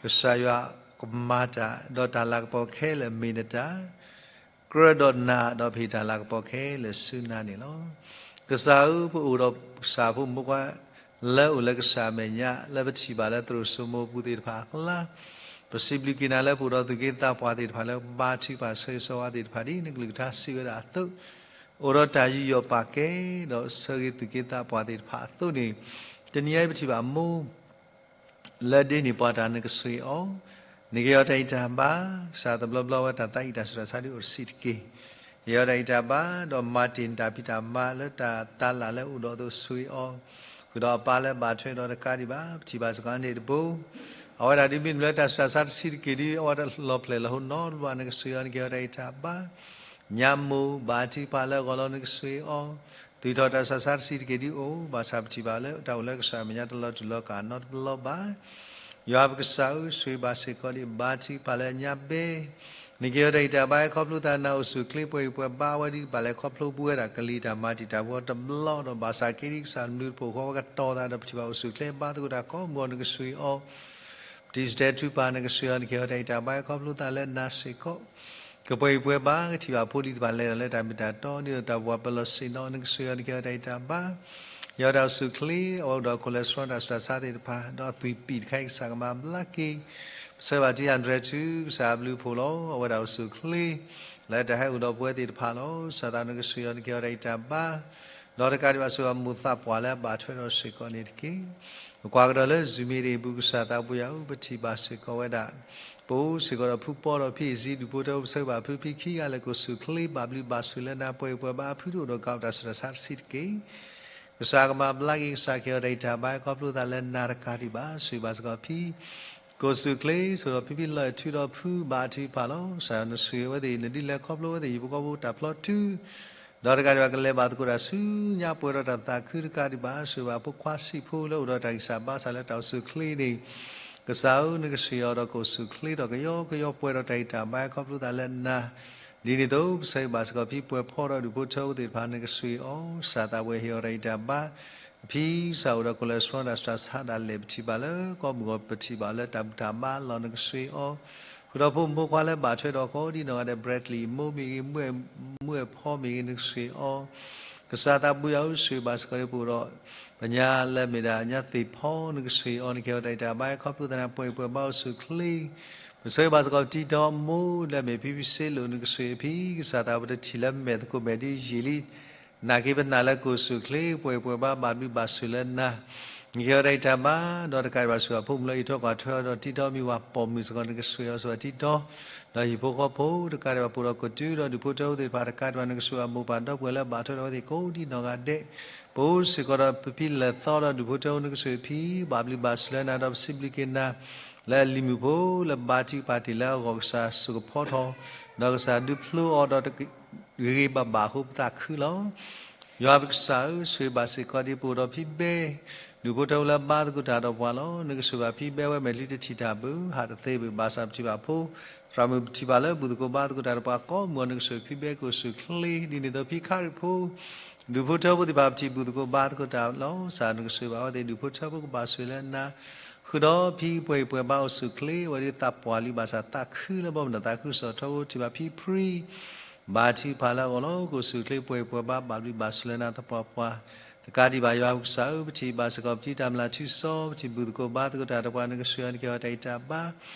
ကစၢ်ယွၤကမၤတၢ် ဒီးတၢ်လၤကပီၤခဲလၢာ်မ့ၢ်နတၢ် ကြၢးဒီးနၤ ဒီးပဟ့ၣ်တၢ်လၤကပီၤခဲလၢာ်ဆူနၤန့ၣ်လီၤ. ကစၢ်ဧၢ, ပအိၣ်ဒီးကစၢ်ဖိမုၣ်ဖိခွါ လၢအိၣ်လၢကစၢ်အမဲာ်ညါ လၢပထံၣ်ဘၣ်လၢသရိာ်စိမိၤပူၤသ့ၣ်တဖၣ်အကျါ, ပစံးဘျုးက့ၤနၤလၢပအိၣ်ဒီးသူၣ်က့သးပှၢ်သ့ၣ်တဖၣ်လၢဘါထုကဖၣ်ဆၢဂ့ၤဆၢဝါသ့ၣ်တဖၣ် ဒ်နကလုၢ်ကထါစံးဝဲဒၣ်အသိး, အိၣ်ဒီးတၢ်ယူးယီၣ်ပာ်ကဲ ဒီးဆၢဂ့ၤသူၣ်က့သးပှၢ်သ့ၣ်တဖၣ်အသိးန့ၣ်, တနံၤအံၤပထံၣ်ဘၣ်မိၢ် လၢဒ့န့ၢ်ပှၤတၢ်နကဆှ့အီၤ, နကယီၤတၢ်အံၤတၢ်ဘါ, ကစၢ်တဘျီဘျီဝဲတၢ်သးအံၤတၢ်ဆူးတၢ်ဆါဒ်အိၣ်တဆံးတက့ၢ်. ယယီၤတၢ်အံၤတၢ်ဘါ, ဒီးမၤတ့ၢ်နတၢ်ဖံးတၢ်မၤလၢတၢ်တၤလၢ်လၢအိၣ်ဒီးအသိးဆှ့အီၤ, ဃုာ်ဒီးအပၢ်လၢဘၣ်ထွဲဒီးတကးဒံးဘၣ်, ပထံၣ်ဘၣ်စ့ၢ်ကီးန့ၣ်တဘိ, အဝဲဒၣ်ဒ်မ့ၢ်နုၤလၢတၢ်ဆူးတၢ်ဆါတဆံးတက့ၢ်ဒ် အဝဲတလီၤဖျဲၣ်လၢဟိနီတဘျီ နကဆှ့အီၤ နကယီၤတၢ်အံၤတၢ်ဘါ ညါမိၢ် ဘါထုကဖၣ်လၢအဂီၢ်လီၤနကဆှ့အီၤ, သုးထီၣ်တၢ်ဆူးတၢ်ဆါတဆံးတက့ၢ်ဒ်အိၣ်, ဘၣ်ဆၣ်ပထံၣ်ဘၣ်လၢတၢ်အိၣ်လၢကစၢ်အမဲာ်ညါတလီၤတူာ်လီၤကာ်နီတဘျီဘၣ်. ယွၤပကစၢ်ဧၢ, ဆှ့ဘၣ်စ့ၢ်ကီးဒံး ဘါထုကဖၣ်လၢညါဘဲ နကဟ့ၣ်အီၤတၢ်ဂံၢ်တၢ်ဘါ ခီဖျိသးနၤအိၣ်ဆူၣ်ချ့ ပှဲၤဂံၢ်ပှဲၤဘါဝဲဒ်ပှၤလဲၤခီဖျိပှဲၤဒၣ်ကလံၤတၢ်မၤတံာ်တာ်ပူၤတဘျီဒီး ဘၣ်ဆၣ်က့ဒ်ကစၢ်နဘျုးတဖိးဃီဝဲကတီၤသးဒီး ပထံၣ်ဘၣ်အိၣ်ဆူၣ်ချ့ဘါသကိးတၢ်ကိးမုၢ်အီၤ နကဆှၢအီၤ ပထံၣ်စတဲထုကဖၣ် နကဆှၢအီၤ နကဟ့ၣ်အီၤတၢ်ဂံၢ်တၢ်ဘါ ခီဖျိသးလၢနၤစ့ၢ်ကီး ကပှဲၤဂံၢ်ပှဲၤဘါ ကထံၣ်ဘၣ်ဖိဒံးသ့ၣ်တဖၣ်လဲၤဒီးလၢတၢ်မ့ၢ်တၢ်တီ ဒ်သိးတၢ်ဘှီပလီၢ်ဆ့ၣ်နီၤ နကဆှၢအီၤ နကဟ့ၣ်အီၤတၢ်ဂံၢ်တၢ်ဘါ ယွၤတၢ်အိၣ်ဆူၣ်ချ့ အဝဲအိၣ်ဒီး cholesterol တၢ်ဆူးတၢ်ဆါသ့ၣ်တဖၣ် ဒီးအသွံၣ်ပံာ်တခါအံၤ ကစၢ်ကမၤဘျါက့ၤ ပဆၢဂ့ၤဘၣ်တံၢ်အၤဒြဲၤထူ ကစၢ်အဘျုးတဖိးလီၤ. အဝဲဒၣ်အိၣ်ဆူၣ်ချ့ လၢတၢ်ဟဲအိၣ်ဒီးပဝဲသ့ၣ်တဖၣ်လီၤ. ကစၢ်သးနကဆှၢအီၤ နကဟ့ၣ်အီၤတၢ်ဂံၢ်တၢ်ဘါ ဒီးတကးဒံးဘၣ် ဆှၢအမိၢ်သးပှၢ်လၢအဘၣ်ထွဲဒီးစ့ၢ်ကီးန့ၣ်တက့ၢ်. ပကွၢ်ကဒီးလၢ Zoom meeting အပူၤ ကစၢ်သးပူၤယၤအူ ပထံၣ်ဘၣ်စ့ၢ်ကီးဝဲဒၣ် ပအိၣ်စ့ၢ်ကီးဒီးဖုပီဒီးဖံအ့ၣ်စံ ဒူၣ်ဖိထၢဖိ ပဆၢဂ့ၤဘၣ်ဖုဖံခံဂၤလၢာ် ကအိၣ်ဆူၣ်ချ့ ဘၣ်ဘျုးဘၣ်ဆိၣ်လၢနၤ ပှဲၤဂံၢ်ပှဲၤဘါ ဖုတအိၣ်ဒီးကးအိၣ်တၢ်ဆူးတၢ်ဆါတဆံးတက့ၢ်. ကစၢ်ကမၤဘျါက့ၤ ကစၢ်ကဟ့ၣ်အီၤတၢ်ဂံၢ်တၢ်ဘါ ခီဖျိသးလၢနၤတကးဒံးဘၣ် ဆှၢဘၣ်စ့ၢ်ကီးဖံ ကအိၣ်ဆူၣ်ချ့ ဆိၣ်ဒီးဖံဖံလီၤအဲၣ်ထုဒီးဖု ဘါထုကဖၣ်လီၤ. ကစၢ်နဆှၢအဝဲသ့ၣ် နဒုးလဲၤခီဖျိအဝဲသ့ၣ် ဟံၣ်ဖိဃီဖိတၢ်ဖျီတုၤ ဒီးတကးဒံးဘၣ် ကလဲၤဘၣ်သကိးတၢ်ဆူညါ ပှဲၤဒီးတၢ်သးခု တကးဒံးဘၣ် ဆှၢဘၣ်ဖိခွါဆံးဖိလၢအိၣ်ဒီးတၢ်ဂံၢ်စၢ်ဘါစၢ်လၢတၢ်အိၣ်ဆူၣ်ချ့န့ၣ် ကစၢ်ဧၢ နကဆှၢအီၤဒီးကအိၣ်ဆူၣ်ချ့ဒီးကယီကယီ ပှဲၤဒီးတၢ်ဂံၢ်တၢ်ဘါ ခီဖျိသးလၢနၤ ဒ်န့ၣ်အသိး ပဆၢဂ့ၤဘၣ်စ့ၢ်ကီးဖံပှဲၤဖီဒီးဒူၣ်ဖိထၢဖိသ့ၣ်တဖၣ် နကဆှၢအီၤ ကစၢ်သးပှဲၤဟ့ၣ်အီၤတၢ်ဂံၢ်တၢ်ဘါ အဖံကစၢ်အိၣ်ဒီး cholesterol တၢ်ဆူးတၢ်ဆါဒၣ်လဲာ် ပထံၣ်ဘၣ်လၢကိးမုၢ်ဂီၤ ပထံၣ်ဘၣ်လၢတၢ်ဘူၣ်တၢ်ဘါလီၤ နကဆှၢအီၤ ဃုာ်ဒီးဖိမုၣ်ဖိခွါလၢဘၣ်ထွဲဒီးကိးဒံနီၢ်ဂၤဒဲး Bradley မိၢ်မ့ၢ်ဂ့ၤ မုၢ်အဲၣ်ဖီမ့ၢ်ဂ့ၤ နကဆှၢအီၤ ကစၢ်သးပူၤယၤအူ ဆှၢဘၣ်စ့ၢ်ကီးဒ်ပအိၣ်ဒီး ပညါလၢမ့ၢ်ဒၣ်ညါသ့ၣ်ဖီ နကဆှၢအီၤ နကဟ့ၣ်အီၤတၢ်ဂံၢ်တၢ်ဘါ ခီဖျိသးနၤ ပှဲၤဂံၢ်ပှဲၤဘါအိၣ်ဆူၣ်ချ့ ပဆၢဂ့ၤဘၣ်စ့ၢ်ကီးပတံၤတီမိၢ်လၢမ့ၢ်ဖံဖံစ့လိာ် နကဆှၢအဖံ ကစၢ်သးပတထံၣ်လၢမဲာ်သကိးမဲာ်ဒ်ယံာ်လံ နာ်က့ပနာ်လၢကအိၣ်ဆူၣ်ချ့ ပှဲၤဂံၢ်ပှဲၤဘါ ဘၣ်ဘျုးဘၣ်ဆိၣ်လၢနၤ နကဟ့ၣ်အီၤတၢ်ဂံၢ်တၢ်ဘါ ဒီးတကးဒံးဘၣ် ဆှၢအဖိမုၣ်လၢအံးထွဲကွၢ်ထွဲအီၤဒီးတံၤတီမ့ၢ်ဝဲပိာ်မုၣ်စ့ၢ်ကီး နကဆှၢအီၤဆူအတံၤတီ ဒီးဟံၣ်ဖိဃီဖိ တကးဒံးဘၣ် ပအိၣ်ဒီးကတုၤဒီးဒူၣ်ဖိထၢဖိသ့ၣ်တဖၣ် တကးဒံးဘၣ် နကဆှၢအမိၢ်ပၢ်ဒီပုၢ်ဝဲၢ်လၢဘၣ်ထွဲဒီးအဝဲသ့ၣ်ကိးဒံနီၢ်ဂၤဒဲး ပအိၣ်စ့ၢ်ကီးဒီးပဖံလဲၤသီဒီးဒူၣ်ဖိထၢဖိ နကဆှၢအဖံ ဘၣ်ဘျုးဘၣ်ဆိၣ်လၢနၤဒီးပစံးဘျုးက့ၤနၤ လၢအလံၤမုၣ်ဖိလၢဘါထုကဖၣ်တ့ၢ်လၢအဂီၢ် ကစၢ်ဆိၣ်ကဖီထီၣ် ဒီးကစၢ်ဒုးဖျိအီၤဒီး ဂ့ၤဂ့ၤဘၣ်ဘၣ်အဃိ ပသးခုလီၤ. ယွၤပကစၢ်ဧၢ, ဆိၣ်ဂ့ၤဘၣ်စ့ၢ်ကီးဒ်ပအိၣ်ဒီးဖံဘဲ, ဒူၣ်ဖိထၢဖိလၢဘါသကိးတၢ်ဒီးပှၤလီၤ. နကဆိၣ်ဘၣ်ဖံဘဲဝဲ မဲာ်ချံတထံၣ်တၢ်ဘၣ်, ဟးတသ့ဘၣ်, ဘၣ်ဆၣ်ပထံၣ်ဘၣ်ဖိ, သရၣ်မုၣ်ပထံၣ်ဘၣ်လၢဘူၣ်သကိးဘါသကိးတၢ်ဒီးပှၤကိးမုၢ်အီၤ, နကဆိၣ်ဖံဘဲကအိၣ်ဆူၣ်ချ့, ဒ်န့ၣ်အသိးဖံခါရံၣ်ဖိ ဒူၣ်ဖိထၢဖိသ့ၣ်တဖၣ် ပထံၣ်ဘူၣ်သကိးဘါသကိးတၢ်လီၤ. ကစၢ်နကဆိၣ်ဘၣ်အဝဲသ့ၣ် ဒူၣ်ဖိထၢဖိကဘၣ်ဆိၣ်ဂ့ၤလၢနၤ ဃုာ်ဒီးဖံပှဲၤဂံၢ်ပှဲၤဘါအိၣ်ဆူၣ်ချ့, အဝဲဒၣ်သးပှၢ်လံဘၣ်ဆၣ်သးခုလၢဘီမုၢ်ဒီးသးခုကစီၣ်ထီဘိ, ထံၣ်ဘၣ်ဖံဖြံ, ဘါထုကဖၣ်လၢအဂီၢ်လီၤ. ကအိၣ်ဆူၣ်ချ့ပှဲၤဂံၢ်ပှဲၤဘါ ဘၣ်ဘျုးဘၣ်ဆိၣ်လၢနၤသပှၢ်ပှၢ်, တကးဒံးဘၣ်ယွၤပကစၢ်ဧၢ, ပထံၣ်ဘၣ်စ့ၢ်ကီးပတံၤတၢ်မျၢ်ထူစီ, ပထံၣ်ဘူၣ်သကိးဘါသကိးတၢ်ဒီးပှၤ နကဆိၣ်ဂ့ၤအီၤ နကဟ့ၣ်အီၤတၢ်ဂံၢ်တၢ်ဘါ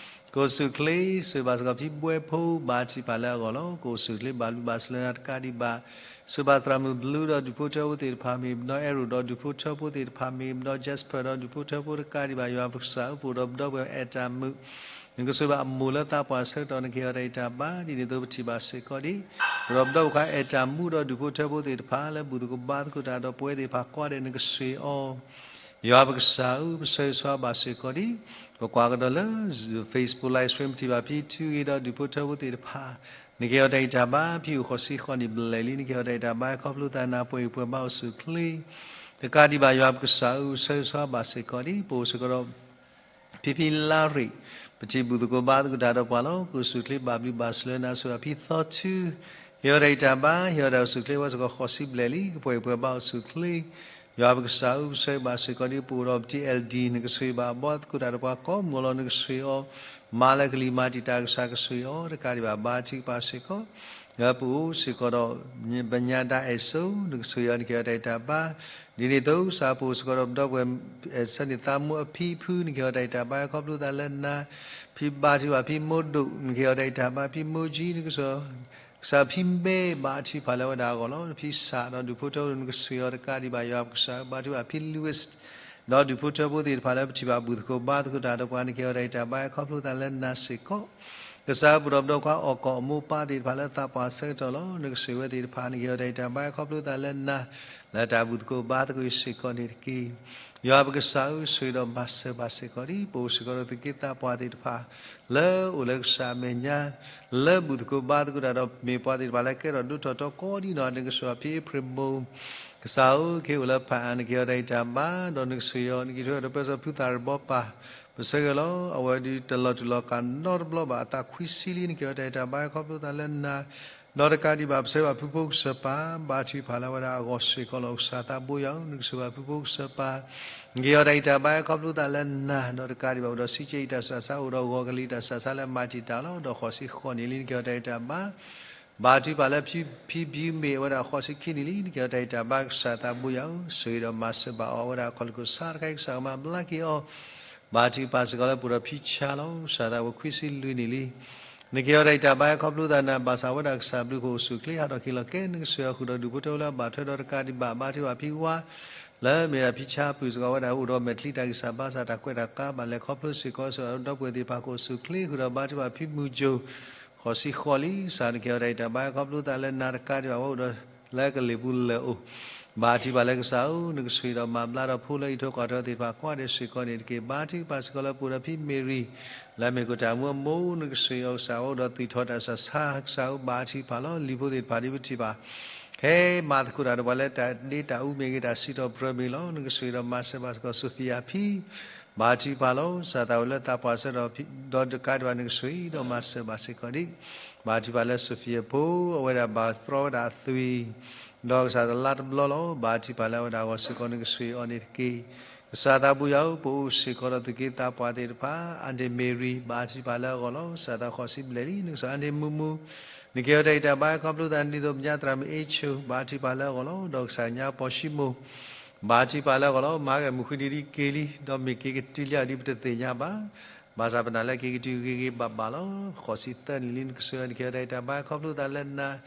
ကအိၣ်ဆူၣ်ချ့, ဆိၣ်ဂ့ၤဘၣ်စ့ၢ်ကီးဖံဘှဲဖိ ဘါထုကဖၣ်လၢအဂီၢ်လီၤ. ကအိၣ်ဆူၣ်ချ့ ဘၣ်ဘျုးဘၣ်ဆိၣ်လၢနၤတကးဒံးဘၣ်, ဆိၣ်ဘၣ်သရၣ်မုၣ်ဘျူးဒီးဒူၣ်ဖိထၢဖိသ့ၣ်တဖၣ်မ့ၢ်, ဒီးအဲၣ်ရိၣ်ဒီးဒူၣ်ဖိထၢဖိသ့ၣ်တဖၣ်မ့ၢ်, ဒီး Jasper ဒီးဒူၣ်ဖိထၢဖိတကးဒံးဘၣ် ယွၤပကစၢ်ဧၢ, ပအိၣ်ဒီးပဒီပုၢ်ဝဲၢ်အဲၣ်တၢ်မုၣ် နကဆိၣ်ဘၣ်အမိၢ်လၢသးပှၢ်ဆၢကတီၢ် နကဟ့ၣ်အီၤတၢ်ဂံၢ်တၢ်ဘါ, ဒ်န့ၣ်အသိးပထံၣ်ဘၣ်စ့ၢ်ကီးဒ်, ပအိၣ်ဒီးပဒီပုၢ်ဝဲၢ်ခွါအဲၣ်တၢ်မုၣ်ဒီးဒူၣ်ဖိထၢဖိသ့ၣ်တဖၣ် လၢဘူၣ်သကိးဘါသကိးတၢ်ဒီးပဝဲသ့ၣ်တဖၣ်ကိးဂၤဒဲး နကဆိၣ်ဂ့ၤအီၤ ယွၤပကစၢ်ဧၢ, ပဆၢဂ့ၤဆၢဝါဘၣ်စ့ၢ်ကီးဒ်, ပကွၢ်ကဒီးလၢ Facebook live stream ပထံၣ်ဘၣ်ဖံထူဂ့ၤဒီးဒူၣ်ဖိထၢဖိသ့ၣ်တဖၣ်, နကဟ့ၣ်အီၤတၢ်ဂံၢ်တၢ်ဘါ, ဖံအိၣ်ဃိးဆံဃိးနံၣ်ဘျဲၣ်လံ, နကဟ့ၣ်အီၤတၢ်ဂံၢ်တၢ်ဘါ ခီဖျိသးနၤ ပှဲၤဂံၢ်ပှဲၤဘါအိၣ်ဆူၣ်ချ့, တကးဒံးဘၣ်ယွၤပကစၢ်ဧၢ, ပဆၢဂ့ၤဆၢဝါဘၣ်စ့ၢ်ကီးဒ်, ပအိၣ်စ့ၢ်ကီးဒီး ဖံဖံလါရ့ၣ်, ပထံၣ်ဘူၣ်သကိးဘါသကိးတၢ်ဒီးပှၤလီၤ. ကအိၣ်ဆူၣ်ချ့ ဘၣ်ဘျုးဘၣ်ဆိၣ်လၢနၤ, ဆိၣ်ဂ့ၤဖံသီထူ, ဟ့ၣ်အီၤတၢ်ဂံၢ်တၢ်ဘါ, ဟ့ၣ်အီၤတၢ်အိၣ်ဆူၣ်ချ့ဝဲစ့ၢ်ကီးဃိးဆံဘျဲၣ်လံ, ကပှဲၤဂံၢ်ပှဲၤဘါအိၣ်ဆူၣ်ချ့, ယွၤပကစၢ်ဧၢ, ပဆၢဂ့ၤဘၣ်စ့ၢ်ကီးဒ်ပအိၣ်ဒီးပတံၤ L D နကဆိၣ်ဂ့ၤဘၣ်အဘီသကိးတၢ်ဒီးပှၤကိးမုၢ်အီၤလီၤ. နကဆိၣ်ဂ့ၤအီၤ, မၤလၢကလံၤမၤတံာ်တာ် ကစၢ်ကဆိၣ်ဂ့ၤအီၤ, တကးဒံးဘၣ်ဘါထုကဖၣ်စ့ၢ်ကီး ပအိၣ်စ့ၢ်ကီးဒီး ပညါဒါအဲၣ်စိ, နကဆိၣ်ဂ့ၤအီၤ နကဟ့ၣ်အီၤတၢ်ဂံၢ်တၢ်ဘါ, ဒ်န့ၣ်အသိးကစၢ်ပအိၣ်စ့ၢ်ကီးဒီးပဒီပုၢ်ဝဲၢ် ဆၢန့ၢ်သးမိၢ်အဖံဖု, နကဟ့ၣ်အီၤတၢ်ဂံၢ်တၢ်ဘါ ခီဖျိသးလၢနၤ, ဖံဘါထုကဖၣ်ဖံမိၢ်ဒိၣ်, နကဟ့ၣ်အီၤတၢ်ဂံၢ်တၢ်ဘါ ဖံမိၢ်ကၠံ, နကဆိၣ် ကစၢ်ဖံဘဲဘါထုကဖၣ်လၢအဝဲဒၣ်အဂီၢ်လီၤ. ဖံစးဒီးဒူၣ်ဖိထၢဖိ နကဆိၣ်ဂ့ၤအီၤတကးဒံးဘၣ် ယွၤပကစၢ်ဧၢ, ဘါထုကဖၣ်ဖံ Louis ဒီးဒူၣ်ဖိထၢဖိသ့ၣ်တဖၣ်လၢပထံၣ်ဘၣ်ဘူၣ်သကိးဘါသကိးတၢ်ဒီးပှၤ နကဟ့ၣ်အီၤတၢ်ဂံၢ်တၢ်ဘါ ခီဖျိသးလၢနၤစ့ၢ်ကီး, ကစၢ်ပဒီပုၢ်ဝဲၢ်ခွါအီၣ်ကီၢ်အမိၢ်ပၢ်သ့ၣ်တဖၣ်လၢသးပှၢ်ဆၢကတီၢ်လီၤ. နကဆိၣ်ဂ့ၤဝဲသ့ၣ်တဖၣ် နကဟ့ၣ်အီၤတၢ်ဂံၢ်တၢ်ဘါ ခီဖျိသးလၢနၤ လၢတၢ်ဘူၣ်သကိးဘါသကိးစ့ၢ်ကီးန့ၣ်တက့ၢ်. ယွၤပကစၢ်ဧၢ, ဆိၣ်ဂ့ၤဒီးမၤစၢၤဘၣ်စ့ၢ်ကီးဒ်, ပအိၣ်စ့ၢ်ကီးဒီးသုးက့သးပှၢ်သ့ၣ်တဖၣ် လၢအိၣ်လၢကစၢ်အမဲာ်ညါ လၢဘူၣ်သကိးဘါသကိးတၢ်ဒီးမ့ၢ်ပှၤသ့ၣ်တဖၣ်လၢကဲထီၣ်ဒိၣ်ထီၣ်ထီကိးဒံနီၢ် နကဆိၣ်ဂ့ၤဖံအ့ဖြ့ၣ်မိၢ်, ကစၢ်ဧၢ, ကဟဲအိၣ်လၢဖးအါ နကဟ့ၣ်အီၤတၢ်ဂံၢ်တၢ်ဘါ, ဒီးနကဆိၣ်ဂ့ၤအီၤ နကထုးထီၣ်ဒီးပၢဆှၢဖုသၣ်ရ့ၣ်ဘီပၢ် ပဆၢဂ့ၤလီၤ. အဝဲဒုးတလီၤတူာ်လီၤကာ်နီတဘျီဘၣ် အသးခွံဆံလံ နက့ၤအီၤတၢ်အံၤတၢ်ဘါခီဖျိသးလၢနၤ, ဒီးတကးဒံးဘၣ် ပဆၢဂ့ၤဘၣ်ဖုဖိကစၢ်ပၢ် ဘါထုကဖၣ်လၢအဝဲဒၣ်အဂီၢ်စ့ၢ်ကီးလီၤ. ကစၢ်သးဘိယွၤဧၢ, နကဆှၢဘၣ်ဖုဖိကစၢ်ပၢ် နက့ၤအီၤတၢ်အံၤတၢ်ဘါခီဖျိသးလၢနၤ, ဒီးတကးဒံးဘၣ် အိၣ်ဒီးစံးကဲအံၤတၢ်စှၤဆါ အိၣ်ဒီးဂီၤကလံၤတၢ်စှၤဆါလၢမၤတံာ်တာ်လီၤ. ဒီးဃိးဆံဃိးနံၣ်လံ နက့ၤအီၤတၢ်အံၤတၢ်ဘါ ဘါထုကဖၣ်လၢဖံဖံဘံမ့ၢ်အဝဲဒၣ်ဃိးဆံခံနံၣ်လံ နက့ၤအီၤတၢ်အံၤတၢ်ဘါ ကစၢ်သးဘိယွၤဧၢ, ဆိၣ်ဂ့ၤဒီးမၤစၢၤဘၣ်အီၤ အဝဲဒၣ်ခီၣ်လ့ၣ်ခိၣ်ဆါတခါအံၤ ကစၢ်ကမၤဘျါက့ၤအီၤ, ဘါထုကဖၣ်စ့ၢ်ကီးလၢပအိၣ်ဒီးဖံဆါလီၤ. ကစၢ်သးဝဲခွံဆံလွံၢ်နံၣ်လံ နက့ၤအီၤတၢ်အံၤတၢ်ဘါခီဖျိသးနၤ ဘၣ်ဆၣ်ဝဲဒၣ်ကစၢ်ဘျုးဖှိၣ်အိၣ်ဆူၣ်ချ့ ဟးထီၣ်က့ၤလီၤကဲ နကဆှၢအီၤဃုာ်ဒီးဒူၣ်ဖိထၢဖိလၢအဘၣ်ထွဲဒီးတကးဒံးဘၣ် ဘါထုကဖၣ်ဖံဝါ လၢမ့ၢ်ဒၣ်ဖံဆါပုၢ်စ့ၢ်ကီးဝဲဒၣ် အိၣ်ဒီးမဲာ်ချံတၢ်ဂံၢ်စၢ်ဘါစၢ် တၢ်ကွဲးတၢ်ကါဘၣ်လဲၤခီဖျိစ့ၢ်ကီး ဆိၣ်ဂ့ၤဒီပုၢ်ဝဲၢ်သ့ၣ်တဖၣ် ကအိၣ်ဆူၣ်ချ့ ဃုာ်ဒီးဘါထုကဖၣ်ဖံမုၢ်ကၠိၣ် ဃိးဆံဃိးလံ. ကစၢ်နက့ၤအီၤတၢ်အံၤတၢ်ဘါခီဖျိသးလၢနၤ တကးဒံးဘၣ် ဝဲအိၣ်ဒီးလၢကလံၤပူၤလၢာ်အိၣ် ဘါထုကဖၣ်လၢကစၢ်ဧၢ, နကဆိၣ်ဂ့ၤဒီးမၤဘျါဒီးဖိလၢအံးထွဲကွၢ်ထွဲသ့ၣ်တဖၣ်ကိးဂၤဒဲးစ့ၢ်ကီးန့ၣ်တက့ၢ်. ဘါထုကဖၣ်စ့ၢ်ကီးလၢပအိၣ်ဒီးဖံမ့ၤရံ လၢအမ့ၢ်ကီၢ်တၢ်မူအမိၢ် နကဆိၣ်ဂ့ၤအီၤကစၢ် ဝဲအိၣ်ဒီးသွံၣ်ထီၣ်တၢ်စှၤဆါ ကစၢ်ဧၢ, ဘါထုကဖၣ်လီၤ. လံာ်ဖိသ့ၣ်တဖၣ်ဒ်ပထံၣ်ဘၣ် ဟဲမၤသကိးတၢ်ဒီးပှၤလၢတၢ်ဒ့တၢ်အူမ့ၢ်ဂ့ၤ တၢ်စံးထီၣ်ပတြၢၤမ့ၢ်ဂ့ၤလီၤ. နကဆိၣ်ဂ့ၤဒီးမၤစၢၤဘၣ်စ့ၢ်ကီး Sophia ဖံ ဘါထုကဖၣ်လီၤ. ကစၢ်သးဝဲလၢသးပှၢ်ဆၢဒီးဖံ ဒီးတကးဒံးဘၣ် နကဆိၣ်ဂ့ၤဒီးမၤစၢၤဘၣ်စ့ၢ်ကီးဒံး ဘါထုကဖၣ်လၢ Sophia ဖိ အဝဲဒၣ်ဘၣ်တြီဝဲဒၣ်အသွံၣ် ဒီးကစၢ်တလါတဘျီလီၤ. ဘါထုကဖၣ်လၢအဝဲဒၣ်အဂီၢ်စ့ၢ်ကီး နကဆိၣ်ဂ့ၤအီၤန့ၣ်တက့ၢ်. ကစၢ်သးဘိယွၤဧၢ, ပအိၣ်စ့ၢ်ကီးဒီးသူၣ်က့သးပှၢ်သ့ၣ်တဖၣ် အါန့ၢ်မ့ၤရံ ဘါထုကဖၣ်လၢအဂီၢ်လီၤ. ကစၢ်သးဃိးဆံဘျဲၣ်လံ နကဆိၣ်ဂ့ၤအါန့ၢ်မူမူ နက့ၤအီၤတၢ်အံၤတၢ်ဘါခီဖျိသး ဒ်သိးပညါသရၣ်မုၣ်အ့ဆိ ဘါထုကဖၣ်လၢအဂီၢ်လီၤ. ဒီးကစၢ်ညါပီၣ်ၡံမိၣ် ဘါထုကဖၣ်လၢအဂီၢ်လီၤ. မၤဟဲက့ၤမုၢ်ဃုနံၤဒ်က့ၤလံ ဒီးမ့ၢ်က့ၤကတုၤလံဒ်ပတသ့ၣ်ညါဘၣ် ဘၣ်ဆၣ်ပနာ်လၢက့ၤကတုၤဂ့ၤဂ့ၤဘၣ်ဘၣ်လီၤ. ဃိးဆံသၢနံၣ်လံ နကဆိၣ်ဂ့ၤ နက့ၤအီၤတၢ်အံၤတၢ်ဘါခီဖျိသးလၢနၤ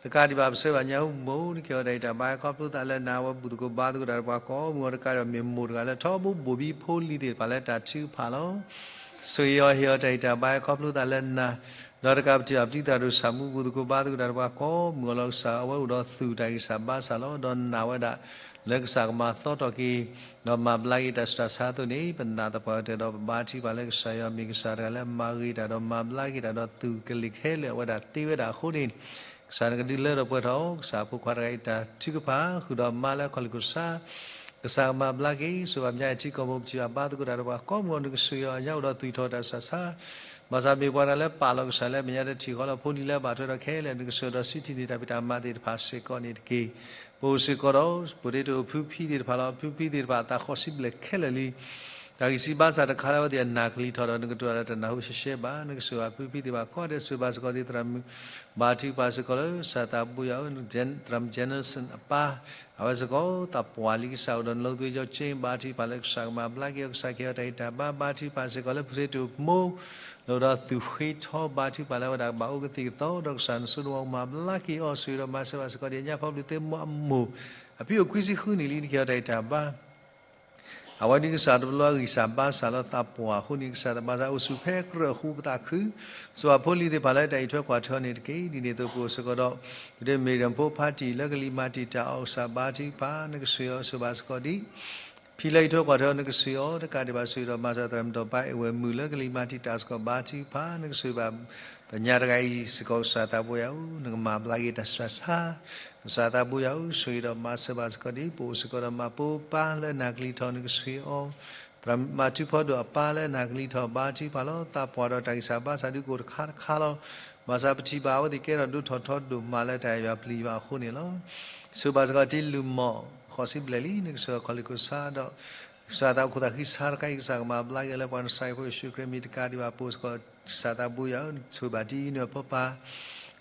တကးဒံးဘၣ် ပဆၢဂ့ၤဘၣ်ညါဟူမိၢ် နက့ၤအီၤတၢ်အံၤတၢ်ဘါခီဖျိသးလၢနၤ အဝဲဘူၣ်သကိးဘါသကိးတၢ်ဒီးပှၤကိးမုၢ်ဂီၤ တကးဒံးဘၣ် မ့ၢ်မိၢ်တဂၤလၢထီဘိဘိၣ်ဘံဖိလံၤသ့ၣ်တဖၣ်လၢတၢ်ထုကဖၣ်လီၤ. ဆိၣ်ဂ့ၤအီၤဟ့ၣ်အီၤတၢ်အံၤတၢ်ဘါခီဖျိသးလၢနၤ ဒီးတကးပထံၣ်ဘၣ်ပတံၤသရၣ်ဒိၣ်ဆၣ်မူ ဘူၣ်သကိးဘါသကိးတၢ်ဒီးပှၤကိးမုၢ်ဂီၤလီၤ. ကစၢ်အဝဲအိၣ်ဒီးသူၣ်တၢ်ဂံၢ်စၢ်ဘါစၢ်လီၤ. ဒီးနာ်ဝဲဒၣ် လၢကစၢ်ကမၤသီထီၣ်က့ၤ ဒီးမၤဘျါက့ၤတၢ်ဆူးတၢ်ဆါအသိးန့ၣ် ပနာ်သပှၢ်ကတၢၢ်ဒီး ပဘါထုကဖၣ်လၢကစၢ်ယွၤမ့ၢ်ကစၢ်တဂၤလၢအမၤဂ့ၤတၢ်ဒီးမၤဘျါက့ၤတၢ်ဒီးသူၣ်ကလ့ၢ်ခဲလၢာ် အဝဲဒၣ်သ့ဝဲဒၣ်အဃိန့ၣ် ကစၢ်နကဒုးလၢထီၣ်ပှဲၤထီၣ် ကစၢ်ဖိခွါတဂၤအံၤတၢ်ထုကဖၣ် ဃုာ်ဒီးမါလၢခီၣ်လ့ၣ်ခိၣ်ဆါ ကစၢ်ကမၤဘျါက့ၤ ဆိၣ်ဂ့ၤဘၣ်ပညါအံၤထံကီၢ်မိၢ် ပထံၣ်ဘၣ်ဘါသကိးတၢ်ဒီးပှၤကိးမုၢ်ဂီၤ နကဆိၣ်ဂ့ၤအီၤ ညါအိၣ်ဒီးသွံၣ်ထီၣ်တၢ်ဆူးတၢ်ဆါ ဘၣ်ဆၣ်မ့ၢ်ပှၤတဂၤလၢပာ်လီၤကစၢ်လၢမဲာ်ညါတထံၣ်ဃီလီၤ ဖိလံၤလၢအဘၣ်ထွဲဒီးခဲလၢာ် နကဆိၣ်ဂ့ၤဒီးစံးထံၣ်န့ၢ်တၢ်ဖံးတၢ်မၤသ့ၣ်တဖၣ်စ့ၢ်ကီးန့ၣ်တက့ၢ်. ပအိၣ်စ့ၢ်ကီးဒီး ပဒ့တအိၣ်ဖုဖံသ့ၣ်တဖၣ်လီၤ. ဖုဖံသ့ၣ်တဖၣ်အသးဃိးဆံဘျဲၣ်ခဲလၢာ်လံ တၢ်ဂံၢ်စၢ်ဘါစၢ်တခါလၢအဝဲသ့ၣ်အနၢ်ကလံၤထီၣ်ဒီး နကတိၤတၢ်လၢတနၢ်ဟူရှဲရှဲဘၣ်. နကဆိၣ်ဂ့ၤဘၣ်ဖုဖံသ့ၣ်တဖၣ်ကိးဂၤဒဲး ဆိၣ်ဂ့ၤဘၣ်စ့ၢ်ကီးဒ်သရၣ်မုၣ် ဘါထုကဖၣ်စ့ၢ်ကီးလၢ ကစၢ်သးဘိယွၤဧၢ သရၣ်မုၣ် Jensen အပၢ် အဝဲစ့ၢ်ကီးသးပှၢ်လံ ကစၢ်အိၣ်ဒီးနလိသ့ကၠီက့ ဘါထုကဖၣ်လၢကစၢ်ကမၤဘျါက့ၤအီၤ ကစၢ်ကဟ့ၣ်အီၤတၢ်ဂံၢ်တၢ်ဘါ ဘါထုကဖၣ်စ့ၢ်ကီးလၢဖုသ့ၣ်တအိၣ်မိၢ် လၢအိၣ်ဒီးသူၣ်ဃ့ထီ ဘါထုကဖၣ်လၢအဝဲဒၣ်ကဘၣ်အိၣ်ကသံၣ်ကသီ ဒီးကစၢ်နစိနဝီကမၤဘျါက့ၤအီၤ ဆိၣ်ဂ့ၤဒီးမၤစၢၤဘၣ်စ့ၢ်ကီးဒ်အညါ ဖီဘျုးသ့ၣ်မီအမိၢ် အဖံအိၣ်ခွံဆံဃုနံၣ်လံ နကဟ့ၣ်အီၤတၢ်ဂံၢ်တၢ်ဘါ အဝဲဒ်ကစၢ်တဘျီအဂံၢ်စၢ်ဘါစၢ်လၢသးပှၢ်အဃိန့ၣ် ကစၢ်သးဘါစၢ်အိၣ်ဆူၣ်ဖဲကြၢးဃူပသးခု ဆိၣ်ဂ့ၤဘၣ်ဖိလံၤသ့ၣ်တဖၣ်လၢတၢ်အံးထွဲကွၢ်ထွဲအီၤန့ၣ်တက့ၢ်. ဒ်န့ၣ်အသိးပအိၣ်စ့ၢ်ကီးဒီး ပဒ့မ့ၢ်ရၣ်ဖိဖါတံၢ်လၢကလံၤမၤတံာ်တာ်အီၤ ကစၢ်ဘါထုကဖၣ် နကဆိၣ်ဂ့ၤအီၤဆိၣ်ဂ့ၤဘၣ်စ့ၢ်ကီးဒ် ဖံလၢအံးထွဲကွၢ်ထွဲအီၤ နကဆိၣ်ဂ့ၤအီၤ တကးဒံးဘၣ်ဆိၣ်ဂ့ၤဒီးမၤစၢၤ သရၣ်မုၣ်ဒီးပၢ်အဲၣ်ဝဲၢ်မုၣ်လၢကလံၤမၤတံာ်တာ်စ့ၢ်ကီး ဘါထုကဖၣ် နကဆိၣ်ဂ့ၤဘၣ် ပညါတဂၤအံၤစ့ၢ်ကီး ကစၢ်သးဘိယွၤဧၢ နကမၤဘျါက့ၤတၢ်ဆူးတၢ်ဆါ ကစၢ်သးဘိယွၤဧၢ ဆိၣ်ဂ့ၤဒီးမၤစၢၤဘၣ်စ့ၢ်ကီးဒ် ပအိၣ်စ့ၢ်ကီးဒီးမၤပိာ်ပၢ်လၢအနၢ်ကလံၤထီၣ် နကဆိၣ်ဂ့ၤအီၤ သရၣ်မုၣ်မၤထူဖီဒိၣ်အပၢ်လၢအနၢ်ကလံၤထီၣ် ဘါထုကဖၣ်လီၤ. သးပှၢ်ဒီးတၢ်ဂံၢ်စၢ်ဘါစၢ်ဒုးကအိၣ်တခါတခါလီၤ. ဘၣ်ဆၣ်ပထံၣ်ဘၣ်အဝဲသ့ၣ်ကဲထီၣ်ဒိၣ်ထီၣ်ထီဒိၣ်မးလၢတၢ်အဲၣ်ယွၤပျံၤယွၤအဃိန့ၣ်လီၤ. ဆိၣ်ဂ့ၤဘၣ်စ့ၢ်ကီးတံၤလုၢ်မီၢ် ဃိးဆံဘျဲၣ်လံ နကဆိၣ်ဂ့ၤခီၣ်လ့ၣ်ခိၣ်ဆါဒီး ကစၢ်သးအိၣ်ခိၣ်သးဃံဆါတခါအံၤ ကစၢ်ကမၤဘျါက့ၤလၢပှၤနစၤရ့းဖိယ့ၣ်ၡူးခရံာ်မံၤ တကးဒံးဘၣ်ပအိၣ်စ့ၢ်ကီး ကစၢ်သးဘိယွၤဧၢ ဆိၣ်ဂ့ၤဘၣ်တံၤအံၤနွဲၣ်ဖိပၢ်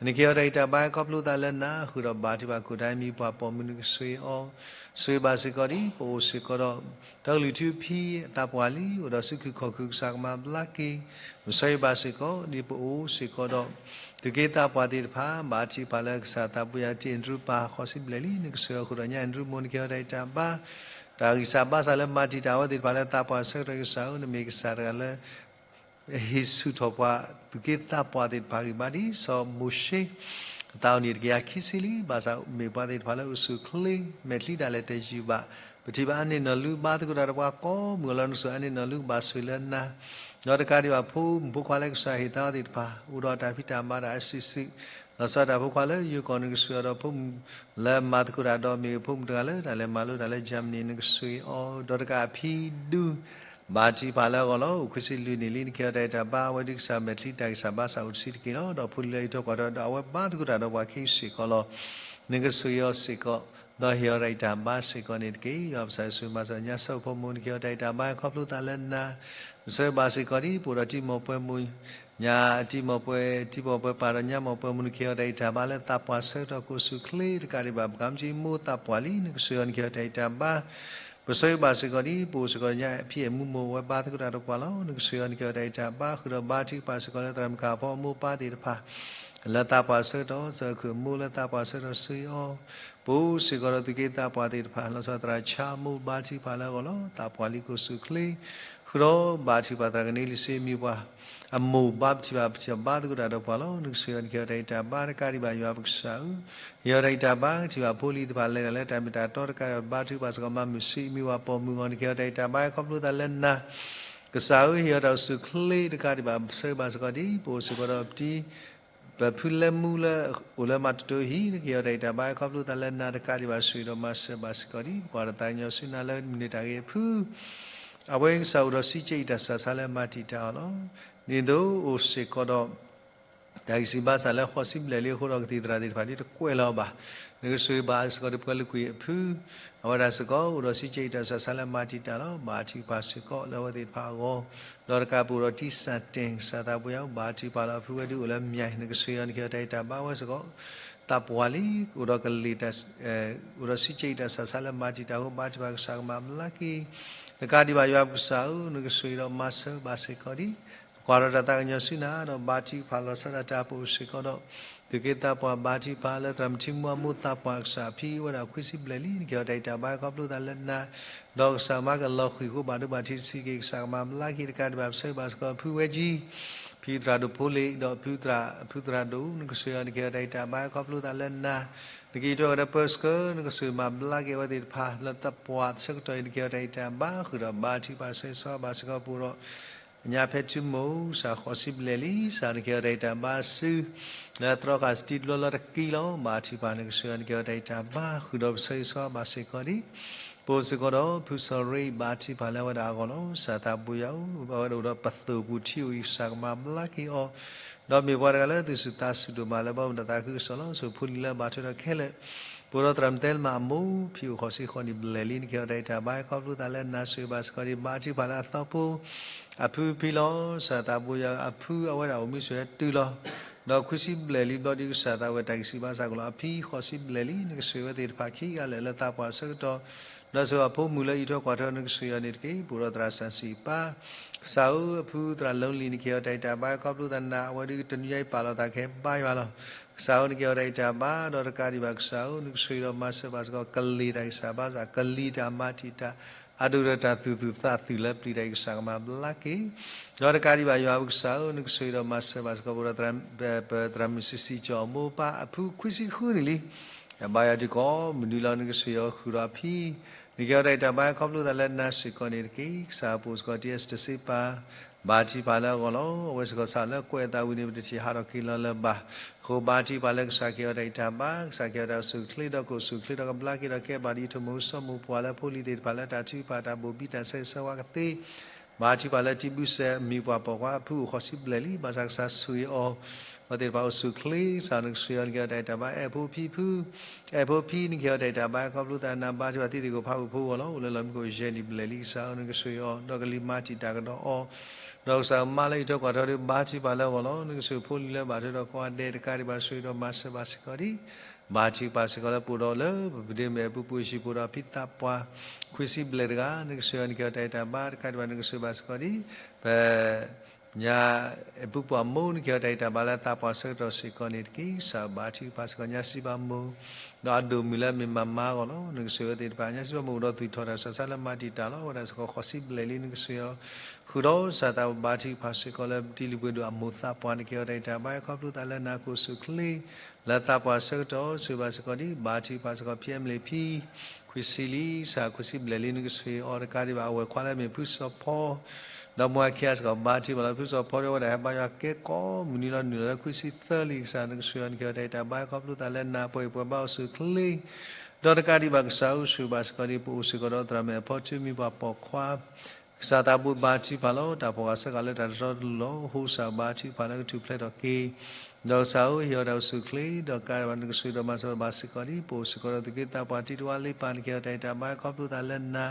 နကဟ့ၣ်အီၤတၢ်ဂံၢ်တၢ်ဘါခီဖျိသးလၢနၤ ဃုာ်ဒီးဘါထုကဖၣ်ခိၣ်တၢ်အံၤမံၤပှၤပိာ်မုၣ် နကဆိၣ်ဂ့ၤအီၤ ဆိၣ်ဂ့ၤဘၣ်စ့ၢ်ကီးဒ်ပအိၣ်စ့ၢ်ကီးဒီး တၢ်ကလုၢ်ထူဖံအသးပှၢ်လံ အိၣ်ဒီးစုခုၣ်ခီၣ်ခုၣ် ကစၢ်ကမၤဘျါက့ၤ ပဆိၣ်ဂ့ၤဘၣ်စ့ၢ်ကီး ဒ်ပအိၣ်စ့ၢ်ကီးဒီး သုးက့သးပှၢ်သ့ၣ်တဖၣ် ဘါထုကဖၣ်လၢကစၢ်သးဘိယွၤတံၤ အဲၣ်ဒရူးပၢ် ဃိးဆံဘျဲၣ်လံ နကဆိၣ်ဂ့ၤဃုာ်ဒီးညါ အဲၣ်ဒရူးမိၢ် နကဟ့ၣ်အီၤတၢ်ဂံၢ်တၢ်ဘါ တၢ်ဂံၢ်စၢ်ဘါစၢ်လၢမၤတံာ်တာ်အဝဲသ့ၣ်တဖၣ်လၢသးပှၢ်ဆၢကတီၢ် ကစၢ်ဧၢ နမ့ၢ်ကစၢ်တဂၤလၢ ဟ့ၣ်ဆူၣ်ထီၣ်ပှၤ သုးက့သးပှၢ်သ့ၣ်တဖၣ်ဂံၢ်ဘါဒ်စီၤမိၤၡ့ အသးအိၣ်န့ၣ်တကယၤခံဆံလံ. ဘၣ်ဆၣ်မ့ၢ်ပှၤသ့ၣ်တဖၣ်လၢအိၣ်ဆူၣ်အိၣ်ချ့ မဲာ်ချံဒၣ်လဲာ်တယုၢ်ဘၣ် ပထံၣ်ဘၣ်အါန့ၢ်နီၢ်လူဘါသကိးတၢ်ဒီးပှၤကိးမုၢ်ဂီၤလီၤ နကဆိၣ်ဂ့ၤအါန့ၢ်နီၢ်လူကဘၣ်ဆိၣ်ဂ့ၤလၢနၤ ဒီးတကးဒံးဘၣ်ဖိမုၣ်ဖိခွါလၢကစၢ်ဟ့ၣ်သါအီၤသ့ၣ်တဖၣ် အိၣ်ဒီးတၢ်ဖံးတၢ်မၤတၢ်အစုာ်စုာ် လီၤဆီဒၣ်တၢ်ဖိခွါလၢယိၤကီၢ် နကဆိၣ်ဂ့ၤအီၤဒီးဖိမုၣ်လၢမၤသကိးတၢ်ဒီးမ့ၢ်ဂ့ၤ ဖိမုၣ်တဂၤလၢတၢ်လဲၤမၤလိတၢ်လၢ Germany နကဆိၣ်ဂ့ၤအီၤ ဒီးတကးအဖံဒူ ဘါထုကဖၣ်လၢအဂီၢ်လီၤ. အိၣ်ခွံဆံလွံၢ်နံၣ်လံ နကဟ့ၣ်အီၤတၢ်ဂံၢ်တၢ်ဘါ, အဝဲဒုးကစၢ်မဲာ်ချံတၢ်ဂံၢ်စၢ်ဘါစၢ်အိၣ်တဆံတက့ၢ်လီၤ. ဒီးဖိလံၤလၢအအံးထွဲကွၢ်ထွဲဒီး အဝဲဘါသကိးတၢ်ဒီးပှၤခဲအံၤစ့ၢ်ကီးလီၤ. နကဆိၣ်ဂ့ၤအီၤစ့ၢ်ကီး, ဒီးဟ့ၣ်အီၤတၢ်ဂံၢ်တၢ်ဘါစ့ၢ်ကီးန့ၣ်တက့ၢ်. ယွၤပကစၢ်ယ့ၣ်ၡူးမၤစၢၤ ညါဆၢဖိမုၣ် နကဟ့ၣ်အီၤတၢ်ဂံၢ်တၢ်ဘါ ခီဖျိသးလၢနၤ, ပဆၢဂ့ၤဘၣ်စ့ၢ်ကီးဒံး ပအိၣ်ဒီးတံၤမီၢ်ပှဲၤမုၢ် ညါတံၤမီၢ်ပှဲၤ တံၤမီၢ်ပှဲၤပၢ်ဒီးညါမီၢ်ပှဲၤမုၣ် နကဟ့ၣ်အီၤတၢ်ဂံၢ်တၢ်ဘါလၢသးပှၢ်ဆၢကတီၢ် ကအိၣ်ဆူၣ်အိၣ်ချ့တကးဒံးဘၣ် ပကမ့ၢ်ကမိၢ်သးပှၢ်လံ နကဆိၣ်ဂ့ၤအီၤ နကဟ့ၣ်အီၤတၢ်ဂံၢ်တၢ်ဘါ, ပဆၢဂ့ၤဘၣ်စ့ၢ်ကီးဒံး ပအိၣ်စ့ၢ်ကီးဒီးညါအဖံအမိၢ် အဝဲဘါသကိးတၢ်ဒီးပှၤလီၤ. နကဆိၣ်ဂ့ၤအီၤ နကဟ့ၣ်အီၤတၢ်ဂံၢ်တၢ်ဘါ ဃုာ်ဒီးဘါထုကဖၣ်စ့ၢ်ကီးလၢသရၣ်မုၣ်ခါဖီအမိၢ်ပၢ်သ့ၣ်တဖၣ် လၢသးပှၢ်ဆၢကတီၢ် စၢၤခုၣ်အမိၢ်လၢသးပှၢ်ဆၢကတီၢ် ဆိၣ်ဂ့ၤအီၤ, ပအိၣ်စ့ၢ်ကီးဒီးသုးက့သးပှၢ်သ့ၣ်တဖၣ် လီၤဆီသရၣ်ဆါအမိၢ် ဘါထုကဖၣ်လၢအဂီၢ်လီၤ. သးပှၢ်လံ ကအိၣ်ဆူၣ်အိၣ်ချ့ ဃုာ်ဒီးဘါထုကဖၣ်သရၣ်ကန့လံစ့မံၤပှၢ် အမိၢ်ဘါထုကဖၣ် ပထံၣ်ဘါသကိးတၢ်ဒီးပှၤလီၤ. နကဆိၣ်ဂ့ၤအီၤ နကဟ့ၣ်အီၤတၢ်ဂံၢ်တၢ်ဘါတကးဒံးဘၣ် ယွၤပကစၢ်ဧၢ, ဟ့ၣ်အီၤတၢ်ဂံၢ်တၢ်ဘါ ထံၣ်ဘၣ်ဖိလံၤသ့ၣ်တဖၣ်လဲၤတၢ်လၢတၢ်မ့ၢ်တၢ်တီတကးဒံးဘၣ် ဘါထုကဖၣ်စ့ၢ်ကီး မၤမုာ်ဆံးမံၤဝၤပိာ်မုၣ်အဂီၢ် နကဟ့ၣ်အီၤတၢ်ဂံၢ်တၢ်ဘါ ခီဖျိသးလၢနၤ ကစၢ်ဧၢ, ဟ့ၣ်အီၤတၢ်အိၣ်ဆူၣ်အိၣ်ချ့တကးဒံးဘၣ် ပဆၢဂ့ၤဘၣ်စ့ၢ်ကီးဒံး ပအိၣ်စ့ၢ်ကီးဒီးပတံၤ ပဖုလဲမူလၢအိၣ်လၢမၤတတိၤဟံၣ် နကဟ့ၣ်အီၤတၢ်ဂံၢ်တၢ်ဘါ ခီဖျိသးလၢနၤတကးဒံးဘၣ် ဆိၣ်ဂ့ၤဒီးမၤစၢၤဘၣ်စ့ၢ်ကီးဒံး ပကွၢ်ဒီးသးကညီၤဆူနၤလၢမုၢ်န့ၢ်တၢ်ဂ့ၤအဖု အဝဲကစၢ်အိၣ်ဒီးစံးကဲအံၤတၢ်ဆူးတၢ်ဆါလၢမၤတံာ်တာ်အီၤလီၤ. ဒ်သိးအိၣ်စ့ၢ်ကီးဒီး တၢ်ဂံၢ်စၢ်ဘါစၢ်လၢဃိးဆံဘျဲၣ်လံအဃိဒီး ကသံၣ်သရၣ်သ့ၣ်တဖၣ်ဒ်တကွဲးလီၤဘၣ်. နကဆိၣ်ဂ့ၤဘၣ်စ့ၢ်ကီးဒံးပှၤလုၢ်ကွံာ်အဖု အဝဲဒၣ်စ့ၢ်ကီး အိၣ်ဒီးစံးကဲအံၤတၢ်ဆူးတၢ်ဆါလၢမၤတံာ်တာ်လီၤ. ဘါထုကဖၣ်စ့ၢ်ကီးလၢအဝဲသ့ၣ်တဖၣ်အဂီၢ်, ဒီးတကးပအိၣ်ဒီးတံၢ်စၣ်တဲာ် ကစၢ်သးပှၢ်ယၤ ဘါထုကဖၣ်လီၤ အဖုဝဲဒုးအိၣ်လၢမၠဲၣ် နကဆိၣ်ဂ့ၤအီၤ နကဟ့ၣ်အီၤတၢ်ဂံၢ်တၢ်ဘါဝဲစ့ၢ်ကီး သးပှၢ်လံ အိၣ်ဒီးကလံၤတၢ် အိၣ်ဒီးစံးကဲအံၤတၢ်ဆူးတၢ်ဆါလၢမၤတံာ်တာ်အဃိ ဘါထုကဖၣ်ကစၢ်ကမၤဘျါက့ၤ တကးဒံးဘၣ်ယွၤပကစၢ်ဧၢ, နကဆိၣ်ဂ့ၤဒီးမၤစၢၤဘၣ်စ့ၢ်ကီးဒံး ပကွၢ်ဒီးတၢ်သးကညီၤဆူနၤ ဒီးဘါထုကဖၣ်လီၤဆီဒၣ်တၢ်ပအိၣ်စ့ၢ်ကီးဒီး သုးက့သးပှၢ် ဘါထုကဖၣ်လၢသရၣ်မုၣ်ထံမူအမိၢ်သးပှၢ် ကစၢ်အဖံဝဲဒၣ်ခွံဆံဘျဲၣ်လံ နကဟ့ၣ်အီၤတၢ်ဂံၢ်တၢ်ဘါ ခီဖျိသးလၢနၤ, ဒီးကစၢ်မၤကလီၤဃံၤအဃိ ဘၣ်ဒိဘၣ်ထံးတဆံးက့ၤ ကစၢ်ကမၤဘျါက့ၤ တကးဒံးဘၣ် ပဆၢဂ့ၤဘၣ်စ့ၢ်ကီး ဖုဝဲကၠံ ဖံသရၣ်ဒိၣ်ဖိလ့ၣ် ဒီးဖုသရၣ် ဖုသရၣ်ဒိၣ် နကဆိၣ်ဂ့ၤအီၤ နကဟ့ၣ်အီၤတၢ်ဂံၢ်တၢ်ဘါ ခီဖျိသးလၢနၤ, နကဟ့ၣ်အီၤဒီးပၢဆှၢ နကဆိၣ်ဂ့ၤမၤဘျါက့ၤအဝဲသ့ၣ်တဖၣ် လၢသးပှၢ်ဆၢကတီၢ်အံၤ နကဟ့ၣ်အီၤတၢ်ဂံၢ်တၢ်ဘါ ဃုာ်ဒီးဘါထုကဖၣ်ဆၢဂ့ၤဆၢဝါဘၣ်စ့ၢ်ကီး ပအိၣ်ဒီး ညါဖဲထံမိၢ် ကစၢ်ဃိးဆံဘျဲၣ်လံ ကစၢ် နကဟ့ၣ်အီၤတၢ်ဂံၢ်တၢ်ဘါစု လၢသရီခါစတံတဘျီလီၤတကံလီၤ. ဘါထုကဖၣ် နကဆိၣ်ဂ့ၤအီၤ နကဟ့ၣ်အီၤတၢ်ဂံၢ်တၢ်ဘါ ဃုာ်ဒီးပဆၢဂ့ၤဆၢဝါဘၣ်စ့ၢ်ကီးဒံး ပအိၣ်စ့ၢ်ကီးဒီး ဖုစီၤရ့ ဘါထုကဖၣ်လၢအဝဲဒၣ်အဂီၢ်လီၤ. ကစၢ်သးပှၢ်ယၤဧၢ, အဝဲဒၣ်အိၣ်ဒီးပသိၣ်ပူၤထံအိၣ်အံၤ ကစၢ်ကမၤဘျါက့ၤအီၤ, ဒီးမ့ၢ်ပှၤတဂၤလၢသူၣ်ဆူၣ်သးဆူၣ်ဒိၣ်မးလၢ ဘၣ်မူဘၣ်ဒါသးခုကစီၣ်လီၤ. ဆိၣ်ဖိလံၤလၢအဘၣ်ထွဲဒီးခဲလၢာ်, ပအိၣ်ဒီးသရၣ်မုၣ်သဲလမၣ်အမိၢ် ဖံအိၣ်ဃိးဆံဃိးနံၣ်ဘျဲၣ်လံ နကဟ့ၣ်အီၤတၢ်ဂံၢ်တၢ်ဘါ ခီဖျိသးလၢနၤ ဆိၣ်ဂ့ၤဘၣ်စ့ၢ်ကီးဒံး ဘါထုကဖၣ်လၢအသီဖိ အဖုဖံလီၤ. ကစၢ်သးပှၢ်ယၤဧၢ, အဖုအဝဲဒၣ်အိၣ်မူဆိၣ်ဂ့ၤတုၤလီၤ ဒီးခွံဆံဘျဲၣ်လံဘျီဒုး ကစၢ်သးဝဲတၢ်ဂံၢ်စၢ်ဘါစၢ်ကလီၤ အဖံဃိးဆံဘျဲၣ်လံ နကဆိၣ်ဂ့ၤဝဲသ့ၣ်တဖၣ်ခံဂၤလၢာ်လၢသးပှၢ်ဆၢကတီၢ်, ဒီးဆိၣ်ဂ့ၤအဖိမုၣ်လၢအအံးထွဲကွၢ်ထွဲ နကဆိၣ်ဂ့ၤအီၤန့ၣ်တက့ၢ်. ပအိၣ်ဒီးသရၣ်စၣ်စံၣ်ပၢ် ကစၢ်ဧၢ, အဖုသရၣ်လီလံၤ နကဟ့ၣ်အီၤတၢ်ဂံၢ်တၢ်ဘါ ခီဖျိသးနၤ အဝဲဒုးတနွံညါအံၤပာ်လီၤသးကဟဲဘါယွၤလီၤ. ကစၢ်ဧၢ, နကဟ့ၣ်အီၤတၢ်ဂံၢ်တၢ်ဘါ ဒီးတကးဒံးဘၣ်ကစၢ်ဧၢ, နကဆိၣ်ဂ့ၤဒီးမၤစၢၤဘၣ်စ့ၢ်ကီး ကလံၤတၢ်ဂံၢ်စၢ်ဘါစၢ် ကလံၤတၢ်မၤတံာ်တာ် အဒိၣ်ဒီးတၢ်သူၣ်သူၣ်သးသူၣ်လၢပျံၤတၢ်အံၤ ကစၢ်ကမၤဘျါက့ၤ, ဒီးတကးဒံးဘၣ်ယွၤပကစၢ်ဧၢ, နကဆိၣ်ဂ့ၤဒီးမၤစၢၤဘၣ်စ့ၢ်ကီး ပသရၣ်မုၣ်စံၣ်စံၣ်ကၠီၣ်အမိၢ်ပၢ်အဖုခွံဆံဃုနံၣ်လံ ဘါယွၤဒုးကိးမုၢ်နံၤလီၤ နကဆိၣ်ဂ့ၤအီၤဃုာ်ဒီးအဖံ, နကဟ့ၣ်အီၤတၢ်ဂံၢ်တၢ်ဘါ ခီဖျိသးလၢနၤစ့ၢ်ကီးန့ၣ်တက့ၢ်. ကစၢ်ပအိၣ်စ့ၢ်ကီး တ့အစတၢၢ်စ့ပၢ် ဘါထုကဖၣ်လၢအဂီၢ်လီၤ. အဝဲစ့ၢ်ကီးစးလၢကွဲးအသးဝံၤန့ၣ် ပတထံၣ်ဟးထီၣ်က့ၤလီၤလၢၤဘၣ်. အဃိဘါထုကဖၣ်လၢကစၢ်ကဟ့ၣ်အီၤတၢ်ဂံၢ်တၢ်ဘါ, ကစၢ်ကဟ့ၣ်အီၤတၢ်အိၣ်ဆူၣ်အိၣ်ချ့ ဒီးကအိၣ်ဆူၣ်အိၣ်ချ့ဒီးကဘျါက့ၤဒီးကဲဘျါဒ်အံၤ ထိၣ်မိၢ်စီၤမိၢ်ပှၢ်လၢဖိလံၤသ့ၣ်တဖၣ်လၢတၢ်ထုကဖၣ်တၢ်ဘိၣ်ဘံၣ်တၢ်ဆၢဂ့ၤဆၢဝါကသ့ ဘါထုကဖၣ်လၢတံၤဘုစဲးမံၤပှၢ်ပိာ်ခွါ အဖုအိၣ်ဃိးဆံဘျဲၣ်လံ ဘၣ်ဆၣ်ကစၢ်ဆိၣ်ဂ့ၤအီၤ, အဝဲသ့ၣ်တဖၣ်အိၣ်ဆူၣ်အိၣ်ချ့ ကစၢ်နကဆိၣ်ဂ့ၤအီၤ နကဟ့ၣ်အီၤတၢ်ဂံၢ်တၢ်ဘါ အဲၣ်ဖိဖံဖု, အဲၣ်ဖိဖံ နကဟ့ၣ်အီၤတၢ်ဂံၢ်တၢ်ဘါ ခီဖျိသးနၤဘါထုကဖၣ် သံသကိးဖးဝူဖိအဂီၢ်လီၤ. အိၣ်လၢလီၢ်မံခိၣ်ယဲၢ်နံၣ်ဘျဲၣ်လံ ကစၢ်ဧၢ နကဆိၣ်ဂ့ၤအီၤ ဒီးကလံၤမၤတံာ်တာ်ကဒီးအီၤ, ဒီးကစၢ်မါလၢအံးထွဲကွၢ်ထွဲဒီး ဘါထုကဖၣ်လၢအဂီၢ်လီၤ. နကဆိၣ်ဂ့ၤဖိလံၤလၢဘၣ်ထွဲဒီးကိးဂၤဒဲးတကးဒံးဘၣ် ဆိၣ်ဂ့ၤဒီးမၤစၢၤဘၣ်စ့ၢ်ကီးဒံး ဘါထုကဖၣ်စ့ၢ်ကီးလၢပအိၣ်ဒီးလၢ ပဒ့မဲာ်ပူၤပူၤအံၤ ပအိၣ်ဒီးဖံသးပှၢ် ခွံဆံဘျဲၣ်တဂၤ နကဆိၣ်ဂ့ၤအီၤ နကဟ့ၣ်အီၤတၢ်ဂံၢ်တၢ်ဘါ တကးဒံးဘၣ် နကဆိၣ်ဂ့ၤဘၣ်စ့ၢ်ကီးဒံး ပ ညါ ပူၤပှၢ်မိၢ် နကဟ့ၣ်အီၤတၢ်ဂံၢ်တၢ်ဘါလၢသးပှၢ်ဆၢကတီၢ်စ့ၢ်ကီးန့ၣ်တက့ၢ်. ကစၢ်ဘါထုကဖၣ်စ့ၢ်ကီး ညါစံးဘၣ်မိၢ် ဒီးအဒိၣ်မုၢ်လၢအမ့ၢ်မၤမါအဂီၢ်လီၤ. နကဆိၣ်ဂ့ၤဝဲသ့ၣ်တဖၣ် ညါစံးဘၣ်မိၢ် အိၣ်ဒီးသူၣ်ထီၣ်တၢ်ဆူးတၢ်ဆါလၢမၤတံာ်တာ်လီၤ. အဝဲဒၣ်စ့ၢ်ကီးဃိးဆံဘျဲၣ်လံ နကဆိၣ်ဂ့ၤအီၤ ဃုာ်ဒီးကစၢ်သးဘါထုကဖၣ်စ့ၢ်ကီးလၢတံၤလုၢ်ပှ့ၤဒိၣ်အမိၢ်သးပှၢ် နကဟ့ၣ်အီၤတၢ်ဂံၢ်တၢ်ဘါ ခီဖျိသးလၢနၤ ကအိၣ်ဆူၣ်အိၣ်ချ့ လၢသးပှၢ်ဆၢကတီၢ် ဆိၣ်ဂ့ၤဘၣ်စ့ၢ်ကီးဒံး ဘါထုကဖၣ်စ့ၢ်ကီး ဖံအဲမလ့းဖံ ခွံဆံလံ ကစၢ်ခွံဆံဘျဲၣ်လံ နကဆိၣ်ဂ့ၤအီၤ တကးဒံးဘၣ် အဝဲၢ်ခွါလၢအမ့ၢ်ဖုစီၤဖီ ဒီးမိၢ်အခံဂၤစ့ၢ်ကီး ဘါထုကဖၣ်လီၤ. ဖုစီၤဖီဒီး အဝဲဒၣ်ဟဲဘါယွၤကဲကိးမုၢ်နံၤလီၤ နုာ်လီၤလၢခွံဆံသၢလံ ကစၢ်နကဆိၣ်ဂ့ၤအီၤ နကဟ့ၣ်အီၤတၢ်ဂံၢ်တၢ်ဘါ ခီဖျိသးလၢနၤ ပှၤအံၤပှၤဘါအိၣ်ဆူၣ်အိၣ်ချ့ ဒီးတကးဒံးဘၣ် ကစၢ်ဧၢ ဆိၣ်ဂ့ၤဘၣ်စ့ၢ်ကီးဒံး ပအိၣ်စ့ၢ်ကီးဒီးသရၣ်မုၣ်အဖီထုမံၤပှၢ်ပိာ်ခွါ ကစၢ်သးဘိဘါထုကဖၣ်လီၤ. တၢ်ဖီၣ်ဃာ်ဆှၢဃာ်လၢတၢ်တတီတလိၤလီၤ. ဟိစၢ်ဘါထုကဖၣ်လၢကထူၣ်ဖျဲးထီၣ်က့ၤ ဒီးကစၢ်ဧၢ ဟ့ၣ်အီၤတၢ်အိၣ်ဆူၣ်အိၣ်ချ့ ဒီးကးဘၣ်နကစၢ်ဒီးမၤစၢၤဘၣ်စ့ၢ်ကီးဒံး ပအိၣ်စ့ၢ်ကီးဒီးသုးက့သးပှၢ်တံၤတဝါလ့ပၢ် နကဟ့ၣ်အီၤတၢ်အံၤတၢ်ဘါ ခီဖျိသးလၢနၤ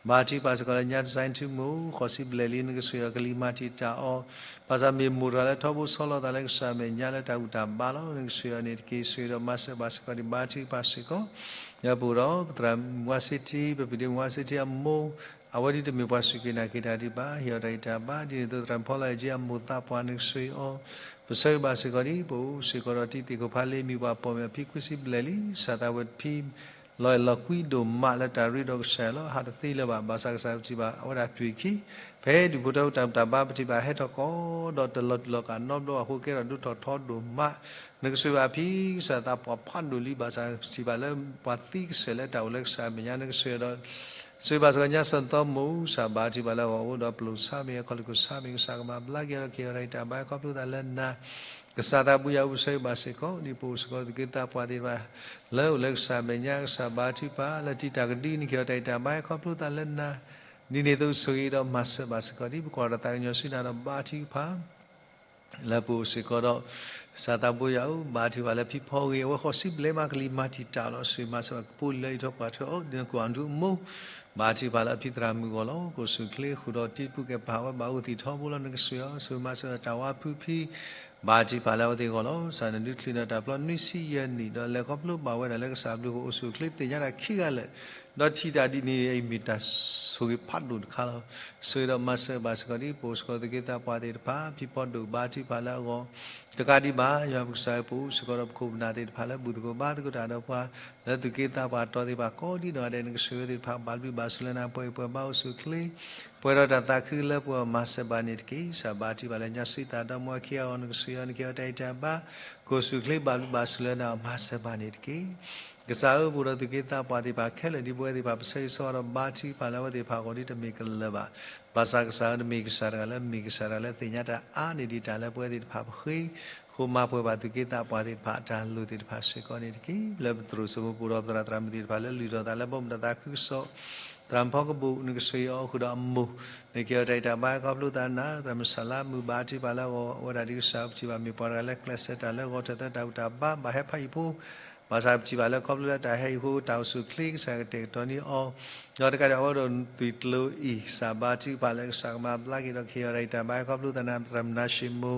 ဘါထုကဖၣ်စ့ၢ်ကီးလၢညါ design ထူမိၢ် ဃိးဆံဘျဲၣ်လံ နကစၢ်အီၤကလံၤမၤတံာ်တာ်အီၤ ဘၣ်ဆၣ်မ့ၢ်မိၢ်တဂၤလၢထီဘိဆီလီၤသးလၢကစၢ်အမဲာ်ညါလၢတၢ်ဘူၣ်တၢ်ဘါလီၤ. နကစၢ်အီၤန့ၣ်တက့ၢ် ဆိၣ်ဂ့ၤဒီးမၤစၢၤဘၣ်စ့ၢ်ကီးဒံး ဘါထုကဖၣ်စ့ၢ်ကီး ဒီးပအိၣ်ဒီးပသရၣ်မုၣ်ဝါစ့ထံ ပပဒ့မုၣ်ဝါစ့ထံအမိၢ် အဝဲဒၣ်တမ့ၢ်ပှၤစူၢ်က့ၤနာ်က့ၤတၢ်ဒံးဘၣ် ဟ့ၣ်အီၤတၢ်အံၤတၢ်ဘါ ဒ်န့ၣ်အသိးသရၣ်ဖီလၢအယ့အမိၢ်သးပှၢ် နကစၢ်အီၤ ပဆၢဂ့ၤဘၣ်စ့ၢ်ကီးဒံး ပအိၣ်စ့ၢ်ကီးဒီးတံၤသ့ၣ်ခိၣ်ဖးလ့ မံၤပှၢ်ပိာ်မုၣ်အဖံခွံဆံဘျဲၣ်လံ စၢ်သးဝဲတဖံ လီၤအဲၣ်လီၤကွံဒိၣ်မးလၢတၢ်ရ့ဒီးကစၢ်ယွၤလီၤ ဟးတသ့လၢၤဘၣ် ဘၣ်ဆၣ်ကစၢ်ပထံၣ်ဘၣ် အဝဲဒၣ်တွံၢ်ခံ ဖဲဒူၣ်ဖိထၢဖိတၢ်ဘူၣ်တၢ်ဘါပထံၣ်ဘၣ်ဟဲထီၣ်ကီး ဒီးတလီၤတူာ်လီၤကာ်နီတဘျီဘၣ်အဃိကဲထီၣ်ဒိၣ်ထီၣ်ထီဒိၣ်မး နကစၢ်ဘၣ်ဖံကစၢ်သးပှၢ်ဖးဒိၣ်လံ ဘၣ်ဆၣ်ပထံၣ်ဘၣ်လၢပှၤသံကစဲာ်လၢတၢ်အိၣ်လၢကစၢ်အမဲာ်ညါ နကစၢ်ဒီး စံးဘၣ်စ့ၢ်ကီးညါစၢၤသီမိၢ် ကစၢ်ဘါထုကဖၣ်လၢအဂီၢ်အိၣ်ဒီးပျိၢ်ဆါမ့ၢ်ဂ့ၤ ခီၣ်လ့ၢ်ခိၣ်ဆါမ့ၢ်ဂ့ၤ ကစၢ်ကမၤဘျါက့ၤဒီးကဟ့ၣ်အီၤတၢ်အံၤတၢ်ဘါ ခီဖျိသးလၢနၤ ကစၢ်သးဘိယွၤအိၣ် ပဆၢဂ့ၤဘၣ်စ့ၢ်ကီး ဒ်ပအိၣ်စ့ၢ်ကီးသုးက့သးပှၢ်သ့ၣ်တဖၣ် လၢအိၣ်လၢကစၢ်အမဲာ်ညါ ကစၢ်ဘါထုကဖၣ် လၢတံၤတၢ်ကဒု နကဟ့ၣ်အီၤတၢ်အံၤတၢ်ဘါ ခီဖျိသးလၢနၤ ဒ်န့ၣ်အသိးဆိၣ်ဂ့ၤဒီးမၤစၢၤဘၣ်စ့ၢ်ကီး ဒ်ပကွၢ်ဒီးသးကညီၤဆူနၤဒီးဘါထုကဖၣ် လၢပအိၣ်စ့ၢ်ကီးဒီး ကစၢ်သးဘိယွၤအိၣ် ဘါထုကဖၣ်လၢဖံဖီဂ့ၤ အဝဲဃိးဆံဘျဲၣ်မးကလံၤမၤတံာ်တာ်လီၤ ဆိၣ်ဂ့ၤမၤစၢၤဘၣ်ကပိာ်လၢအံၤထီၣ်ကွၢ်ထွဲအီၤ ဒ်နကွၢ်ဒုးအမိၢ် ဘါထုကဖၣ်လၢအဖံသရၣ်မုၣ်အဂီၢ်လီၤ ကအိၣ်ဆူၣ်အိၣ်ချ့ဃုာ်ဒီးတံၤပူၤကဲပာ်ဝဲဘၣ်အိၣ်သ့ၣ်ထီဘိလီၤ နကစၢ်အီၤ ဆိၣ်ဂ့ၤမၤစၢၤတၢ်ဝါဖုဖံ ဘါထုကဖၣ်လၢအဝဲသ့ၣ်အဂီၢ်လီၤ ကစၢ်နဒုးချုးန့ၢ်တၢ်ဖျီနွံဆံယဲၢ်နံၣ် ဒီးလဲၤခီဖျိဘၣ်ဝဲဒၣ်လၢကစၢ်ဘျုးအိၣ်ဆူၣ်အိၣ်ချ့သ့ၣ်ညါတၢ်ခံဂၤလၢာ် ဒီးထံၣ်တၢ်ဒ်န့ၣ်အံၤမ့ၢ်တၢ်ဆိၣ်ဂ့ၤဖးဒိၣ်တခါလီၤ ဆိၣ်ဂ့ၤဒီးမၤစၢၤဘၣ်စ့ၢ်ကီးဒ်ပအိၣ်စ့ၢ်ကီးသုးက့သးပှၢ်သ့ၣ်တဖၣ် ဖံဖီဒိၣ်ဘါထုကဖၣ်လၢအဂီၢ် တကးဒံးဘၣ် ယွၤပကစၢ်ဧၢ ပအိၣ်စ့ၢ်ကီးဒီးပခိၣ်ပနၢ်သ့ၣ်တဖၣ်လၢဘူၣ်သကိးဘါသကိးတၢ်ဒီးပှၤ လၢသုးက့သးပှၢ်တီၤသ့ၣ်တဖၣ်ကိးဒ်နီၢ်ဂၤဒဲး နကစၢ်ဝဲသ့ၣ်တဖၣ် ဘၣ်ဘျုးဘၣ်ဆိၣ်လၢနၤ ပှဲၤအံၤပှဲၤဘါအိၣ်ဆူၣ်အိၣ်ချ့ ပှဲၤဒီးတၢ်သးခုလၢပှဲၤအီၤမၤစၢၤဘၣ်န့ၣ်တက့ၢ်. ကစၢ်ဘါထုကဖၣ်လၢညါစံးသးဒီမါဝၤခံဂၤအဂီၢ် နကစၢ်ယွၤ နကဟ့ၣ်အီၤတၢ်အံးတၢ်ဘါ ကအိၣ်ဆူၣ်အိၣ်ချ့ဘၣ်ဘျုးဘၣ်ဆိၣ်လၢနၤ မၤစၢၤဘၣ်န့ၣ်တက့ၢ်. ကစၢ်ဧၢ ပအိၣ်ဒီးသုးက့သးပှၢ်သ့ၣ်တဖၣ်ခဲလၢာ် ဒ်ပဝဲသ့ၣ်တဖၣ် ပဆၢဂ့ၤဆၢဝါဒီးဘါထုကဖၣ်လၢအဝဲသ့ၣ်တဖၣ်အဂီၢ် ဒ်တမ့ၢ်ကလၢၤဘၣ်. ဘၣ်ဆၣ်ကစၢ်ဧၢ နမ့ၢ်ကစၢ်တဂၤလၢ မ့ၢ်ကစၢ်တဂၤလၢသ့ၣ်ညါတၢ်အါန့ၢ်ဒံးတၢ်လၢပဝဲသ့ၣ်တဖၣ် ပဃ့ ဃိမၤပှဲၤဘၣ်သုးက့သးပှၢ်သ့ၣ်တဖၣ် အတၢ်လိၣ်သ့ၣ်တဖၣ်စ့ၢ်ကီးန့ၣ်တက့ၢ်. လၢပသရိာ်စိမိပူၤဒီးသရၣ်သရၣ်မုၣ်သ့ၣ်တဖၣ်လၢလုၢ်ထီၣ်သးလၢဘီမုၢ်တၢ်သးခုကစီၣ် သရၣ်မုၣ်ဖီကဘိၣ် နကစၢ်ယွၤအီၤဃုာ်ဒီးအမိၢ် နကဟ့ၣ်အီၤတၢ်အံးတၢ်ဘါခီဖျိသးနၤ သရၣ်မုၣ်စၢ်လါမုၣ်ဘါထုကဖၣ်လၢအဂီၢ် အဝဲဒၣ်ဒ်ကစၢ်ပထံၣ်ဘၣ်မ့ၢ်ပှၤတဂၤလၢကျဲးစၢးတၢ်လၢအဂီၢ် ထၢၣ်သၢတၢ်ဘူၣ်တၢ်ဘါ ဘၣ်ဟဲဖးယံာ်ဖိ ဘၣ်ဆၣ်ပထံၣ်ဘၣ်လၢခီဖျိလၢတၢ်ဟဲအံၤအဃိ တၢ်အိၣ်ဆူၣ်အိၣ်ချ့ ကစၢ်ကတဲာ်ကတီၤန့ၢ်အီၤ ဒီးတကးဒံးအဝဲဒၣ်သွံၣ်ကျိၤအံၤ ကစၢ်ဘါထုကဖၣ်လၢကစၢ်ကမၤဘျါက့ၤဒီးကဟ့ၣ်အီၤတၢ်အံးတၢ်ဘါခီဖျိသးနၤ သရၣ်မုၣ်နါၡ့မိၢ်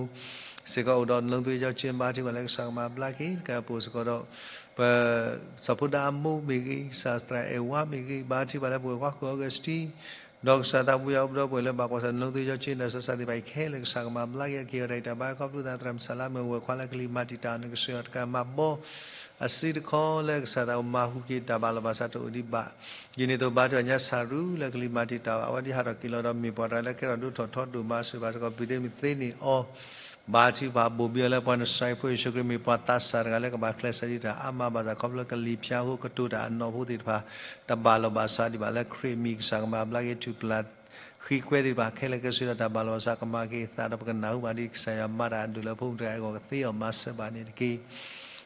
စ့ၢ်ကီးအိၣ်ဒီးနုၢ်သွံၣ်ယီၤကၠ့ ဘါထုကဖၣ်လၢကစၢ်ကမၤဘျါက့ၤ တကးပအိၣ်စ့ၢ်ကီးဒီး ပ စီၤဖိဒါအမိၢ်မ့ၢ်ဂ့ၤ ကစၢ်သရၣ်အဲၣ်ဝါမ့ၢ်ဂ့ၤ ဘါထုကဖၣ်လၢပဝဲၢ်ခွါဃုာ်အီကူးစတံ ဒီးကစၢ်သးပူၤယွၤအိၣ်ဒီးပှဲၤလၢဘၣ်ကွၢ်ဆၢၣ် နုၢ်သွံၣ်ယီၤကၠ့ ဒီးဆၢဆၢသ့ၣ်တဖၣ်အံၤခဲလၢာ် ကစၢ်ကမၤဘျါက့ၤ ကဟ့ၣ်အီၤတၢ်အံးတၢ်ဘါခီဖျိသး သရၣ်မုၣ်စၢ်လါမုၣ် ဝဲၢ်ခွါလၢကလံၤမၤတံာ်တာ်အီၤ နကစၢ်ယွၤတကးမၤဘီ အစုတခီလၢကစၢ်သးအိၣ်မၤဟူးက့ၤတၢ်ဘၣ်လီၤဘၣ်စးတအိၣ်ဒံးဘၣ်. ဒ်န့ၣ်အသိးဘါထုကဖၣ်ညါစၤရူလၢကလံၤမၤတံာ်တာ်အီၤ အဝဲဒၣ်ဟးထီၣ်က့ၤလီၤဒီးမ့ၢ်ပှၤတဂၤလၢကဲထီၣ်ဒိၣ်ထီၣ်ထီဒိၣ်မး ဆိၣ်ဂ့ၤဘၣ်စ့ၢ်ကီး ပျံၤတ့ၢ်မုၢ်သ့န့ၢ်အီၤ ဘါထုကဖၣ်ဘိၣ်ဘံအီၤလၢပှၤနစၤရ့းဖိယ့ၣ်ၡူးခရံာ် မ့ၢ်ပှၤသးစၢ်တဂၤလၢကဘၣ်ကျဲးစၢးဒံးတၢ်အါမးဘၣ်ဆၣ် ခီဖျိလၢကလံၤဖၠါအဃိ ကတိၤတၢ်အနီၣ်ဖိသ့ၣ်တဖၣ် တဘၣ်လီၤဘၣ်စးဒံးဘၣ်လၢခရံာ်အမံၤ ကစၢ်ကမၤဘျါက့ၤ ထူၣ်ပျၢ် ဃံကွဲသ့ၣ်တဖၣ်ခဲလၢာ် ကဲဆူဒီးတၢ်ဘၣ်လီၤဘၣ်စးကမၤက့ၤသးဒီးပကနၢ်ဟူဘၣ်ဒ်ကစၢ်ယွၤမၤတၢ်အဒိၣ်လၢဖိမုၣ်တဂၤအဂီၢ်ကသ့အီၤ မၤစၢၤဘၣ်န့ၣ်တက့ၢ်.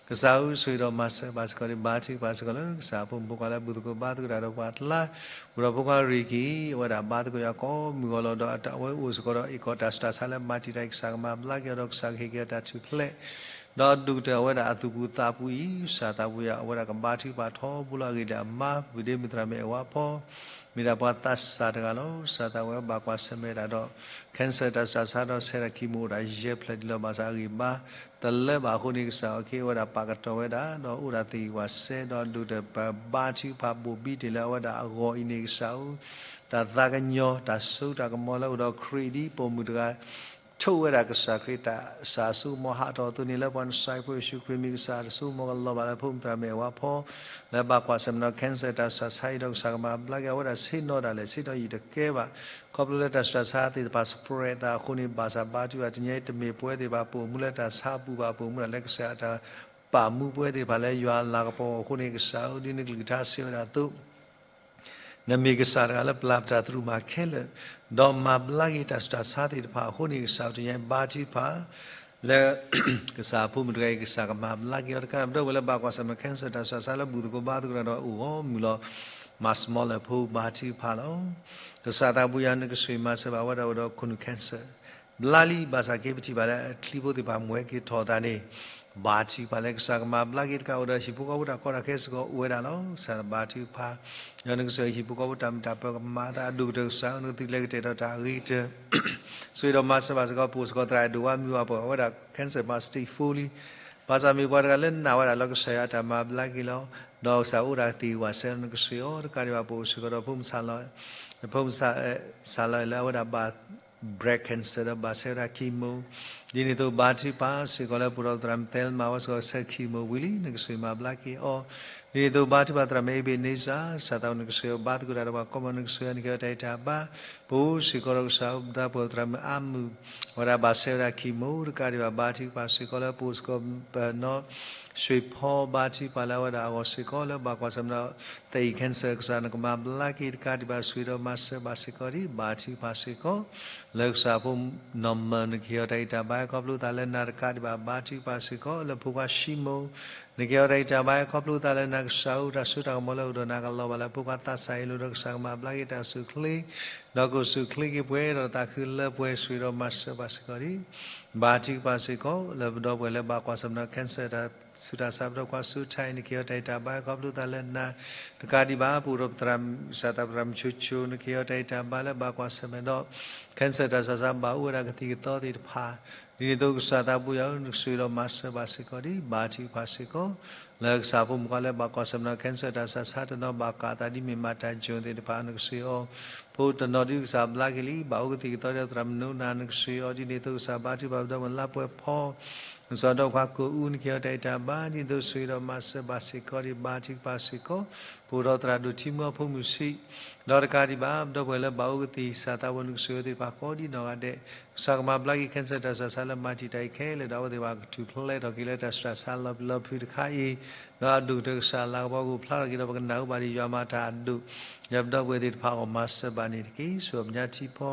ကစၢ်ဧၢ ဆိၣ်ဂ့ၤဒီးမၤစၢၤဘၣ်စ့ၢ်ကီးန့ၣ် ဘါထုကဖၣ်စ့ၢ်ကီးလၢကစၢ်အဖိမုၣ်ဖိခွါလၢဘူၣ်သကိးဘါသကိးတၢ်ဒီးပှၤအကျါ အိၣ်ဒီးဖိခွါရ့ၣ်ကံၣ် အဝဲဒၣ်ဘါသကိးယွၤကိးမုၢ်ဂီၤလီၤဒီးအဝဲအိၣ်စ့ၢ်ကီးဒီးအ့ၣ်ကီးတၢ်ဆူးတၢ်ဆါလၢမၤတံာ်တာ်အံၤ ကစၢ်ကဟ့ၣ်က့ၤအတၢ်ထူၣ်ဖျဲး ဒီးဒိၣ်ကတၢၢ်အဝဲဒၣ်အသူၣ်ပူၤသးပူၤအံၤ ကစၢ်သးပူၤယွၤ အဝဲဒၣ်ကဘါထုကဖၣ်ထီဘိလီၤအဂ့ၢ်ဒ်အမါ ပှၤဒ့မုၣ်သရၣ်မုၣ်အဲၣ်ဝါဖီ မ့ၢ်ဒၣ်ပှၤသးစၢ်တဂၤလီၤ. ကစၢ်သးဝဲဘၣ်ကွၢ်ဆၢၣ်မဲာ်ဒၣ်ဒီး cancer တၢ်ဆူးတၢ်ဆါဒီးဆဲးတၢ်ခံမူးအိၣ်ဒၣ်ယဲၢ်ဖျၢၣ်ဒံးလီၤ ဘၣ်ဆၣ်အဂံၢ်ဘါ တလၢဘၣ်အဃိန့ၣ် ကစၢ်အီၤက့ၤဝဲဒၣ်ပာ်ကတီၢ်ဝဲဒၣ် ဒီးအိၣ်ဒၣ်သ့ၣ်ဂံၢ်ဝၣ်စဲး ဒီးဒိၣ်ကတၢၢ်ပဘါထုကဖၣ်ဘိၣ်ဘံတ့ၢ်လၢအဝဲဒၣ်အဂီၢ်အံၤန့ၣ် ကစၢ်ဧၢ တၢ်သးကညီၤ တၢ်စိတၢ်ကမီၤလၢအိၣ်ဒီးခရံာ်ဒ်ပိာ်မုၣ်တဂၤ ထိၣ်ဝဲဒၣ်ကစၢ်ခရံာ်တၢ်အစၢ်အစိကမီၤဟးထီၣ်အသိးန့ၣ် လၢပှၤနစၤရ့းဖိယ့ၣ်ၡူးခရံာ်မံၤ ကစၢ်တစိကမီၤကလီၤဘၣ်လၢဖိမုၣ်သရၣ်မုၣ်အဲၣ်ဝါဖီ လၢဘၣ်ကွၢ်ဆၢၣ်မဲာ်ဒီး cancer တၢ်ဆူးတၢ်ဆါအံၤဒီး ကစၢ်ကမၤဘျါက့ၤ အဝဲဒၣ်ဆ့ၣ်နီၤတၢ်လဲၣ် ဆ့ၣ်နီၤယံာ်တကဲဘၣ် ခီဖျိလၢတၢ်ဆူးတၢ်ဆါသ့ၣ်တဖၣ် spread သးအဃိန့ၣ် ဘၣ်ဆၣ်ဘါထုကဖၣ်တနံၤအံၤ တမ့ၢ်ပဝဲသ့ၣ်တဖၣ်ပိာ်မူလၢတၢ်ဆါပူၤဘၣ် ပိာ်မူဒၣ်လၢကစၢ်အတၢ်ပာ်မူပဝဲသ့ၣ်တဖၣ်လၢယွၤအလၤကပီၤအဃိန့ၣ် ကစၢ်ဧၢ ဒ်နကလုၢ်ကထါစံးဝဲဒၣ်အသိး နမ့ၢ်ကစၢ်တဂၤလၢပျၢ်ပတၢ်သရူးမၤခဲလၢာ်, ဒီးမၤဘျါက့ၤတၢ်ဆူးတၢ်ဆါသ့ၣ်တဖၣ်အဃိန့ၣ် ကစၢ်တနံၤအံၤဘါထုကဖၣ် လၢ ကစၢ်အဖိမုၣ်တဂၤအံၤ ကစၢ်ကမၤဘျါက့ၤအီၤတကး ဒီးဝဲလၢဘၣ်ကွၢ်ဆၢၣ်မဲာ် cancer တၢ်ဆူးတၢ်ဆါလၢဘူၣ်သကိးဘါသကိးတၢ်ဒီးအိၣ်ဂီၢ်မုၢ်လီၤ. မၤစမီလၢဖိ ဘါထုကဖၣ်လီၤ. ကစၢ်သးပူၤယၤ နကစၢ်မၤစၢၤဘၣ်ဝဲဒၣ်အိၣ်ဒီးခိၣ်နူာ် cancer ဘျါလံ ဘၣ်ဆၣ်က့ပထံၣ်ဘၣ်လၢအချံဖိသ့ၣ်တဖၣ်မွဲက့ၤထီၣ်အသးန့ၣ် ဘါထုကဖၣ်လၢကစၢ်ကမၤဘျါက့ၤတကး အိၣ်ဒီးဟံၣ်ဖိဃီဖိတၢ်ကီတၢ်ခဲစ့ၢ်ကီးအိၣ်ဝဲဒၣ်လီၤ. ကစၢ်ဘါထုကဖၣ် ယၤနကစၢ်ဟံၣ်ဖိဃီဖိတၢ်မုာ်တၢ်ပၢၤကမၤအသးအဒိၣ်ကတၢၢ် ကစၢ်နကသုးကျဲကတဲာ်ဒီးတၢ်အဂ့ၤကတၢၢ် ဆိၣ်ဂ့ၤဒီးမၤစၢၤဘၣ်စ့ၢ်ကီး ပအိၣ်စ့ၢ်ကီးသရၣ်အဲၣ်ဒိးဝါမုၢ်ဝါပှဲၤ အဝဲဒၣ် cancer မၤ stage four လံ ဘၣ်ဆၣ်မ့ၢ်ပှၤတဂၤလၢနာ်ဝဲဒၣ်လၢကစၢ်ယွၤအတၢ်မၤဘျါက့ၤလီၤ. ဒီးကစၢ်အိၣ်ဒၣ်သ့ၣ်ဝးစဲလၢနကစၢ်အီၤ တကးဒံးဘၣ် ပအိၣ်စ့ၢ်ကီးဒီးဖိမုၣ်ဆၣ်လီၤ ဖိမုၣ်ဆၣ်လီၤလၢအဝဲဒၣ်ဘၣ် breast cancer ဒီးဘၣ်ဆဲးဝဲဒၣ် chemo ဒ်န့ၣ်အသိးဘါထုကဖၣ်စ့ၢ်ကီးလၢပအိၣ်ဒီးသရၣ် Thelma ဝဲစ့ၢ်ကီးဆဲး chemo ဝံၤလံ နကစၢ်မၤဘျါက့ၤအီၤ ဒ်န့ၣ်အသိးဘါထုကဖၣ်သရၣ်မ့ၢ်အ့ဘ့းန့စၢၣ် ကစၢ်သးဝဲနကစၢ်ဘါသကိးတၢ်ဒီးပှၤကိးမုၣ် နကစၢ်နကဟ့ၣ်အီၤတၢ်ဂံၢ်တၢ်ဘါ ပအိၣ်စ့ၢ်ကီးဒီးကစၢ်အိၣ်ဒီးပှၤသရၣ်မုၣ်အါမုၢ် အဝဲဒၣ်ဘၣ်ဆဲးဝဲဒၣ် chemo တကးဒံးဘၣ် ဘါထုကဖၣ်စ့ၢ်ကီးလၢပအိၣ်စ့ၢ်ကီးပနီၢ် ရွှေဖီ ဘါထုကဖၣ်လၢအဝဲဒၣ်အဂီၢ်စ့ၢ်ကီးလၢဘၣ်ကွၢ်ဆၢၣ်မဲာ်ဒီး သအံၣ် cancer ကစၢ်နကမၤဘျါက့ၤတကးဒံးဘၣ် ဆိၣ်ဂ့ၤဒီးမၤစၢၤဘၣ်စ့ၢ်ကီးဒံး ဘါထုကဖၣ်စ့ၢ်ကီး လၢကစၢ်ဖိနီၢ်မၢၢ် နကဟ့ၣ်အီၤတၢ်ဂံၢ်တၢ်ဘါ ခီဖျိသးလၢနၤတကးဒံးဘၣ် ဘါထုကဖၣ်စ့ၢ်ကီး လၢဖိခွါၡံမိၣ် နကဟ့ၣ်အီၤတၢ်ဂံၢ်တၢ်ဘါ ခီဖျိသးလၢနၤကစၢ်အိၣ် တၢ်စိတၢ်ကမီၤလၢအအိၣ်ဒီးနၤကလီၤဘၣ်လၢဖိခွါသးစၢ်အံၤ လိၣ်ဒီးကစၢ်ကမၤဘျါက့ၤတၢ်အိၣ်ဆူၣ်အိၣ်ချ့ ဒီးကအိၣ်ဆူၣ်အိၣ်ချ့က့ၤပှဲၤဒီးတၢ်သးခုလၢပှဲၤ ဆိၣ်ဂ့ၤဒီးမၤစၢၤဘၣ်စ့ၢ်ကီးဒံး ဘါထုကဖၣ်စ့ၢ်ကီး လၢပဒီပုၢ်ဝဲၢ်လၢဘၣ်ကွၢ်ဆၢၣ်မဲာ်ဒီး cancer တၢ်ဆူးတၢ်ဆါ ပဒီပုၢ်ဝဲၢ်ခွါစူးထါအံၤ နကဟ့ၣ်အီၤတၢ်ဂံၢ်တၢ်ဘါ ခီဖျိသးလၢနၤ တကးဒံးဘၣ် ပအိၣ်ဒီးသရၣ်မုၣ် ကစၢ်သးပှၢ်သရၣ်မုၣ်ဆိဆိ နကဟ့ၣ်အီၤတၢ်ဂံၢ်တၢ်ဘါလၢဘၣ်ကွၢ်ဆၢၣ်မဲာ်ဒီး cancer တၢ်ဆူးတၢ်ဆါ ဘၣ်အိၣ်ဝဲဒၣ်ကသံၣ်ကသီသ့ၣ်တဖၣ် ဒ်န့ၣ်အသိးကစၢ်သးပူၤယၤဧၢ နကဆိၣ်ဂ့ၤဒီးမၤစၢၤဘၣ်စ့ၢ်ကီးဒံး ဘါထုကဖၣ်စ့ၢ်ကီး လၢကစၢ်ဖိမုၣ်ခွါလၢဘၣ်ကွၢ်ဆၢၣ်မဲာ်ဒီး cancer တၢ်ဆူးတၢ်ဆါ တနီၤဘၣ်ကးအသးဒ်မ့ၢ်မၤတၢ်ယိၣ်သ့ၣ်တဖၣ် နကဆိၣ်ဂ့ၤအီၤ ဖိတနီၤဒုးကစၢ်ဘျါက့ၤလံ ဘၣ်အိၣ်ကသံၣ်ကသီဒီးသရၣ်မုၣ်နိနၤ နကဆိၣ်ဂ့ၤအီၤ ဒ်န့ၣ်အသိးကစၢ်ဘါထုကဖၣ်ပဒီပုၢ်ဝဲၢ်လါပှဲၤဖီ ကစၢ်ဒီးပှၤကိၣ်အူ နကဟ့ၣ်အီၤတၢ်ဂံၢ်တၢ်ဘါ ဒ်န့ၣ်အသိးဆိၣ်ဂ့ၤဒီးမၤစၢၤဘၣ်စ့ၢ်ကီးဒံး ဘါထုကဖၣ်စ့ၢ်ကီး ပအိၣ်ဒီးသရၣ်ဒိၣ်ထံမူအဖိမုၣ်ဆံး ဒီးတကးဒံးဘၣ် ပဒီပုၢ်ဝဲၢ်လၢဘၣ်အိၣ်ကသံၣ် ကစၢ်သးဝဲနကဆိၣ်ဂ့ၤသ့ၣ်တဖၣ်ကိးဒံးနီၢ်ဂၤဒဲး ကစၢ်ကမၤဘျါက့ၤ cancer တၢ်ဆူးတၢ်ဆါလၢမၤတံာ်တာ်အံၤခဲလၢာ်ဒီး အဝဲသ့ၣ်ဘၣ်ကထူၣ်ဖျဲးထီၣ်က့ၤလၢတၢ်ဆူးတၢ်ဆါလီၤပျံၤလီၤဖုးတခါအံၤ ဒီးအဒိၣ်ကတၢၢ်ကစၢ်လၤကပီၤကအိၣ်ဖျါထီၣ်က့ၤဒီး ပကနၢ်ဟူဘၣ်ဒံးယွၤမၤတၢ်အဒိၣ် ယပဒီပုၢ်ဝဲၢ်သ့ၣ်တဖၣ်အဂီၢ်မၤစၢၤဘၣ်န့ၣ်တက့ၢ်. ဆိၣ်ဂ့ၤပညါထံဖီ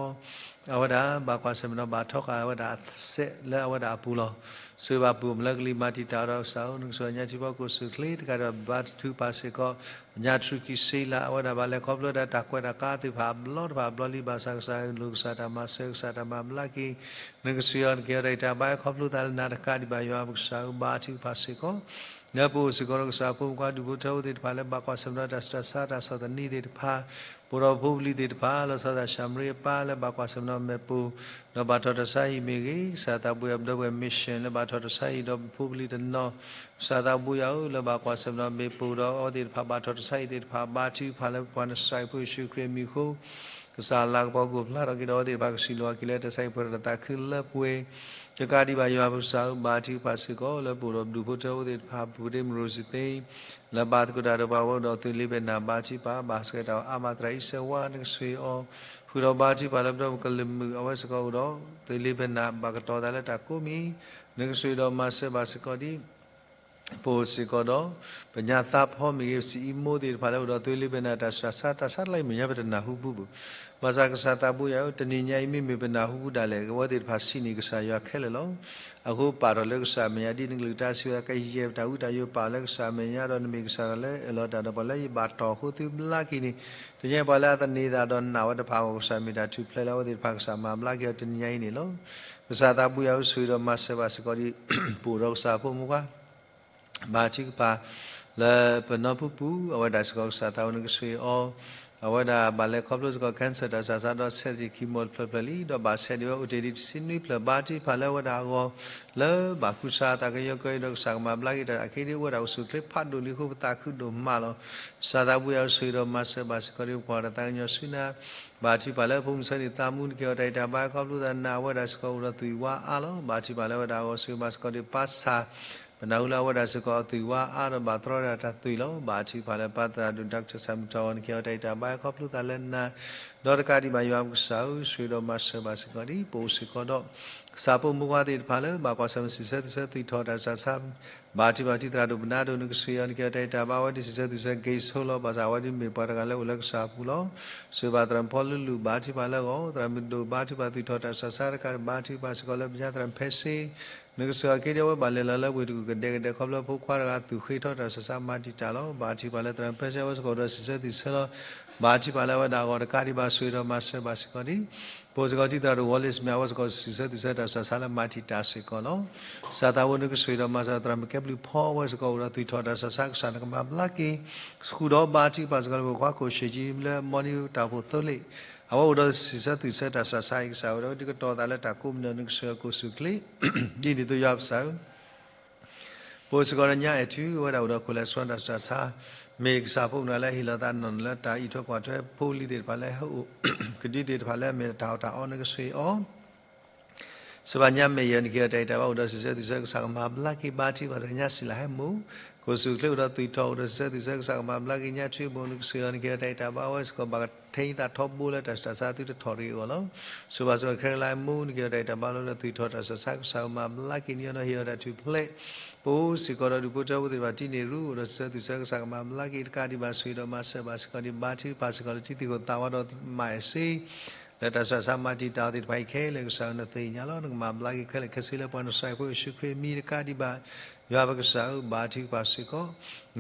အဝဲဒၣ်ဘၣ်ကွၢ်ဆၢၣ်မဲာ်ဒီးဘၣ်ထီဃာ်ဝဲဒၣ်အစဲးလၢအဝဲဒၣ်အပူၤလီၤ. ဆိၣ်ဂ့ၤဘၣ်ပှၤမုၣ်လၢကလံၤမၤတံာ်တာ်အီၤဒီးကစၢ်ဧၢ နကဆိၣ်ဂ့ၤပညါထံဖီ ကအိၣ်ဆူၣ်အိၣ်ချ့ တကးဒံးဘၣ်ထုကဖၣ်စ့ၢ်ကီး ပညါထူကံစ့လး အဝဲဒၣ်ဘၣ်လဲၤခီဖျိဝဲဒၣ်တၢ်ကွဲးတၢ်ကါသ့ၣ်တဖၣ်အဘျီတဖၣ်အဘျီလံ ဘၣ်ဆၣ်ကစၢ်လိၣ်ကစၢ်တၢ်မၤစၢၤ ကစၢ်တၢ်မၤဘျါက့ၤ နကဆိၣ်ဂ့ၤအီၤ နကဟ့ၣ်အီၤတၢ်ဂံၢ်တၢ်ဘါ ခီဖျိသးလၢနၤတကးဒံးဘၣ် ယွၤပကစၢ်ဧၢ ဘါထုကဖၣ်စ့ၢ်ကီး လၢပအိၣ်စ့ၢ်ကီးဒီးကစၢ်ဖိမုၣ်ခွါဒူၣ်ဖိထၢဖိသ့ၣ်တဖၣ်လၢဘၣ်ကွၢ်ဆၢၣ်မဲာ်ဒီးတၢ်ဆူးတၢ်ဆါတၢ်ဆီၣ်သနံးသ့ၣ်တဖၣ် ပအိၣ်ဒီးဖိပလံၤသ့ၣ်တဖၣ် လီၤဆီဒၣ်တၢ်ဆၢမုၢ်လၢ်အပၢ်လၢဘၣ်ကွၢ်ဆၢၣ်မဲာ်ဒီးမ့ၣ်ပိၢ် ဒီးဘၣ်ထီၣ်တၢ်ဆါဟံၣ်မ့ၢ်ဂ့ၤ ကစၢ်သးပူၤယၤပဒီပုၢ်ဝဲၢ် mission လၢဘၣ်ထီၣ်တၢ်ဆါဟံၣ်ဒီးဖိပလံၤတနီၤ ကစၢ်သးပူၤယၤဧၢ လၢဘၣ်ကွၢ်ဆၢၣ်မဲာ်ဒီးမ့ၣ်ပိၢ်ဒီးအဝဲသ့ၣ်တဖၣ်ဘၣ်ထီၣ်တၢ်ဆါဟံၣ်သ့ၣ်တဖၣ် ဘါထုကဖၣ်လၢပပှၤနစၢ်ဖိယ့ၣ်ၡူးခရံာ်အမံၤအဃိ ကစၢ်လၤကပီၤကအိၣ်ဖျါထီၣ်က့ၤဒီးအဝဲသ့ၣ်တဖၣ်ကစံးလိာ်က့ၤလၢတၢ်ဆါဟံၣ်ပှဲၤဒီးတၢ်သးခုလၢပှဲၤ တကးဒံးဘၣ်ယွၤပကစၢ်ဧၢ ဘါထုကဖၣ်စ့ၢ်ကီး လၢပအိၣ်ဒီးဒူၣ်ဖိထၢဖိသ့ၣ်တဖၣ် ပူၤဒ့မရိစသ့ လၢဘၣ်သကိးတၢ်ဒီးပှၤဝဲအိၣ်ဒီးသုးလ့ဘဲနၢ် ဘါထုကဖၣ် ဘၣ်ဆှဲးတၢ်အါမးသရၣ်အံၤစဲးဝါ နကဆိၣ်ဂ့ၤအီၤ ဃုာ်ဒီးဘါထုကဖၣ်လၢပဒီပုၢ်ဝဲၢ်ကလုာ်မုၣ် အဝဲစ့ၢ်ကီးအိၣ်ဒီးသုးလ့ဘဲနၢ် ဘၣ်ကတီၤသးလၢတၢ်ကိးမံၤ နကဆိၣ်ဂ့ၤဒီးမၤစၢၤဘၣ်စ့ၢ်ကီးဒံး ပအိၣ်စ့ၢ်ကီးဒီး ပညါသးဖီမ့ၢ်ဂ့ၤ ပစံးအံၤမိၢ်သ့ၣ်တဖၣ်လၢအိၣ်ဒီးသုးလ့ဘဲနၢ် တၢ်ဆူးတၢ်ဆါ တၢ်ဆါတခါအံၤမဲာ်ညါပတနၢ်ဟူပူၤဘၣ်. ဘၣ်ဆၣ်ကစၢ်သးပူၤယၤဧၢ တနံၤညါအံၤမ့မ့ၢ်ပနၢ်ဟူပူၤဒၣ်လဲာ် အဝဲသ့ၣ်တဖၣ်စံးန့ၢ်ကစၢ်ယွၤခဲလၢာ်လီၤ. အဃိပာ်ထီၣ်လၢကစၢ်အမဲာ်ညါ ဒ်နကလုၢ်တၢ်စံးဝဲ ကယဲၢ်ပတၢ်ဝံတၢ်ယိာ် ပာ်လၢကစၢ်အမဲာ်ညါဒီး နမ့ၢ်ကစၢ်ဒီးလၢအၢၣ်လီၤတၢ်ဒီးပှၤလၢယဘၣ်တီၢ်အဃိသုဘျါက့ၤန့ၣ် တနံၤညါပှၤလၢအသန့ၤသးဒီးနာ်ဝဲတဖၣ်အဂီၢ် ကစၢ်မ့ၢ်တၢ်ထူၣ်ဖျဲးလၢအဝဲသ့ၣ်တဖၣ် ကစၢ်မၤဘျါက့ၤအီၤတနံၤညါအံၤန့ၣ်လီၤ. ကစၢ်သးပူၤယၤဧၢ ဆိၣ်ဂ့ၤဒီးမၤစၢၤဘၣ်စ့ၢ်ကီးဒံး ပအိၣ်ဒီးကစၢ်ဖိမုၣ်ခွါ ဘါထုကဖၣ် လၢပနီၢ်ပူၤပူၤ အဝဲဒၣ်စ့ၢ်ကီးကစၢ်သးဝဲ နကဆိၣ်ဂ့ၤအီၤ အဝဲဒၣ်ဘၣ်လဲၤခီဖျိစ့ၢ်ကီး cancer တၢ်ဆူးတၢ်ဆါဒီးဆဲးသ့ၣ် chemo တဖျၢၣ်ဖျၢၣ်လံ ဒီးဘၣ်ဆဲးဒံးဝဲအိၣ်တ့ၢ်ဒံးတဆံနွံဖျၢၣ် ဘါထုကဖၣ်လၢအဝဲဒၣ်အဂီၢ် လၢဘၣ်ဃုဆါအသးကယီကယီဒီး ကစၢ်ကမၤဘျါက့ၤတၢ်အခံဒံး အဝဲဒၣ်အိၣ်ဆူၣ်အိၣ်ချ့ဖးဒိၣ်လံအဃိ ပသးခုဒိၣ်မးလီၤ. ကစၢ်သးပူၤယၤဧၢ ဆိၣ်ဂ့ၤဒီးမၤစၢၤဘၣ်စ့ၢ်ကီးဒံး ပကွၢ်တၢ်သးကညီၤဆူနၤ ဘါထုကဖၣ်လၢဖိမုၣ်ဆၢန့ၣ် သးမူ နကဟ့ၣ်အီၤတၢ်ဂံၢ်တၢ်ဘါ ခီဖျိသးနၤ အဝဲဒၣ်စ့ၢ်ကီးအိၣ်ဒီးသွံၣ်ဝါအါလီၤ. ဘါထုကဖၣ်လၢအဝဲဒၣ်အဂီၢ် ဆိၣ်ဂ့ၤဘၣ်စ့ၢ်ကီးဒံး ပၢ်ဆၣ် ပနၢ်ဟူလၢအဝဲဒၣ်စ့ၢ်ကီးအသွံၣ်ဝါအါဒီးဘၣ်တြီဒၣ်တၢ်သွံၣ်လီၤ. ဘါထုကဖၣ်လၢပၢ်သရၣ်ဒိၣ် doctor ဆၣ်မုၢ်ထီၣ် နကဟ့ၣ်အီၤတၢ်ဂံၢ်တၢ်ဘါ ခီဖျိသးလၢနၤ ဒီးတကးဒံးဘၣ်ယွၤပကစၢ်ဧၢ, ဆိၣ်ဂ့ၤဒီးမၤစၢၤဘၣ်စ့ၢ်ကီးဒံး ပအိၣ်စ့ၢ်ကီးဒီး ကစၢ်ဖိမုၣ်ဖိခွါသ့ၣ်တဖၣ်လၢ ဘၣ်ကွၢ်ဆၢၣ်မဲာ်စံးဆၢသူၣ်ဆၢသွံၣ်ထီၣ်တၢ်စူၢ်တၢ်ဆါ, ဘါထုကဖၣ်တံၢ်သရၣ်ဒိၣ်ပနါဒိၣ်နကစၢ်ယွၤနက့ၤအီၤတၢ်အံၤတၢ်ဘါဝဲဒၣ်စံးဆၢသူၣ်ဆၢက့ၤဆိလီၤ. ဘၣ်ဆၣ်အဝဲဒၣ်မ့ၢ်ပှၤတဂၤလၢအိၣ်လၢကစၢ်အပူၤလီၤ. ဆိၣ်ဂ့ၤဘၣ်သရၣ်မုၣ်ဖီလူလူ ဘါထုကဖၣ်လၢအဂီၢ်, သရၣ်မုၣ်ဒိၣ် ဘါထုကဖၣ်သွံၣ်ထီၣ်တၢ်စူၢ်တၢ်ဆါတကးဒံး ဘါထုကဖၣ်စ့ၢ်ကီးလၢပညါသရၣ်ဖဲစ့ နကစၢ်ယွၤက့ၤဒံးအဝဲဘၣ်လဲၤလီၤလၢဝ့ၢ်တကူၣ်ကဒဲကဒဲ ခီဖျိဖိခွါတဂၤသူၣ်ဃ့ထီၣ်တၢ်စူၢ်တၢ်ဆါမၤတံာ်တာ်လီၤ. ဘါထုကဖၣ်လၢသရၣ်ဖဲစ့ၢ် အဝဲစ့ၢ်ကီးအိၣ်ဒီးစံးဆၢသူၣ်ဆၢလီၤ. ဘါထုကဖၣ်လၢအဝဲဒၣ်အဂီၢ်တကးဒံးဘၣ် ဆိၣ်ဂ့ၤဒီးမၤစၢၤဘၣ်စ့ၢ်ကီးဒံး ပအိၣ်စ့ၢ်ကီးတံၢ်သရၣ်ဒိၣ်ဝီလ့ၣ်စမ့ၣ် အဝဲစ့ၢ်ကီးစံးဆၢသူၣ်ဆၢတၢ်စူၢ်တၢ်ဆါလၢမၤတံာ်တာ်စ့ၢ်ကီးလီၤ. ကစၢ်သးဘိနကဆိၣ်ဂ့ၤဒီးမၤစၢၤသရၣ်မုၣ်ကဲဘျုးဖီ အဝဲစ့ၢ်ကီးအိၣ်ဒီးသွံၣ်ထီၣ်တၢ်စူၢ်တၢ်ဆါ ကစၢ်နကမၤဘျါက့ၤ ဃုာ်ဒီးဘါထုကဖၣ်စ့ၢ်ကီးလၢပဖိခွါခိၣ်ဆံးကံလၢမီနံၤတၢ်အိၣ်ဖှိၣ်သိလ့ၣ် အဝဲအိၣ်ဒီးစံးဆၢသူၣ်ဆၢတၢ်စူၢ်တၢ်ဆါအံၤ ကစၢ်ဝဲဒၣ်ဒုးကတီၤသးလၢတၢ်ကိးမံၤဒဲး နကဆိၣ်ဂ့ၤကိၣ်ဆူၣ်ချ့ ဒ်န့ၣ်အသိးယွၤပကစၢ်ဧၢ ပအိၣ်စ့ၢ်ကီးဒီးညါအဲၣ်ထူ အဝဲဒၣ်အိၣ်ဒီး cholesterol တၢ်စူၢ်တၢ်ဆါ မ့ၢ်ကစၢ်ဖိမုၣ်တဂၤလၢဟ့ၣ်လီၤသးနီၢ်နီၢ်လၢတၢ်အံးထွဲကွၢ်ထွဲ ဖိလံၤသ့ၣ်တဖၣ်လၢဟဲအိၣ် ကဒုသ့ၣ်တဖၣ်လၢအမ့ၢ်တၢ်အီၣ်တၢ်အီ နကဆိၣ်ဂ့ၤအီၤ စံးဘၣ်ညါမဲာ်ယဲၢ် နက့ၤအီၤတၢ်အံးတၢ်ဘါအိၣ်ဒီးစံးဆၢသူၣ်ဆၢ ကစၢ်ကမၤဘျါက့ၤ ဘါထုကဖၣ်စ့ၢ်ကီးညါစံးလၢဟဲမိၢ် ကိၣ်ဆူၣ်ချ့အိၣ်ဒီးသွံၣ်ထီၣ်အိၣ်ဒီးစံးဆၢသူၣ်ဆၢ ကစၢ်ကမၤဘျါက့ၤညါထွံၣ်မိၢ် နကဆိၣ်ဂ့ၤအီၤ နက့ၤအီၤတၢ်အံးတၢ်ဘါဝဲစ့ၢ်ကီး ဘၣ်ကထဲသးထီဘိလၢတၢ်စူၢ်တၢ်ဆါသုတထီၣ်တဂ့ၤအဂီၢ်လီၤ. ဆိၣ်ဂ့ၤဘၣ်စ့ၢ်ကီးခဲလၢာ်မိၢ် နက့ၤအီၤတၢ်အံးတၢ်ဘါလီၤဒီး သွံၣ်ထီၣ်တၢ်စူၢ်တၢ်ဆါ ကစၢ်ကမၤဘျါက့ၤန့ၢ်အီၤဒီးဟ့ၣ်အီၤတၢ်ထူၣ်ဖျဲး ပအိၣ်စ့ၢ်ကီးဒီးဒူၣ်ဖိထၢဖိသ့ၣ်တဖၣ် တံၤန့ၢ်ရူ အိၣ်ဒီးစံးဆၢသူၣ်ဆၢ ကစၢ်ကမၤဘျါက့ၤ တကးဒံးဘၣ် ဆိၣ်ဂ့ၤဒီးမၤစၢၤဘၣ်စ့ၢ်ကီးဒံး ဘါထုကဖၣ်စ့ၢ်ကီးလၢ တံၤသကိးသးဝးဒီးမၤစ့ၢ် လၢတၢ်စူၢ်တၢ်ဆါမၤတံာ်တာ်အီၤသ့ၣ်တဖၣ်အံၤခဲလၢာ် ကစၢ်ဧၢ နသ့ၣ်ညါလီၤ. နကမၤဘျါက့ၤခဲလၢာ်ခဲဆ့လၢပှၤနစၢ်ဖိယ့ၣ်ၡူးခရံာ်အမံၤ တကးဒံးဘၣ် ယွၤပကစၢ်ဧၢ ဘါထုကဖၣ်စ့ၢ်ကီး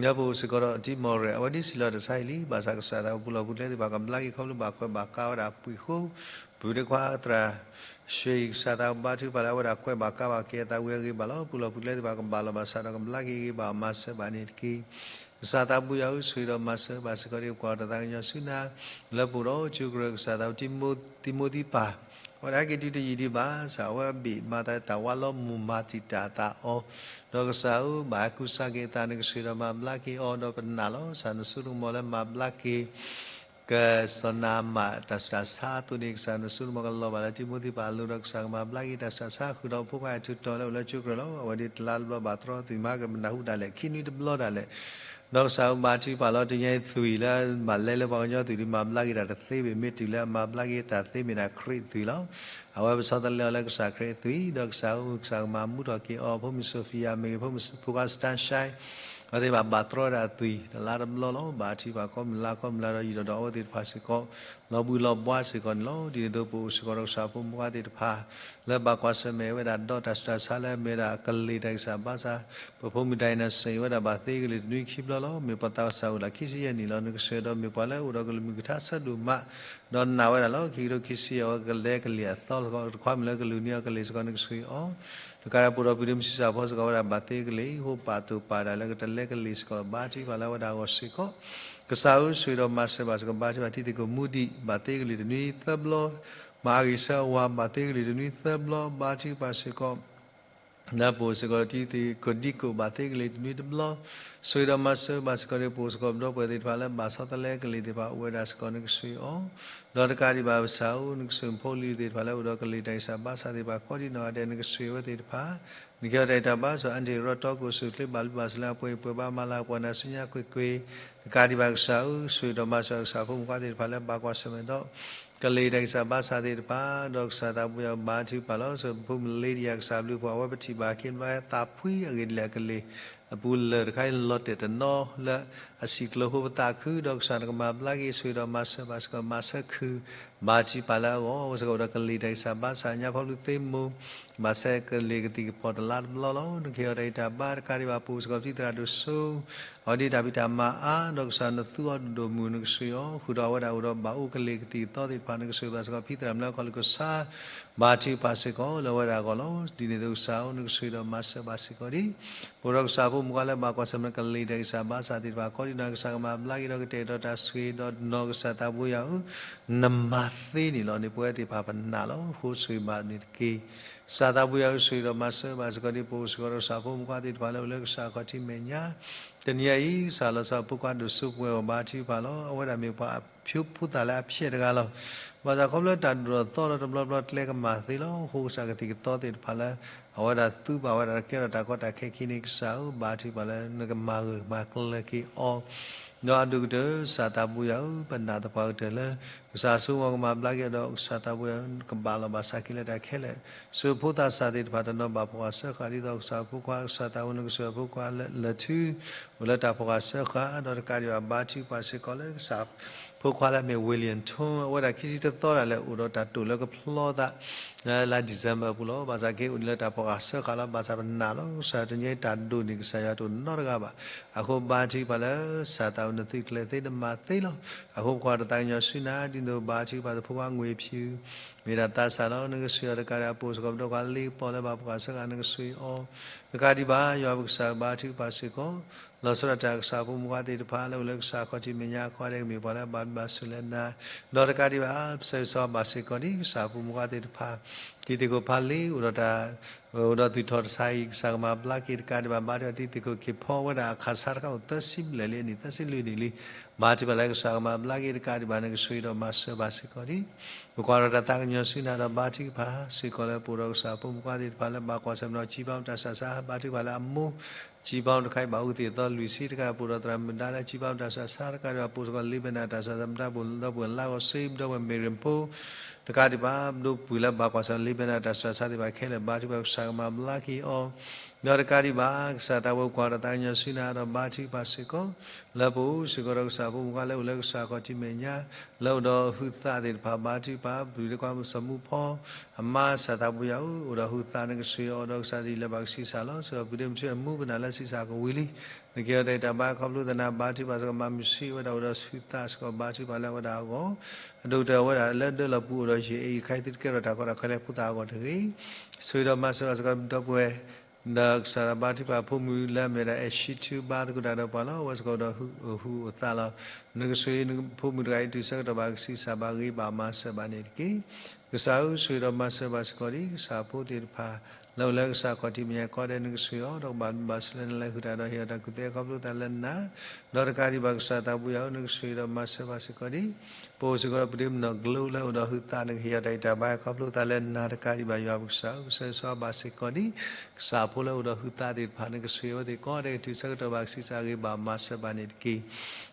လၢပအိၣ်စ့ၢ်ကီးဒီးတံၤမီၢ်ရဲၣ် အဝဲဒ်စံးလီၤတၢ်ဆါအံၤလံ. ဘၣ်ဆၣ်ကစၢ်သးပူၤလီၢ်ပူၤကျဲသ့ၣ်တဖၣ် ကဘျါက့ၤခီဖျိဘၣ်ကွဲးဘၣ်ကါဝဲဒၣ်အပှ့ၤဃိ ပုၢ်တခွါသရၣ် ဆှ့ ကစၢ်သးဘါထုကဖၣ်လၢ အဝဲဒၣ်ကွဲးဘၣ်ကါဘၣ်က့ၤအသးဝံၤအဂ့ၤဘၣ်လီၤ. ပူၤလီၢ်ပူၤကျဲသ့ၣ်တဖၣ် ကဘၣ်လီၤဘၣ်စးဒီးကဘျါက့ၤဂ့ၤဘၣ်အီၤ မၤစၢၤဘၣ်န့ၣ်တက့ၢ်. ကစၢ်သးပူၤယွၤဧၢ ဆိၣ်ဂ့ၤဒီးမၤစၢၤဘၣ်စ့ၢ်ကီးဒံး ပကွၢ်တၢ်သးကညီၤဆူနၤ လၢပအိၣ်ဒီးကၠိကရၢ ကစၢ်သးပူၤ တံၤမိသံပၢ် အဝဲဒၣ်ဟဲက့ၤတုၤတယံာ်ဒံးဘၣ်ဆၣ် အဝဲဘ့ၣ်မၤသးတၢ်ဝးလီၤမုၢ်မၤတံာ်တာ်သးအီၤ ဒီးကစၢ်ဧၢ ဘၣ်ဟဲကူစါက့ၤအသး နကဆိၣ်ဂ့ၤဒီးမၤဘျါက့ၤအီၤ ဒီးပနာ်လီၤ ကစၢ်နဆိကမိၣ်လၢမၤဘျါက့ၤ ကစီၤနၤအမၣ်တၢ်စူၢ်တၢ်ဆါအသိးန့ၣ် ကစၢ်နဆိကမိၣ်ကလီၤဘၣ်လၢတံၤမိသံပၢ်အလိၤ ဒီးကစၢ်ကမၤဘျါက့ၤတၢ်စူၢ်တၢ်ဆါ ဃုာ်ဒီးဖိခွါအဲၣ်ထူၣ်တီၤလၢအိၣ်လၢကၠိကရၢလီၤ. အဝဲဒၣ်တလါတဘျီဘၣ်တြီသွံၣ် မၤကမနၢ်ဟူဒၣ်လဲာ် ခံနွံတဘျီဒၣ်လဲာ် ဒီးကစၢ်ဧၢ ဘါထုကဖၣ်လီၤ တနံၤအံၤသွံၣ်လၢ ဘၣ်လဲၤလၢပှၤကညီသွံၣ်ဒီး မၤဘျါက့ၤတၢ်တသ့ဘၣ် မ့ၢ်တုၤလၢအမၤဘျါက့ၤတၢ်သ့မ့ၢ်ဒၣ်ခရံာ်သွံၣ်လီၤ. အဝဲပဆီတလဲအီၤလၢကစၢ်ခရံာ်အသွံၣ် ဒီးကစၢ်ဧၢ ကစၢ်ကမၤမူထီၣ်က့ၤအီၤ ဖိမုၣ်စီၤဖံယၤမ့ၢ်ဂ့ၤ ဖိမုၣ်ဖိခွါစတါၡဲ အဝဲသ့ၣ်ဘၣ်ဘၣ်တြီဝဲဒၣ်အသွံၣ် တလါတဘျီလီၤ. ဘါထုကဖၣ်ကိးမုၢ်လါကိးမုၢ်လါဒီး ယံာ်ဒီးဒီးအဝဲသ့ၣ်တဖၣ်စ့ၢ်ကီး လီၤဘှံးလီၤဘှါစ့ၢ်ကီးန့ၣ်လီၤ. ဒ်န့ၣ်အသိးပအိၣ်စ့ၢ်ကီးဒီးကစၢ်ဖိမုၣ်ဖိခွါသ့ၣ်တဖၣ် လၢဘၣ်ကွၢ်ဆၢၣ်မဲာ်ဝဲဒၣ်ဒီးတၢ်စူၢ်တၢ်ဆါလၢအမ့ၢ်ဝဲဒၣ်ကလံၤတၢ်ဂံၢ်စၢ်ဘါစၢ် ပဖိမုၣ်ဒၤအံၣ်နၤစ့ၣ်ဝဲဒၣ်ဘၣ်သ့ကလံၤတနွံခံဘျီလီၤ. မ့ၢ်ပှၤသးစၢ်အိၣ်လၢခံဆံယဲၢ်နံၣ်လီၤ. နကဆိၣ်ဂ့ၤဒီးမ့ၢ်ပှၤလၢအိၣ်ဒီးကလုၢ်မုၢ်ကထါဆၢဒိၣ်မး ဒီးနာ်ဝဲဒၣ်လီၤ. ခံကထိခံဆံယဲၢ် အဝဲကလဲကလံၤအသီစ့ၢ်ကီး တခွါမုၢ်လၢကလုၢ်န့ၢ်အီၤကလံၤစ့ၢ်ကီး နကဆိၣ်ဂ့ၤအီၤ တကးဒံး ပအိၣ်ဒီးပှၤတမုၢ်ဆံးစၢ်ဖီစ့ၢ်ကီးဝဲဒၣ်ဘၣ်သ့ကလံၤ ဟိပာ်တိာ်ပာ်ဒၣ်လၢကတလဲကလံၤစ့ၢ်ကီး ဘါထုကဖၣ်လၢအဝဲဒၣ်အဂီၢ်စ့ၢ်ကီး ကစၢ်ဧၢ ဆိၣ်ဂ့ၤဒီးမၤစၢၤဘၣ်စ့ၢ်ကီး ဘါထုကဖၣ်တံၤသကိးမူဒံး ဘၣ်သ့ကလံၤတနွံသၢဘျီ မၤအဂံၢ်ဆၢအဝၤ ဘၣ်သ့ကလံၤတနွံသၢဘျီ ဘါထုကဖၣ်စ့ၢ်ကီး လၢပအိၣ်စ့ၢ်ကီးတံၤသကိးဒံကိး ဘၣ်သ့ကလံၤတနွံတဘျီ ဆိၣ်ဂ့ၤဒီးမၤစၢၤဘၣ်စ့ၢ်ကီးဒံး ပအိၣ်စ့ၢ်ကီးပဒီပုၢ်ဝဲၢ်သ့ၣ်တဖၣ်လၢဘၣ်ဆီတလဲကလံၤသ့ၣ်တဖၣ် အိၣ်ဝဲဒၣ်စ့ၢ်ကီး နကဆိၣ်ဂ့ၤအီၤ ဒီးတကးဒံးဘၣ်ကစၢ်ဧၢ နကဆိၣ်ဂ့ၤဖိလံၤသ့ၣ်တဖၣ်လၢအိၣ်ဒီးကလံၤတၢ်ဂံၢ်စၢ်ဘါစၢ်သ့ၣ်တဖၣ် ကိးဒံးနီၢ်ဂၤဒဲး နကဆိၣ်ဂ့ၤအဝဲသ့ၣ်တဖၣ် နကဟ့ၣ်အီၤတၢ်အံးတၢ်ဘါစ့ၢ်ကီး အါတက့ၢ် ရီတီကိၣ်ဆူၣ်ချ့ ဘၣ်ဘျုးဘၣ်ဆိၣ်လၢအပှဲၤ ပှဲၤဘါမၤလၤ ပှၤနၢ်ဆူညါကွ့ၢ်ကွ့ၢ် တကးဒံးဘၣ်ကစၢ်ဧၢ ဆိၣ်ဂ့ၤဒီးမၤစၢၤကစၢ်ဖိမုၣ်ဖိခွါသ့ၣ်တဖၣ်လၢဘၣ်ကွၢ်ဆၢၣ်မဲာ်ဒီး ကလံၤတၢ်ဂံၢ်စၢ်ဘါစၢ်သ့ၣ်တဖၣ် ဒီးကစၢ်သးပူၤယွၤဘါထုကဖၣ်လီၤ. စၢဖိမုၣ်လ့ဒံယၤ ကစၢ်ဘျုးပှၤ အဝဲပထံၣ်ဘၣ်က့ၤဘၣ်သးဖှံအဂ့ၢ်ဒ်လဲၣ် ကလံၤအပူၤလၢာ်တခါအံၤ လီၤတဲာ်တနီၤလၢအဆံးကျိၤဟိပသးခု ဒီးကစၢ်နကမၤဘျါက့ၤ ဆိၣ်ဂ့ၤဒီးမၤစၢၤဘၣ်စ့ၢ်ကီး မၤစၢၤခုၣ် ဘါထုကဖၣ်လၢအဂီၢ် အဝဲစ့ၢ်ကီးအိၣ်ဒီးကလံၤတၢ်ဂံၢ်စၢ်ဘါစၢ် ညါဖီလူၤသ့မိၢ် ဘၣ်ဆဲးကလံၤကသံၣ်ကပီၤတလါတဘျီလီၤ. နကဟ့ၣ်အီၤတၢ်အံးတၢ်ဘါ တကးဒံးဘၣ် ပအိၣ်စ့ၢ်ကီးပတံၤသရၣ်ဒိၣ်စိ အဝဲဒ်တၢ်ဖံးတၢ်မၤအါ ဒီးကစၢ်နသူအီၤဒိၣ်ဒိၣ်မုၢ် နကဆိၣ်ဂ့ၤအီၤ ဃုာ်ဒီးအဝဲဒၣ်အိၣ်ဒီးဘၣ်အိၣ်ကလံၤကသံၣ်ကသီသ့ၣ်တဖၣ် နကဆိၣ်ဂ့ၤဘၣ်စ့ၢ်ကီး ဖံသရၣ်မုၣ်လၢအခီၣ်လ့ၢ်ကစၢ် ဘါထုကဖၣ်စ့ၢ်ကီးလၢအဝဲဒၣ်အဂီၢ်လီၤ. ဒ်န့ၣ်အသိးကစၢ်ဧၢ နကဆိၣ်ဂ့ၤဒီးမၤစၢၤဘၣ်စ့ၢ်ကီးဒံး ပအိၣ်ဒီးကစၢ်ဖိမုၣ်ဖိခွါလၢဘၣ်ကွၢ်ဆၢၣ်မဲာ်ကလံၤတၢ်ဂံၢ်စၢ်ဘါစၢ်သ့ၣ်တဖၣ် ကိးဒံးနီၢ် ကစၢ်ကမၤဘျါက့ၤဒီးကတဲာ်ကတီၤတၢ်ဆိၣ်ဂ့ၤဒီးနီၢ် ကစၢ်သးပူၤယွၤဧၢ နမၤသ့န့ၣ်လီၤန့ၣ် ပဝဲသ့ၣ်တဖၣ်ပနာ်လီၤ. ဃိဆိၣ်ဂ့ၤဘၣ်န့ၣ်တက့ၢ်. ကစၢ်သးပူၤယွၤဧၢ ဆိၣ်ဂ့ၤဒီးမၤစၢၤဘၣ်စ့ၢ်ကီးဒံး ပအိၣ်စ့ၢ်ကီးဒီးကစၢ်ဖိမုၣ်ဖိခွါသ့ၣ်တဖၣ်လၢအိၣ်လၢကစၢ်အခီၣ်ထံးမဲာ်ညါ တနံၤအံၤ ကစၢ်လီၤဆီဖိခွါဒိၣ်စိပှဲၤအီၤ ဘါထုကဖၣ်လီၤ. အဝဲဒၣ်မ့ၢ်ပှၤအဖၠိဖိသၣ်လၢအဖျဲၣ်တဂၤလီၤ. ဘၣ်ဆၣ်ခီဖျိတၢ်ဒိၣ်ထီၣ်သီထီၣ်တဘျီဘျီကျဲကမၤသ့လီၤ. အဃိကစၢ်ကသံၣ်ကသီသ့ၣ်တဖၣ်လၢ အဝဲဒၣ်သူဘၣ်ဝဲဒၣ်တၢ်ကဲထီၣ်တၢ်ကီတၢ်ခဲအခံန့ၣ် ကစၢ်ဧၢ ဘါထုကဖၣ်လၢနကမၤဂၢၢ်မၤကျၢၤက့ၤအီၤ ဒီးအဒိၣ်ကတၢၢ် ကစၢ်သးပူၤယွၤဧၢ, ပနာ်သပှၢ်ကတၢၢ်လၢ ကစၢ်ဆိကမိၣ်ကမၤဘျါက့ၤဒီး ကစၢ်သးပူၤယွၤဧၢ ကဘၣ်လီၤဘၣ်စးက့ၤလၢတၢ်ခဲလၢာ်, ဆူဖိသၣ်ဆၢ်သ့ၣ်တဖၣ်တနီၤဘၣ်ဖှီၣ်ဃာ်စၢဃာ် ဒ်သိးကစၢ်ဖိခွါ ကစၢ်သးပူၤနကစၢ်ဖိခွါလၢ လၢထူ အိၣ်လၢတၢ်ဖှီၣ်ဃာ်စၢဃာ် ဒီးတကးဒံးဘၣ် ဘါထုကဖၣ်စ့ၢ်ကီးလၢကစၢ်ဖိခွါလၢအမ့ၢ် William Tong အဝဲဒၣ်ခံဆံတသီဒၣ်လဲာ် အိၣ်ဒီးတၢ်တိာ်လၢကဖျီသး လါ December အပူၤလီၤ. ဘၣ်ဆၣ်က့အိၣ်ဒံးလၢတၢ်ဖှီၣ်ဃာ်စၢဃာ်လီၤ. ဘၣ်ဆၣ်ပနာ်လီၤ ကစၢ်တနံၤအံၤတၢ်ဒိၣ်န့ၣ် ကစၢ်ယွၤတအိၣ်နီတဂၤဘၣ်. အဃိဘါထုကဖၣ်လၢ ကစၢ်သးပူၤနသုတကျဲၤသ့နမၤသ့လီၤ. အဃိပကွၢ်တၢ်သးကညီၤဆူနၤ ဒ်သိးဘါထုကဖၣ်ပဖိခွါငွေဖြူ မ့ၢ်ဒၣ်သးစၢ်လီၤ နကဆှၢအီၤတကးဒံး အပိာ်စ့ၢ်ကီးပဒီကွၢ်လ့ပီၣ်လၢဘၣ်ဖှီၣ်ဃာ်စၢဃာ် နကဆှၢအီၤ တကးဒံးဘၣ် ယွၤပကစၢ်ဘါထုကဖၣ်စ့ၢ်ကီး လီၤဆီဒၣ်တၢ်ကစၢ်ဖိမုၣ်ဖိခွါသ့ၣ်တဖၣ် လၢအိၣ်လၢကစၢ်ခီၣ်ထံးမဲာ်ညါအဃိဒီး ကမ့ၢ်ပှၤလၢအဘၣ်ဘျုးဘၣ်ဆိၣ်လၢနၤ ဒီးတကးဒံးဘၣ် ပဆၢဂ့ၤဆၢဝါဘၣ်စ့ၢ်ကီးဒံး ကစၢ်ဖိမုၣ်ဖိခွါသ့ၣ်တဖၣ် တံၤသကိးဖးလံ အိၣ်ဒီးတၢ် အိၣ်ဒီးသူၣ်ထီၣ်တစဲးအံၤ ကစၢ်ကမၤဘျါက့ၤတကးဒံးဘၣ် ဘါထုကဖၣ်တံၤသကိးခ့ၣ်ဖီဝဲဒၣ်အခးဆါတခါအိၣ်သၢဆံဘျဲၣ်လံ အနံၣ်သၢဆံလွံၢ်နံၣ်လံ. ဘါထုကဖၣ်လၢကစၢ်ကမၤဘျါက့ၤတကးဒံးဘၣ် နကဆှၢဒီးမၤစၢၤဘၣ်စ့ၢ်ကီးဒံး ပကွၢ်ဒီးတၢ်သးကညီၤဆူနၤဒီးဘါထုကဖၣ်စ့ၢ်ကီးလၢပအိၣ်ဒီးကစၢ်ဖိမုၣ်ဖိခွါသ့ၣ်တဖၣ်လၢဘၣ်ကွၢ်ဆၢၣ်မဲာ်ဒီး ကံဘါတၢ်ဆူးတၢ်ဆါ ဘါထုကဖၣ်လၢအမိၢ် ကံဘါတခါအံၤဘၣ်အူသ့ၣ်သီလွံၢ်ဆံတခါ ပအိၣ်ဒီးသရၣ်မုၣ်ဒါလၢကံဘါတၢ်ဆူးတၢ်ဆါတကးဒံးဘၣ် ပအိၣ်စ့ၢ်ကီးလံာ်ဘဲနၢ်တၢ်ဆူးတၢ်ဆါ မတၤပအိၣ်ဒီပုၢ်ဝဲၢ်လါဂီၤစ့ ဒီပုၢ်ဝဲၢ်မ့ၢ်ရ့ၣ်ဖိ တကးဒံးဘၣ် ဒီပုၢ်ဝဲၢ်လၢဘၣ်ကွၢ်ဆၢၣ်လံာ်ဘဲနၢ်တၢ်ဆူးတၢ်ဆါသ့ၣ်တဖၣ်ခဲလၢာ် ဘါထုကဖၣ်ကစၢ်ကမၤဘျါက့ၤအီၤ ဒီးတကးဒံးဘၣ် ကစၢ်သးပူၤကွၢ်ဒီးသးကညီၤဆူနၤဒီးဘါထုကဖၣ်စ့ၢ်ကီး လၢပအိၣ်စ့ၢ်ကီးဒီးကစၢ်ဖိမုၣ်ဖိခွါလၢအိၣ်လၢကစၢ်ခီၣ်ထံးမဲာ်ညါ လၢအိၣ်ဒီးဟုးသးသ့ၣ်တဖၣ် ဘါထုကဖၣ် ပှၤဒုးတကွၢ်မုၢ်စီၤမူဖီ အမါကစၢ်သးပူၤယွၤဧၢ အိၣ်ဒီးဟုးသးနကဆှၢအီၤ ဒီးကစၢ်ဒ်လဲၣ်ဘၣ်ကဆံးစၢ်လီၤ စ့ၢ်ကီးပဒ့မုၢ်ထူအမူပနာ်လၢဆံးစၢ်ကဝံၤလံ နကဟ့ၣ်အီၤတၢ်တၢ်ဘါခီဖျိသနာ် ဘါထုကဖၣ်စ့ၢ်ကီး မၤမုာ်ဆံးဝဲဒၣ်အိၣ်ဒီးဟုးသးစ့ၢ်ကီး ဘါထုကဖၣ်လၢအဝဲဒၣ်အဂီၢ် အဒိၣ်ကတၢၢ်အဝဲဒၣ်လၢဒၢလီၤပူၤအိၣ်ဒီးယဲၢ်အံၤ တခါအံၤသုတကဲထီၣ်တၢ်ကီတၢ်ခဲလၢဖိသၣ်အဂီၢ်တဂ့ၤ ဆိၣ်ဂ့ၤဒီးမၤစၢၤဘၣ်စ့ၢ်ကီးဒီပုၢ်ဝဲၢ် ဒီးကစၢ်ဘါထုကဖၣ်ဖိမုၣ်လၢအမ့ၢ်ဒၣ် အဲၣ်ၡံထူ ဘါသကိးတၢ်ဒီးပှၤလီၤ. အဝဲစ့ၢ်ကီးအိၣ်ဒီးဟုးသးလီၤ. နကဆိၣ်ဂ့ၤနဖိမုၣ်တဂၤအံၤ တုၤဆၢကတီၢ်ဘၣ်ကဆံးစၢ်ဘၣ်ဂ့ၤဘၣ်မၤစၢၤဘၣ်န့ၣ်တက့ၢ်. ကစၢ်ဧၢ ဆိၣ်ဂ့ၤဒီးမၤစၢၤဘၣ်စ့ၢ်ကီးဒံး ကစၢ်ဖိသ့ၣ်တဖၣ် လၢအိၣ်လၢကစၢ်ခီၣ်ထံးမဲာ်ညါကိးဂၤဒဲး နကဆိၣ်ဂ့ၤအီၤ ဒီးကဘၣ်ဘျုးဘၣ်ဆိၣ်လၢနလဲၤဃုာ်တၢ်ဒီးဟ့ၣ်အီၤတၢ်ကူၣ်သ့အခီဖျိသးလၢနၤ ဒီးတကးဒံးဘၣ်ကစၢ်သးပူၤယွၤဧၢ နကဆိၣ်ဂ့ၤဒီးမၤစၢၤဘၣ်စ့ၢ်ကီးဒံး ပအိၣ်စ့ၢ်ကီးဒီးပဒ့မုၣ်နီၢ်ကျိလၢအိၣ်ဒီးဟုးသး နကဟ့ၣ်အီၤတၢ်အံးတၢ်ဘါအခီဖျိသးလၢနၤ တကးဒံးဘၣ်ယွၤပကစၢ်ဧၢ ကစၢ်ဆိၣ်ဂ့ၤဘၣ်စ့ၢ်ကီးဒံး ကစၢ်ဖိလၢအိၣ်ဒီးဟုးသးသ့ၣ်တဖၣ် နကဆိၣ်ဂ့ၤအဝဲသ့ၣ်ကိးဂၤဒဲး တုၤဆၢကတီၢ်ဘၣ်ကဆံးစၢ်ဂ့ၤဘၣ်မၤစၢၤဘၣ်န့ၣ်တက့ၢ်.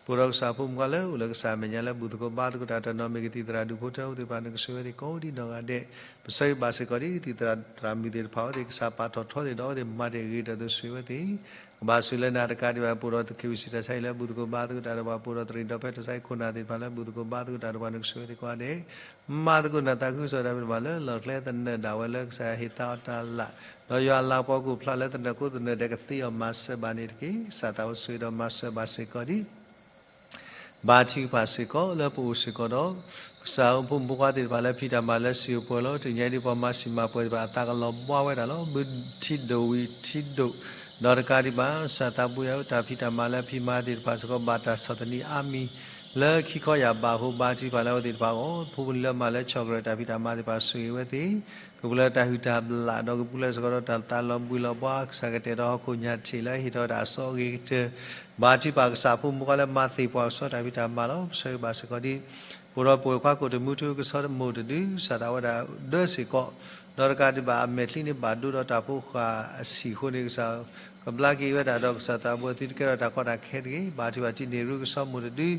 ပအိၣ်ဒီးကစၢ်ဖိမုၣ်ဖိခွါလၢအိၣ်လၢကစၢ်မဲာ်ညါလၢဘူၣ်သကိးဘါသကိးတၢ်တနီၤ မ့ၢ်ကသံၣ်သရၣ်ဒူၣ်ဖိထၢဖိသ့ၣ်တဖၣ် နကဆိၣ်ဂ့ၤအဝဲသ့ၣ်ကိးဒံးနီၢ်ဂၤဒဲး ပဆၢဂ့ၤဘၣ်စ့ၢ်ကီးဒံး ကသံၣ်သရၣ်သရၣ်မုၣ်သ့ၣ်တဖၣ် အဝဲသ့ၣ်ကစၢ်ပာ်ထီၣ်ထီသ့ၣ်ဒီးအဝဲသ့ၣ်မၤတ့ၢ်ဂ့ၤတၢ်သိးဆိၣ်ဂ့ၤအဝဲသ့ၣ် ကဘၣ်ဆိၣ်လၢနၤတကးဒံးဘၣ် ပအိၣ်ဒီးသခ့ဝံၣ်စံၣ်တၢ်ဆါအံၤလၢဘူၣ်သကိးဘါသကိးတၢ်ဒီးပှၤ ပအိၣ်ဒီးသရံးဒီဖျၢၣ်တၢ်ဆါအံၤခိၣ်နၢ်သ့ၣ်တဖၣ်လၢဘူၣ်သကိးဘါသကိးတၢ်ဒီးပှၤ နကဆိၣ်ဂ့ၤအဝဲသ့ၣ်ကိးဂၤဒဲး မၤသကိးနသးခုကစီၣ်တၢ်မ့ၢ်တၢ်မၤလၢလီၢ်ကျဲသနၢၣ်ဒၣ်ဝဲလၢကစၢ်ယွၤဟ့ၣ်သါအီၤတၢ်လၢ် ဒီးယွၤအလၤကပီၤကအိၣ်ဖျါလၢသနၢၣ်ခိၣ်သနၢၣ်ဒဲးကသ့အီၤမၤစၢၤဘၣ်န့ၣ်တက့ၢ်. ကစၢ်သးအိၣ်ဆိၣ်ဂ့ၤဒီးမၤစၢၤဘၣ်စ့ၢ်ကီးဒံး ဘါထုကဖၣ်စ့ၢ်ကီးလၢပအိၣ်စ့ၢ်ကီးဒီး ကစၢ်ဧၢ ဖိမုၣ်ဖိခွါသ့ၣ်တဖၣ်လၢဖံးတၢ်မၤလၢစံာ်ဧိၤပှဲၤလီၤ. တနံၤအံၤဒ်ပှၤမၤစံာ်မၤပှဲၤသ့ၣ်တဖၣ် အသးကလီၤဘှါဝဲဒၣ်လီၤ. ဘုထံဒိၣ်ဝံၤထံဒိၣ် ဒီးတကးဒံးဘၣ် ကစၢ်သးပူၤယွၤဧၢ တၢ်ဖံးတၢ်မၤလၢအဖံးမၤသ့ၣ်တဖၣ်စ့ၢ်ကီး ဘၣ်တၢ်ဆီၣ်သနံးအါမံၤ လၢခံခီယာ်ဘးအဃိ ဘါထုကဖၣ်လၢအဝဲသ့ၣ်တဖၣ်အဂီၢ် ဖိမုၣ်လၢမၤလၢဆီၣ်ကရၢၢ်တၢ်ဖံးတၢ်မၤသ့ၣ်တဖၣ် ဆိၣ်ဂ့ၤဝဲသ့ၣ် ကပူၤလၢတၢ်ဟုၣ်တၢ်ဘျၣ် ဒီးကပူၤလၢစ့ၢ်ကီးဒီးတၢ်သးလီၤဘှံးလီၤဘှါ ကစၢ်ကတဲာ်ဒီးဟီၣ်ခိၣ်ညါထံးလၢဟ့ၣ်ထီၣ်ဝဲဒၣ်အစီအဂ့ၤကတၢၢ် ဘါထုကဖၣ်ကစၢ်ဖိမုၣ်ဖိခွါလၢမၤသ့ၣ်ပှၤကဆီတၢ်ဖံးတၢ်မၤလီၤ. ပဆၢဂ့ၤဘၣ်စ့ၢ်ကီးဒံး ပအိၣ်ဒီးပဝဲၢ်ခွါကိၣ်တမူထူကဆီတမိၢ်တဒု ကစၢ်သးဝဲဒၣ်ဒၢစ့ၢ်ကီး ဒီးတကးဒံးဘၣ်အမဲာ်ချံန့ၣ်ဘၣ်ဒိဒီးတၢ်ဖိဃာ်အဆံးအဃိန့ၣ် ကစၢ်ကဘျါက့ၤဝဲဒၣ်ဒီးကစၢ်သးပူၤသုတကဲထီၣ်တၢ်ကီတၢ်ခဲတဂ့ၤ ဘါထုကဖၣ်တံၤန့ၢ်ရူကဆီမိၢ်တဒု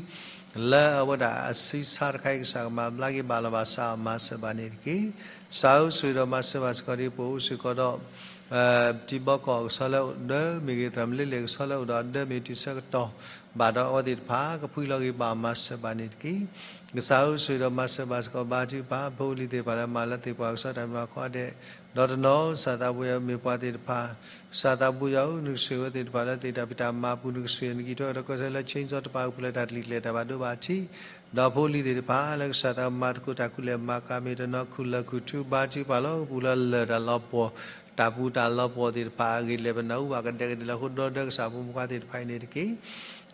လၢအဝဲဒၣ်အဆံးဆါတခါအံၤ ကစၢ်ကမၤဘျါက့ၤဘၣ်လီၤဘၣ်စးအီၤမၤစၢၤဘၣ်န့ၣ်တက့ၢ်. ကစၢ်ဧၢ ဆိၣ်ဂ့ၤဒီးမၤစၢၤဘၣ်စ့ၢ်ကီးဒံး ပအိၣ်စ့ၢ်ကီးဒီး ထံဘီကီၢ်ကဆီလၢဒၢမ့ၢ်ဂ့ၤ သရၣ်မုၣ်လ့လ့ၣ်ကဆီလၢအိၣ်ဒီးဒၢမ့ၢ်ဂ့ၤ တုၤဆၢကတီၢ် ဘၣ်ဒီးအဝဲသ့ၣ်တဖၣ် ကဖှံလီၤဂ့ၤဘၣ်အီၤမၤစၢၤဘၣ်န့ၣ်တက့ၢ်. ကစၢ်ဧၢ ဆိၣ်ဂ့ၤဒီးမၤစၢၤဘၣ်စ့ၢ်ကီး ဘါထုကဖၣ် ဖိလံၤသ့ၣ်တဖၣ်လၢမၤလၢသ့ၣ်ပှၤကဆီတၢ်ဖံးတၢ်မၤကိးဂၤဒဲး ဒီးတနီၤ ကစၢ်သးပူၤယွၤမ့ၢ်ပှၤသ့ၣ်တဖၣ် ကစၢ်သးပူၤယွၤဧၢ နကဆိၣ်ဂ့ၤဝဲသ့ၣ်တဖၣ်လၢသ့ၣ်တၢ်ဖံးတၢ်မၤအပူၤ နကဆိၣ်ဂ့ၤနကံးထီၣ်ကဒီးကီၢ်စဲၣ်လၢ chainsaw တပာ်ကပူၤလၢတၢ်တလံၤကျဲၤတၢ်ဘၣ်ဒိဘၣ်ထံး ဒီးဖိလံၤသ့ၣ်တဖၣ် လၢကစၢ်သးမၤသကိးတၢ်ကူၣ်လဲၤမၤကၤမ့ၢ်တနီၤ ခူၣ်လၢာ်ခူၣ်ထူ ဘါထုကဖၣ်လီၤ ကပူၤလၢလၢၢ်တၢ်လီၤပှီၢ် တၢ်ပူၤတၢ်လီၤပှီၢ်သ့ၣ်တဖၣ် အဂ့ၢ်လဲၤပနၢ်ဟူဘၣ်ကဒဲကဒဲလၢအဃိ ဒီဒၢကစၢ်ဖိမုၣ်ဖိခွါသ့ၣ်တဖၣ်အံၤန့ၣ်တက့ၢ်.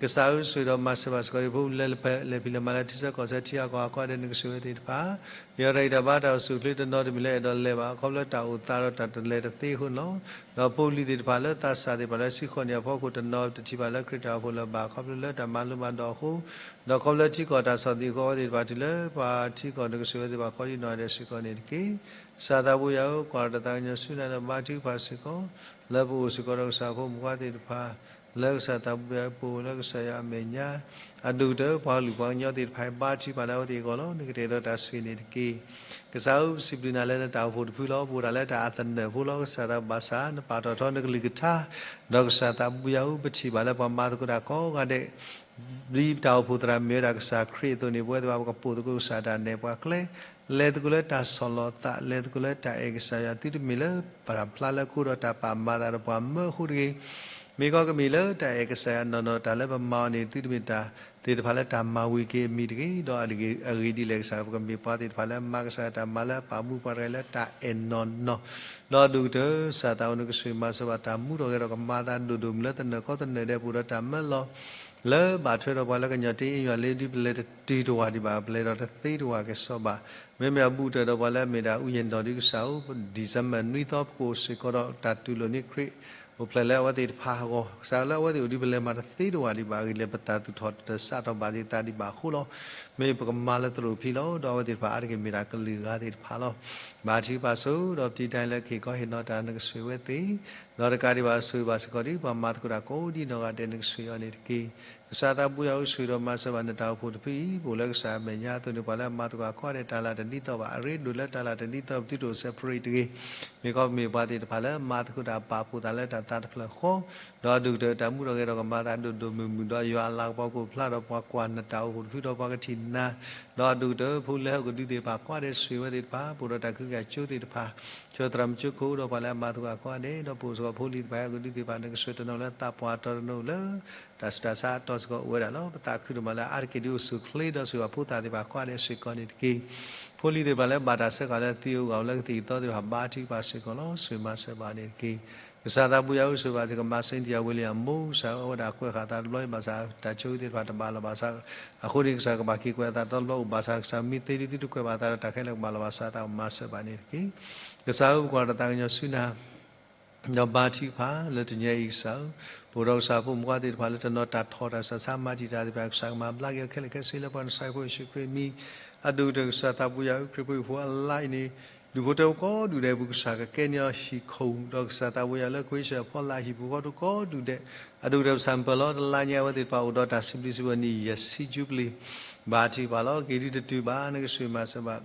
ကစၢ်ဧၢ ဆိၣ်ဂ့ၤဒီးမၤစၢၤဘၣ်စ့ၢ်ကီးဒံး ဖိလၢလဲၤဖံးလဲၤမၤလၢထံဆၢကီၢ်ဆၢထံဂၤကီၢ်ဂၤကိးဂၤဒဲး နကဆိၣ်ဂ့ၤဝဲသ့ၣ်တဖၣ် ဟ့ၣ်အီၤတၢ်ဂံၢ်တၢ်ဘါတၢ်အိၣ်ဆူၣ်အိၣ်ချ့တနီၤတမံၤလၢအဲၣ်ဒိးလဲၤဘၣ် အခီဖျိတၢ်အိၣ်သးဒီးတၢ်တလဲၤတသ့အဃိန့ၣ်လီၤ. ဒီးဖိလံၤသ့ၣ်တဖၣ်လၢသးစၢ်သ့ၣ်တဖၣ်လၢဆံဃီၣ်န့ၣ်အဖီခိၣ်တနီၤတထံၣ်ဘၣ်လၢခရံာ်တၢ်အိၣ်ဖှိၣ်လၢၤဘၣ် အခီဖျိလၢတၢ်မၤလိမၤဒိးအဃိ ဒီးခီဖျိလၢထံကီၢ်တၢ်ဆီၣ်သနံးအဃိ အဝဲသ့ၣ်တဖၣ်တုၤလၢပှၤထံကီၢ် နကဆိၣ်ဂ့ၤဝဲသ့ၣ်တဖၣ်ကိးဒံးနီၢ်ဂၤဒဲးစ့ၢ်ကီးန့ၣ်တက့ၢ်. ကစၢ်သးပူၤယွၤဧၢ ကွၢ်တၢ်သးကညီၤဆူနၤဒီးဘါထုကဖၣ်စ့ၢ်ကီး လၢပအိၣ်စ့ၢ်ကီးဒီးကစၢ်ဖိမုၣ်ဖိခွါသ့ၣ်တဖၣ် လၢကစၢ်သးပူၤယၤ ပအိၣ်လၢကစၢ်ယွၤအမဲာ်ညါ, အဒိၣ်ကတၢၢ် ပှၤကလုာ်ပှၤကညီသ့ၣ်တဖၣ် ဘါထုကဖၣ်လၢအဝဲသ့ၣ်အဂီၢ်လီၤ. နကတဲာ်ဒီးတၢ်ဆိၣ်ဂ့ၤန့ၣ်တက့ၢ်. ကစၢ်ဧၢ, ပစံးဘျုးနၤလၢနတၢ်အိၣ်ဖှိၣ်တဖုလီၤ. ပအိၣ်ဒၣ်လၢတၢ်အသနၢၣ်ဖိလီၤ. ကစၢ်သးဘၣ်ဆၣ် နပာ်ထီၣ်ထီနကလုၢ်ကထါ, ဒီးကစၢ်သးပူၤယၤဧၢ, ပထံၣ်ဘၣ်လၢပှၤမၤသကိးတၢ်ကိးဂၤဒဲး ဒ်ပတၢ်အိၣ်ဖှိၣ်သရၣ်မ့ၢ်ဝဲဒၣ်ကစၢ်ခရံာ်အသိးန့ၣ် ပဝဲသ့ၣ်တဖၣ်ပကပိာ်သကိးကစၢ်တၢ်နဲၣ်ပှၤကျဲ, လဲၤသကိးလၢတၢ်ဆီၣ်လီၤသး, လဲၤသကိးလၢတၢ်အဲၣ်ကစၢ်ယွၤ, သုတမ့ၢ်လၢပတၢ်ဖျါလၢခိဒီးတၢ်ပာ်မၤသးဒီးပှၤမၢအဃိတဂ့ၤ, မ့ၢ်ကီးကမ့ၢ်လၢတၢ်အဲၣ်ကစၢ်ယွၤနီၢ်နီၢ်, တၢ်လၢပမၤအီၤန့ၣ် သုတမ့ၢ်တၢ်သ့ၣ်တဖၣ်လၢတၢ်မၤဝံၤက့ၤအမံၤတဂ့ၤ. ဒီးအဂ့ၢ်ဒ်လဲၣ်ကစၢ်, ပကမ့ၢ်ပှၤသ့ၣ်တဖၣ်လၢမၤကစၢ်တၢ်မၤလၢအပာ်မူပှၤတဂၤလၢတၢ်အဲၣ်နီၢ်နီၢ်, ဒီးအဒိၣ်ကတၢၢ် ကစၢ်သးအိၣ်နကဆိၣ်ဂ့ၤမၤစၢၤဘၣ်တၢ်မူထီၣ်ဂဲၤထီၣ်ကမၤသးဒိၣ်ဒိၣ်မုၢ်လၢသနၢၣ်ကီသနၢၣ်ဒဲး ပအိၣ်ဒီးတၢ်မၢလီၤ လၢဘၣ်ထွဲဒီးပှၤလၢကညီတ့ၢ်အ့ၣ်ယွၤလ့ ဒ်ပလဲၤတတုၤတဝာ်ဒံးဘၣ်, ပလဲၤဒီးတသ့တဝာ်ကစီၣ်ဘၣ်. မ့မ့ၢ်အဘူးတၢၢ်ဒီးပှၤလၢအမ့ၢ်ဒၣ်အူညံၣ်ဒီးဒ်ကစၢ်ဧၢ, December နွံသီ ပကအိၣ်စ့ၢ်ကီးဒီးတၢ်တူၢ်လိာ်န့ၢ်ခရံာ်အိၣ်ဖျဲၣ်လၢအဝဲသ့ၣ်တဖၣ်အဂီၢ်, ကစၢ်လၢအဝဲသ့ၣ်အိၣ်ဒ်ပလဲၤမၤတသ့တဝာ်ဒံးဘၣ်အဂ့ၢ်လၢပသးသူၣ်ထီၣ်တစးထီၣ်ဘၣ်ဒံးသးဒံးဘၣ်အဃိလီၤ. မ့ၢ်ပကမၤလၢသရိာ်ဖံလီၤ. ဒီးအဝဲသ့ၣ်တဖၣ်အါတက့ၢ်မ့ၢ်ဒၣ်ကလုာ်ဂၤသ့ၣ်တဖၣ်လီၤ. ဘါထုကဖၣ်ဆိ ဒီးပတံတၢ်လၢကဟ့ၣ်ခီဟ့ၣ်နီၤတၢ်နကဆိၣ်ဂ့ၤဝဲသ့ၣ်, ဒီးတကးဒံးဘၣ်ဆိၣ်ဂ့ၤဘၣ်စ့ၢ်ကီးဒ်ပှၤမၤသကိးတၢ်ကိးဒ်နီၢ်ဂၤဒဲးနကဆိၣ်ဂ့ၤအီၤန့ၣ်တက့ၢ်. ကစၢ်သးပူၤယၤဧၢ, ဆိၣ်ဂ့ၤဒီးမၤစၢၤဘၣ်နတၢ်အိၣ်ဖှိၣ်တဖုအံၤ, ပအိၣ်လၢကစၢ်အမဲာ်ညါအသိးန့ၣ် ပှၤလၢအမၤသကိးအကိးဂၤဒဲးတၢ်လၢတဒ်သိးဘၣ်, အရ့ဒိၣ်လၢတၢ်လၢတဒ်သိး ပသုတအိၣ် separate တဂ့ၤ. မ့ၢ်ကီးပမ့ၢ်ပှၤသ့ၣ်တဖၣ်လၢမၤသကိးတၢ်ပာ်ဖှိၣ်သးလၢတၢ်သးတဖျၢၣ်ဃီ, ဒီးအဒိၣ်ကတၢၢ်တၢ်မူထီၣ်ဂဲၤထီၣ်ကမၤသးဒိၣ်ဒိၣ်မုၢ်မုၢ်, ဒီးယွၤအလၤကပီၤကအိၣ်ဖျါဒီးပှၤကွၢ်နတၢ်အိၣ်ဖှိၣ်တဖုဒီးပှၤကထံၣ်နၤ, ဒီးအဒိၣ်ကတၢၢ်ဖိလၢဟဲကဒုသ့ၣ်တဖၣ်ကိးဂၤဒဲးဆိၣ်ဂ့ၤဝဲသ့ၣ်တဖၣ်, ပအိၣ်ဒီးတၢ်ကဟုကယာ်ကၠိသ့ၣ်တဖၣ်, ကၠီသရၣ်မုၣ်ကၠိခိၣ်ဒီးပှၤလၢအမၤသကိးအကိးဂၤဒဲး, ဒီးပအိၣ်စ့ၢ်ကီးဖိလံၤတဖၣ်ဟဲကဒုသ့ၣ်တဖၣ် နကဆိၣ်တနီၤလၢသးပှၢ်တီတနီၤလၢ တၢ်ဆူးတၢ်ဆါအတီၤစ့ၢ်ကီးအိၣ်ဝဲဒၣ်လီၤ. ပသးခုဒိၣ်မးလၢအါတက့ၢ်ဒ်အိၣ်ဆူၣ်အိၣ်ချ့ ဒီးဆိၣ်ဂ့ၤဘၣ်ဖိသၣ်သ့ၣ်တဖၣ်ကိးဂၤဒဲးစ့ၢ်ကီးန့ၣ်တက့ၢ်. ဖိလံၤသ့ၣ်တဖၣ်လၢဘၣ်တၢ်ဆှၢဃာ်လၢသံအဂီၢ်လၢကသံၣ်ကသီသ့ၣ်တဖၣ် ဘါထုကဖၣ်စ့ၢ်ကီးလီၤ. ဆိၣ်ဂ့ၤမၤစၢၤဘၣ်န့ၣ်တက့ၢ်. ကစၢ်သးပူၤယၤဧၢ, ဆိၣ်ဂ့ၤဘၣ်စ့ၢ်ကီး မၤစ့ၣ်တံယၤ William အမိၢ်, ကစၢ်ဧၢ, အဝဲဒၣ်ကွဲးဃာ်သးတဘျီအံၤ ဘၣ်ဆၣ်တၢ်ဆိၣ်ဂ့ၤသ့ၣ်တဖၣ်တဘၣ်လီၤဘၣ်ဆၣ်, အဃိန့ၣ် ကစၢ်ကဘၣ်က့ၤကွဲးအသးတဘျီအိၣ်, ဘၣ်ဆၣ်ကစၢ်မ့ၢ်သ့ဒ်သုတကွဲးဘၣ်အသးဒီး တၢ်ခဲလၢာ်ကဘၣ်လီၤဘၣ်ဆၣ်သး, မၤစၢၤဘၣ်န့ၣ်တက့ၢ်. ကစၢ်ဧၢ, ပကွၢ်တၢ်သးကညီၤဆူနၤ ဒီးဘါထုကဖၣ်လၢတနံၤအံၤကစၢ်ဧၢ, ပအိၣ်ဒီးကစၢ်ဖိမုၣ်ဖိခွါသ့ၣ်တဖၣ်လၢတနီၤတၢ်ထီၣ်တၢ်စးဆါမၤတံာ်တာ်သ့ၣ်တဖၣ် ကစၢ်ကမၤဘျါက့ၤအီၤခဲလၢာ်ခဲဆ့လၢပှၤနစၢ်ဖိယ့ၣ်ၡူးခရံာ်အမံၤ, အဒိၣ်ကတၢၢ်ကစၢ်သးပူၤယၤဧၢ, ခရံာ်ဖိဟံၣ်ဖိအလါအံၤန့ၣ် ဒူၣ်ဖိထၢဖိကိးဒူၣ်ဒဲးအပူၤ ကစၢ်ကကဲန့ၢ်အီၤဟံၣ်ခိၣ်, ဒီးကစၢ်သးပူၤယၤလၢခဝ့ၡၢၣ်ဖီလာ်ဟံၣ်ပူၤဃီဒိၣ်ကိးဒူၣ်ဒဲး, အဒိၣ်ကတၢၢ်ပစၢ်ပၢၢ်လီၤ တလါညါအဝဲသ့ၣ်တဖၣ်အိၣ်ဒီးတၢ်စံးဘျုးစံးဖှိၣ်နံၣ်ယဲၢ်ဆံ jubilee, ဘါထုကဖၣ်လီၤ. က့ၤဒုတတုၤဘၣ် နကဆိၣ်ဂ့ၤမၤစၢၤဘၣ်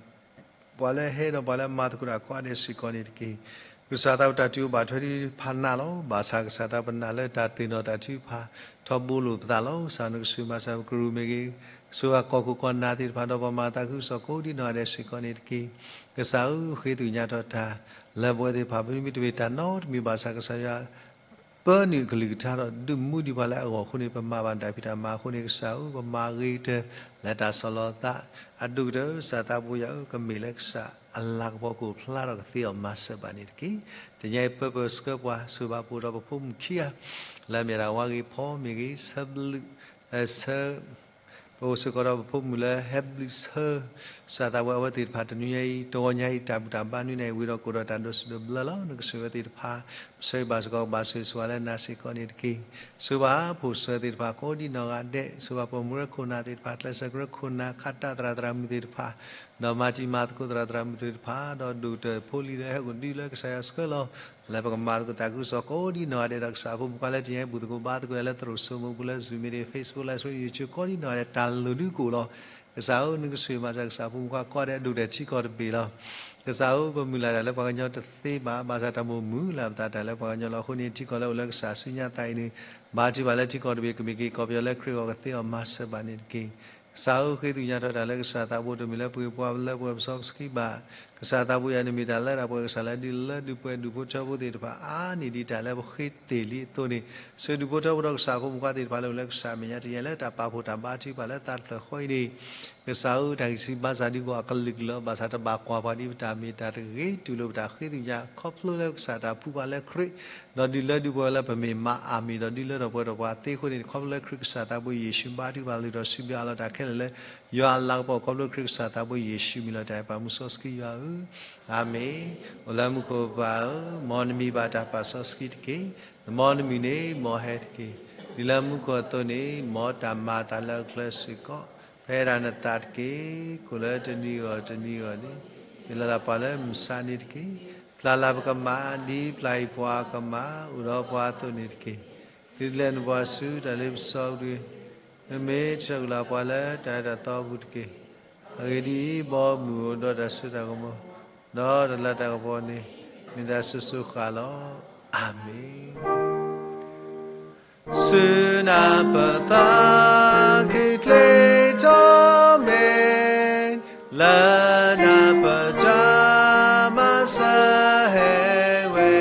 ပှၤလၢဟဲဒီးပှၤလၢမၤသကိးတၢ်ကိးဂၤဒဲးစ့ၢ်ကီးန့ၣ်တက့ၢ်. ကစၢ်သးပူၤတၢ်တုၤအိၣ်ဘၣ်ထွဲဒ်ဖးနးလီၤ. ဘၣ်ဆၣ်ကစၢ်သးပနၢ်လၢတၢ်သ့ၣ်နီၣ်တၢ်ထုကဖၣ် ထီဘိလိာ်ပသးလီၤ. ကစၢ်နကဆိၣ်ဂ့ၤမၤစၢၤပကရူၢ်မ့ၢ်ဂ့ၤ, ဆိၣ်ဂ့ၤကီၢ်ခိၣ်ကီၢ်နၢ်သ့ၣ်တဖၣ်ဒီးပှၤမၤသးခုကစီၣ်ကိးဒ်နီၢ်ဂၤဒဲးစ့ၢ်ကီးန့ၣ်တက့ၢ်. ကစၢ်ဧၢ, ဃ့သ့ၣ်ညါထီၣ်တၢ် လၢပဝဲသ့ၣ်တဖၣ် ပမ့ၢ်တမ့ၢ်တၢ်နီတမံၤဘၣ်ဆၣ် ကစၢ်ယွၤ ပၢနုာ်ကလုၢ်ကထါဒီး ဒုးမူဒံးပှၤလၢအဂီၢ်အဃိန့ၣ် ပမၤဘၣ်တၢ်ဖံးတၢ်မၤအဃိန့ၣ် ကစၢ်ဧၢ, ပမၤဂ့ၤကတၢၢ်လၢတၢ်ဆီၣ်လီၤသး, အဒိၣ်ကတၢၢ်ကစၢ်သးပူၤယၤဧၢ, ကမ့ၢ်လၢကစၢ်အလၤကပီၤကအိၣ်ဖျါထီၣ်ကသ့အီၤ မၤစၢၤဘၣ်န့ၣ်တက့ၢ်. တနံၤအံၤပၢပၢၢ်ဆှၢပှၤ ဆိၣ်ဂ့ၤဘၣ်ပအိၣ်ဒီးပဖိမုၣ်ခံဂၤ လၢအမ့ၢ်ဒၣ်ဝါဂ့ၤဖီမ့ၢ်ဂ့ၤ, ဆၢဘျုး ဆၢ ပအိၣ်စ့ၢ်ကီးဒီးပဖိမုၣ်လၢဟဲဘျုးဆၢ ကစၢ်သးပူၤအဝဲသ့ၣ်တဖၣ် တနွံညါအံၤ တဂီၤညါအံၤ တၢ်ဘူၣ်တၢ်ဘါနွံနံၤအံၤ ဝံၤဒီးကအိၣ်ဒီးတၢ်ဒိးစံးဒိးဘျၢလီၤ. နကဆိၣ်ဂ့ၤဝဲသ့ၣ်တဖၣ်, ပဆၢဂ့ၤဘၣ်စ့ၢ်ကီး ကဘၣ်ဆိၣ်ဂ့ၤဆိၣ်ဝါလၢနၤစ့ၢ်ကီးန့ၣ်တက့ၢ်. ဆိၣ်ဂ့ၤဘၣ်ဖိၣ်ဆၢသ့ၣ်တဖၣ် ကိးဒံးနီၢ်ဂၤဒဲး, ဆိၣ်ဂ့ၤဘၣ်ပိာ်မုၣ်ရၢခိၣ်နၢ်သ့ၣ်တဖၣ်, ကျဲးစၢးကရၢခိၣ်နၢ် ခးတၢ်သရၣ်သရၣ်မုၣ်သ့ၣ်တဖၣ်, ဒီးမၤတံၤမၤသကိးသရၣ်သရၣ်မုၣ်သ့ၣ်တဖၣ်, ဒီးဒိၣ်ကတၢၢ်ဖိလံၤလၢဟဲကဒုလၢကစၢ်ယွၤဆှၢလီၤ လၢပကမၤသကိးတၢ်ခုကစီၣ်ကိးဒံးနီၢ်ဂၤဒဲးဒီး ကစၢ်ဖိမုၣ်ခွါလၢတနံၤအံၤ ဘူၣ်သကိးဘါသကိးလၢသရိာ်စိမိၤပူၤလၢ Zoom meeting, Facebook Live Stream, YouTube ကိးဒံးနီၢ်ဂၤဒဲး တၢ်လၢာ်ဒုကအိၣ်လီၤ. ကစၢ်ဧၢ, နကဆိၣ်ဂ့ၤမၤစၢၤကစၢ်ဖိမုၣ်ခွါကိးဂၤဒဲး ဒိၣ်ကတၢၢ်ထံကီၢ်တဘ့ၣ်လီၤ. ကစၢ်ဧၢ, ပမုၢ်လၢ်တၢ်လၢပှၤကညီတသ့ဘၣ်, ဘၣ်ဆၣ်တၢ်မိၣ်မုာ်လၢ်ပသးတၢ်လၢပှၤကညီလီၤ. အဃိန့ၣ် ထံကီၢ်လၢအိၣ်လၢကစၢ်ဆူညါသးအံၤန့ၣ် ဘါထုကဖၣ်လၢထံကီၢ်တဘ့ၣ် ကမ့ၢ်က့ၤကီၢ်ပယီၤလၢခရံာ်အဂီၢ်ကသ့အီၤ မၤစၢၤဘၣ်န့ၣ်တက့ၢ်. ကစၢ်ဧၢ, ဃ့သ့ၣ်ညါထီၣ်တၢ်လၢကစၢ်သးဘိတမ့ၢ်လၢပှ့ၤပှၤလၢပှဲၤပစီပဆှံဘၣ်. ကစၢ်သးဘိယၤန့ၣ်မ့ၢ်တၢ်လၢတၢ်ပှဲၤ ကစၢ်လၢဒုးလၢဒုးပှဲၤဒူၣ်ဖိထၢဖိသ့ၣ်တဖၣ် အါန့ၢ်ဒံးတၢ်လၢပဃ့တ့ၢ်လံအသိးန့ၣ်, ဆိၣ်ဂ့ၤဒူၣ်ဖိထၢဖိဒီးကစၢ်ဖိမုၣ်ခွါသ့ၣ်တဖၣ်လၢအိၣ်လၢကစၢ်မဲာ်ညါတနံၤအံၤ လၢတၢ်ပာ်ဖှိၣ်တၢ်ဘါထုကဖၣ်လၢသးတဖျၢၣ်ဃီအံၤန့ၣ်, ကစၢ်ဧၢ, တၢ်ဂံၢ်စၢ်ဘါစၢ်ဒုးဂီၢ်အကလုာ်ကလုာ်လီၤ. ဘၣ်ဆၣ်တဘၣ်ကွၢ်ပှၤဒ်ပတၢ်မ့ၢ်တၢ်တဂ့ၤ တူၢ်လိာ်ပတၢ်ဃ့သ့ၣ်ညါ ခီဖျိလၢကစၢ်တၢ်ဖူပှၤလၢခရံာ်, ဒီးဒုးလၢဒုးပှဲၤဝဲလၢပမ့ၢ်မၤအါမံၤ ဒီးဒုးလၢထီၣ်ပှဲၤထီၣ်ပှၤသ့အဃိန့ၣ်, ခီဖျိလၢခရံာ်ကစၢ်သးဘိယ့ၣ်ၡူးဘါထုကဖၣ်လုၢ်ထီၣ်စံးဘျုးအးလီၤတၢ်ခဲလၢာ်လၢ ယွၤအလၤကပီၤ ခီဖျိခရံာ်ကစၢ်သးဘိယ့ၣ်ၡူးမံၤလီၤ. တၢ်အဲၣ်ပာ်မူစီဆှံယွၤဧၢ, အၤမ့ၣ်. အိၣ်လၢမူခိၣ်ပၢ်ဧၢ, မ်နမံၤဘၣ်တၢ်ပာ်စီဆှံတက့ၢ်. မ်နမုၢ်နံၤန့ၣ်မ်ဟဲတက့ၢ်. ဒ်လၢမူခိၣ်အသိးန့ၣ် မ်တၢ်မၤအသးလၢအချၢစ့ၢ်ကီး, ဖဲဒၣ်နသးတက့ၢ်. ကိၣ်လၢတနံၤဂီၢ်တနံၤဂီၢ်န့ၣ်, မ့ၢ်လီၤလးပှၤလၢမုၢ်ဆါန့ၣ်တက့ၢ်. ပျၢ်လၢပကမၣ် ဒ်ပျၢ်အံၤပှၤကမၣ် အိၣ်ဒီးပှၤအသိးန့ၣ်တက့ၢ်. ဒုးလဲနပှၤဆူတၢ်လ့ပစီအပူၤတဂ့ၤ. မ့မ့ၢ်ဆှၢက့ၤလီၤပှၤလၢတၢ်အၢတၢ်သီအပူၤတက့ၢ်. အဂ့ၢ်ဒ်အံၤ, ဘီမုၢ်အိၣ်ဒီးတၢ်စိတၢ်ကမီၤ, ဒီးတၢ်လၤတၢ်ကပီၤန့ၣ် မ့ၢ်တၢ်စိၤစိၤဃၣ်လီၤ. အၤမ့ၣ်. ဆူနၢ်ပၢၢ်သးခုချ့ထီၣ်မဲာ်, လၢနၢ်ပၢၢ်တၢ်မၤစၢၤဟဲဝဲ,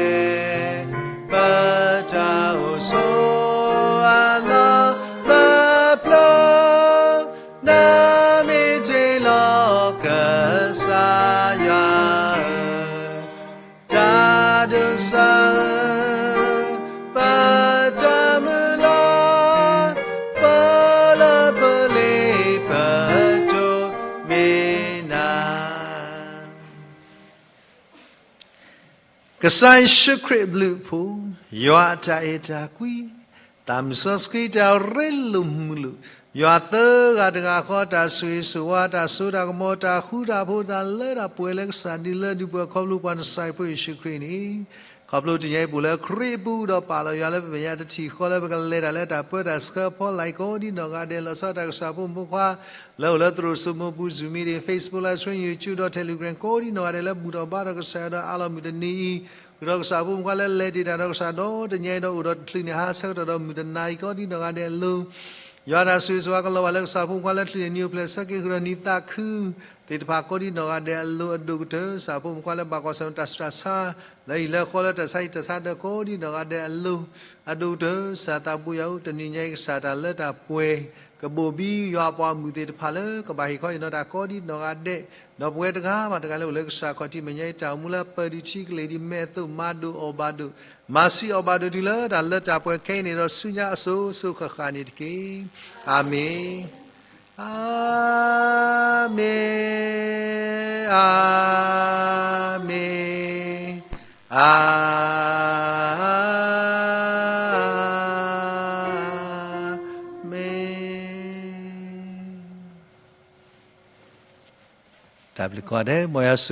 ပတၢ်အိၣ်ဆိးအလီၢ်သၢဖျၢၣ်, နမ့ၢ်တ့ၢ်လီၤကစၢ်ယွၤဧၢ, တၢ်ဒိးစၢ်ဧၢ, ပတၢ်မုၢ်လၢ်, ပလၢပလ့ပတိၢ်မ့ၢ်နၤ. ကစၢ်ယ့ၣ်ၡူးခရံာ်အဘျုးအဖှိၣ်, ယွၤအတၢ်အဲၣ်တၢ်ကွံ, သးမုၢ်စီဆှံတၢ်ရ့လိာ်မုာ်လိာ်, ယွၤသၢဂၤတဂၤဃီတၢ်ဆိၣ်ဂ့ၤဆိၣ်ဝါ, တၢ်စိတၢ်ကမီၤ, တၢ်ဃူတၢ်ဖိး, တၢ်လၢတၢ်ပှဲၤလၢကစၢ်ဒ်လၢဒုးပှဲၤခီဖျိပှၤနဆၣ်ဖိယ့ၣ်ၡူးခရံာ်န့ၣ်, ခီဖျိတနံၤအံၤပအိၣ်လၢခရံာ်အပူၤဒီးပာ်လီၤယွၤလၢပမဲာ်ညါတထံၣ်ဃီလၢပကလဲၤတၢ်လၢတၢ်ပၢတၢ်ဆှၢဖီလာ်အံၤကိးဒ်နီၢ်ဂၤဒဲး လီၤဆီဒၣ်တၢ်ကစၢ်ဖိမုၣ်ဖိခွါ လၢအိၣ်လၢသရိာ်စိမိၤပူၤ Zoom meeting, Facebook live stream, YouTube ဒီး Telegram ကိးဒ်နီၢ်ဂၤဒဲးလၢဘူၣ်ထီၣ်ဘါထီၣ်ကစၢ်ယွၤဒီးအးလီၤမုၢ်တနံၤအံၤ, ဃုာ်ဒီးကစၢ်ဖိမုၣ်ခွါလၢလဲၤတ့ၢ်တၢ်ဒီးကစၢ်ဒီးတနံၤအံၤဒီးအိၣ်ဒီးတချုးန့ၣ် ဟါဆၢကတီၢ်ဒီးမုၢ်တနၤအံၤကိးဒ်နီၢ်ဂၤဒဲးအလိၤ ယွၤတၢ်ဆိၣ်ဂ့ၤဆိၣ်ဝါကလီၤဘၣ်လၢကစၢ်ဖိမုၣ်ခွါလၢချုးန့ၣ် နံၣ်အိၣ်ဖျဲၣ်ဆၢက့ၤဃုာ်ဒီးနံၣ်သးခုသ့ၣ်တဖၣ်ကိးဒ်နီၢ်ဂၤဒဲးအလိၤအဒိၣ်ကတၢၢ် ကစၢ်ဖိမုၣ်ခွါလၢဘၣ်ကွၢ်ဆၢၣ်မဲာ်တၢ်ဆူးတၢ်ဆါ လၢဟံၣ်လၢဃီလၢတၢ်ဆါဟံၣ်တၢ်ဆါဒၢးကိးဒ်နီၢ်ဂၤဒဲးအလိၤ အဒိၣ်ကတၢၢ် ကစၢ်သးဘိယွၤဧၢ တနံၤညါအံၤကစၢ်တၢ်လၢတၢ်ပှဲၤ ကဘိၣ်ဘံယွၤအပှၤမုၣ်သ့ၣ်တဖၣ်လၢကဘၣ်ဟ့ၣ်ခီဟ့ၣ်နီၤတၢ်ကိးဒ်နီၢ်ဂၤဒဲး ဒီးပဝဲတဂၤဘၣ်တဂၤလၢအိၣ်လၢကစၢ်ခီၣ်ထံးမဲာ်ညါအံၤ တၢ်အိၣ်မူလၢပၢၢ်ဒုးထံကလ့ၢ်ဒ်မဲာ်အသိး မၤဒိၣ်အီၣ်ဘၣ်ဒိၣ် မၤဆံးအီၣ်ဘၣ်ဒိၣ်တုၤလၢတၢ်လၢတၢ်ပှဲၤခဲအံၤန့ၣ်ဒီးဆူညါအစိၤစိၤဃၣ်ဃၣ်န့ၣ်တက့ၢ်. အၤမ့ၣ်, အၤမ့ၣ်, အၤမ့ၣ်. တၢ်ဘျုးကိးဂၤဒဲး မ်ယွၤဆိၣ်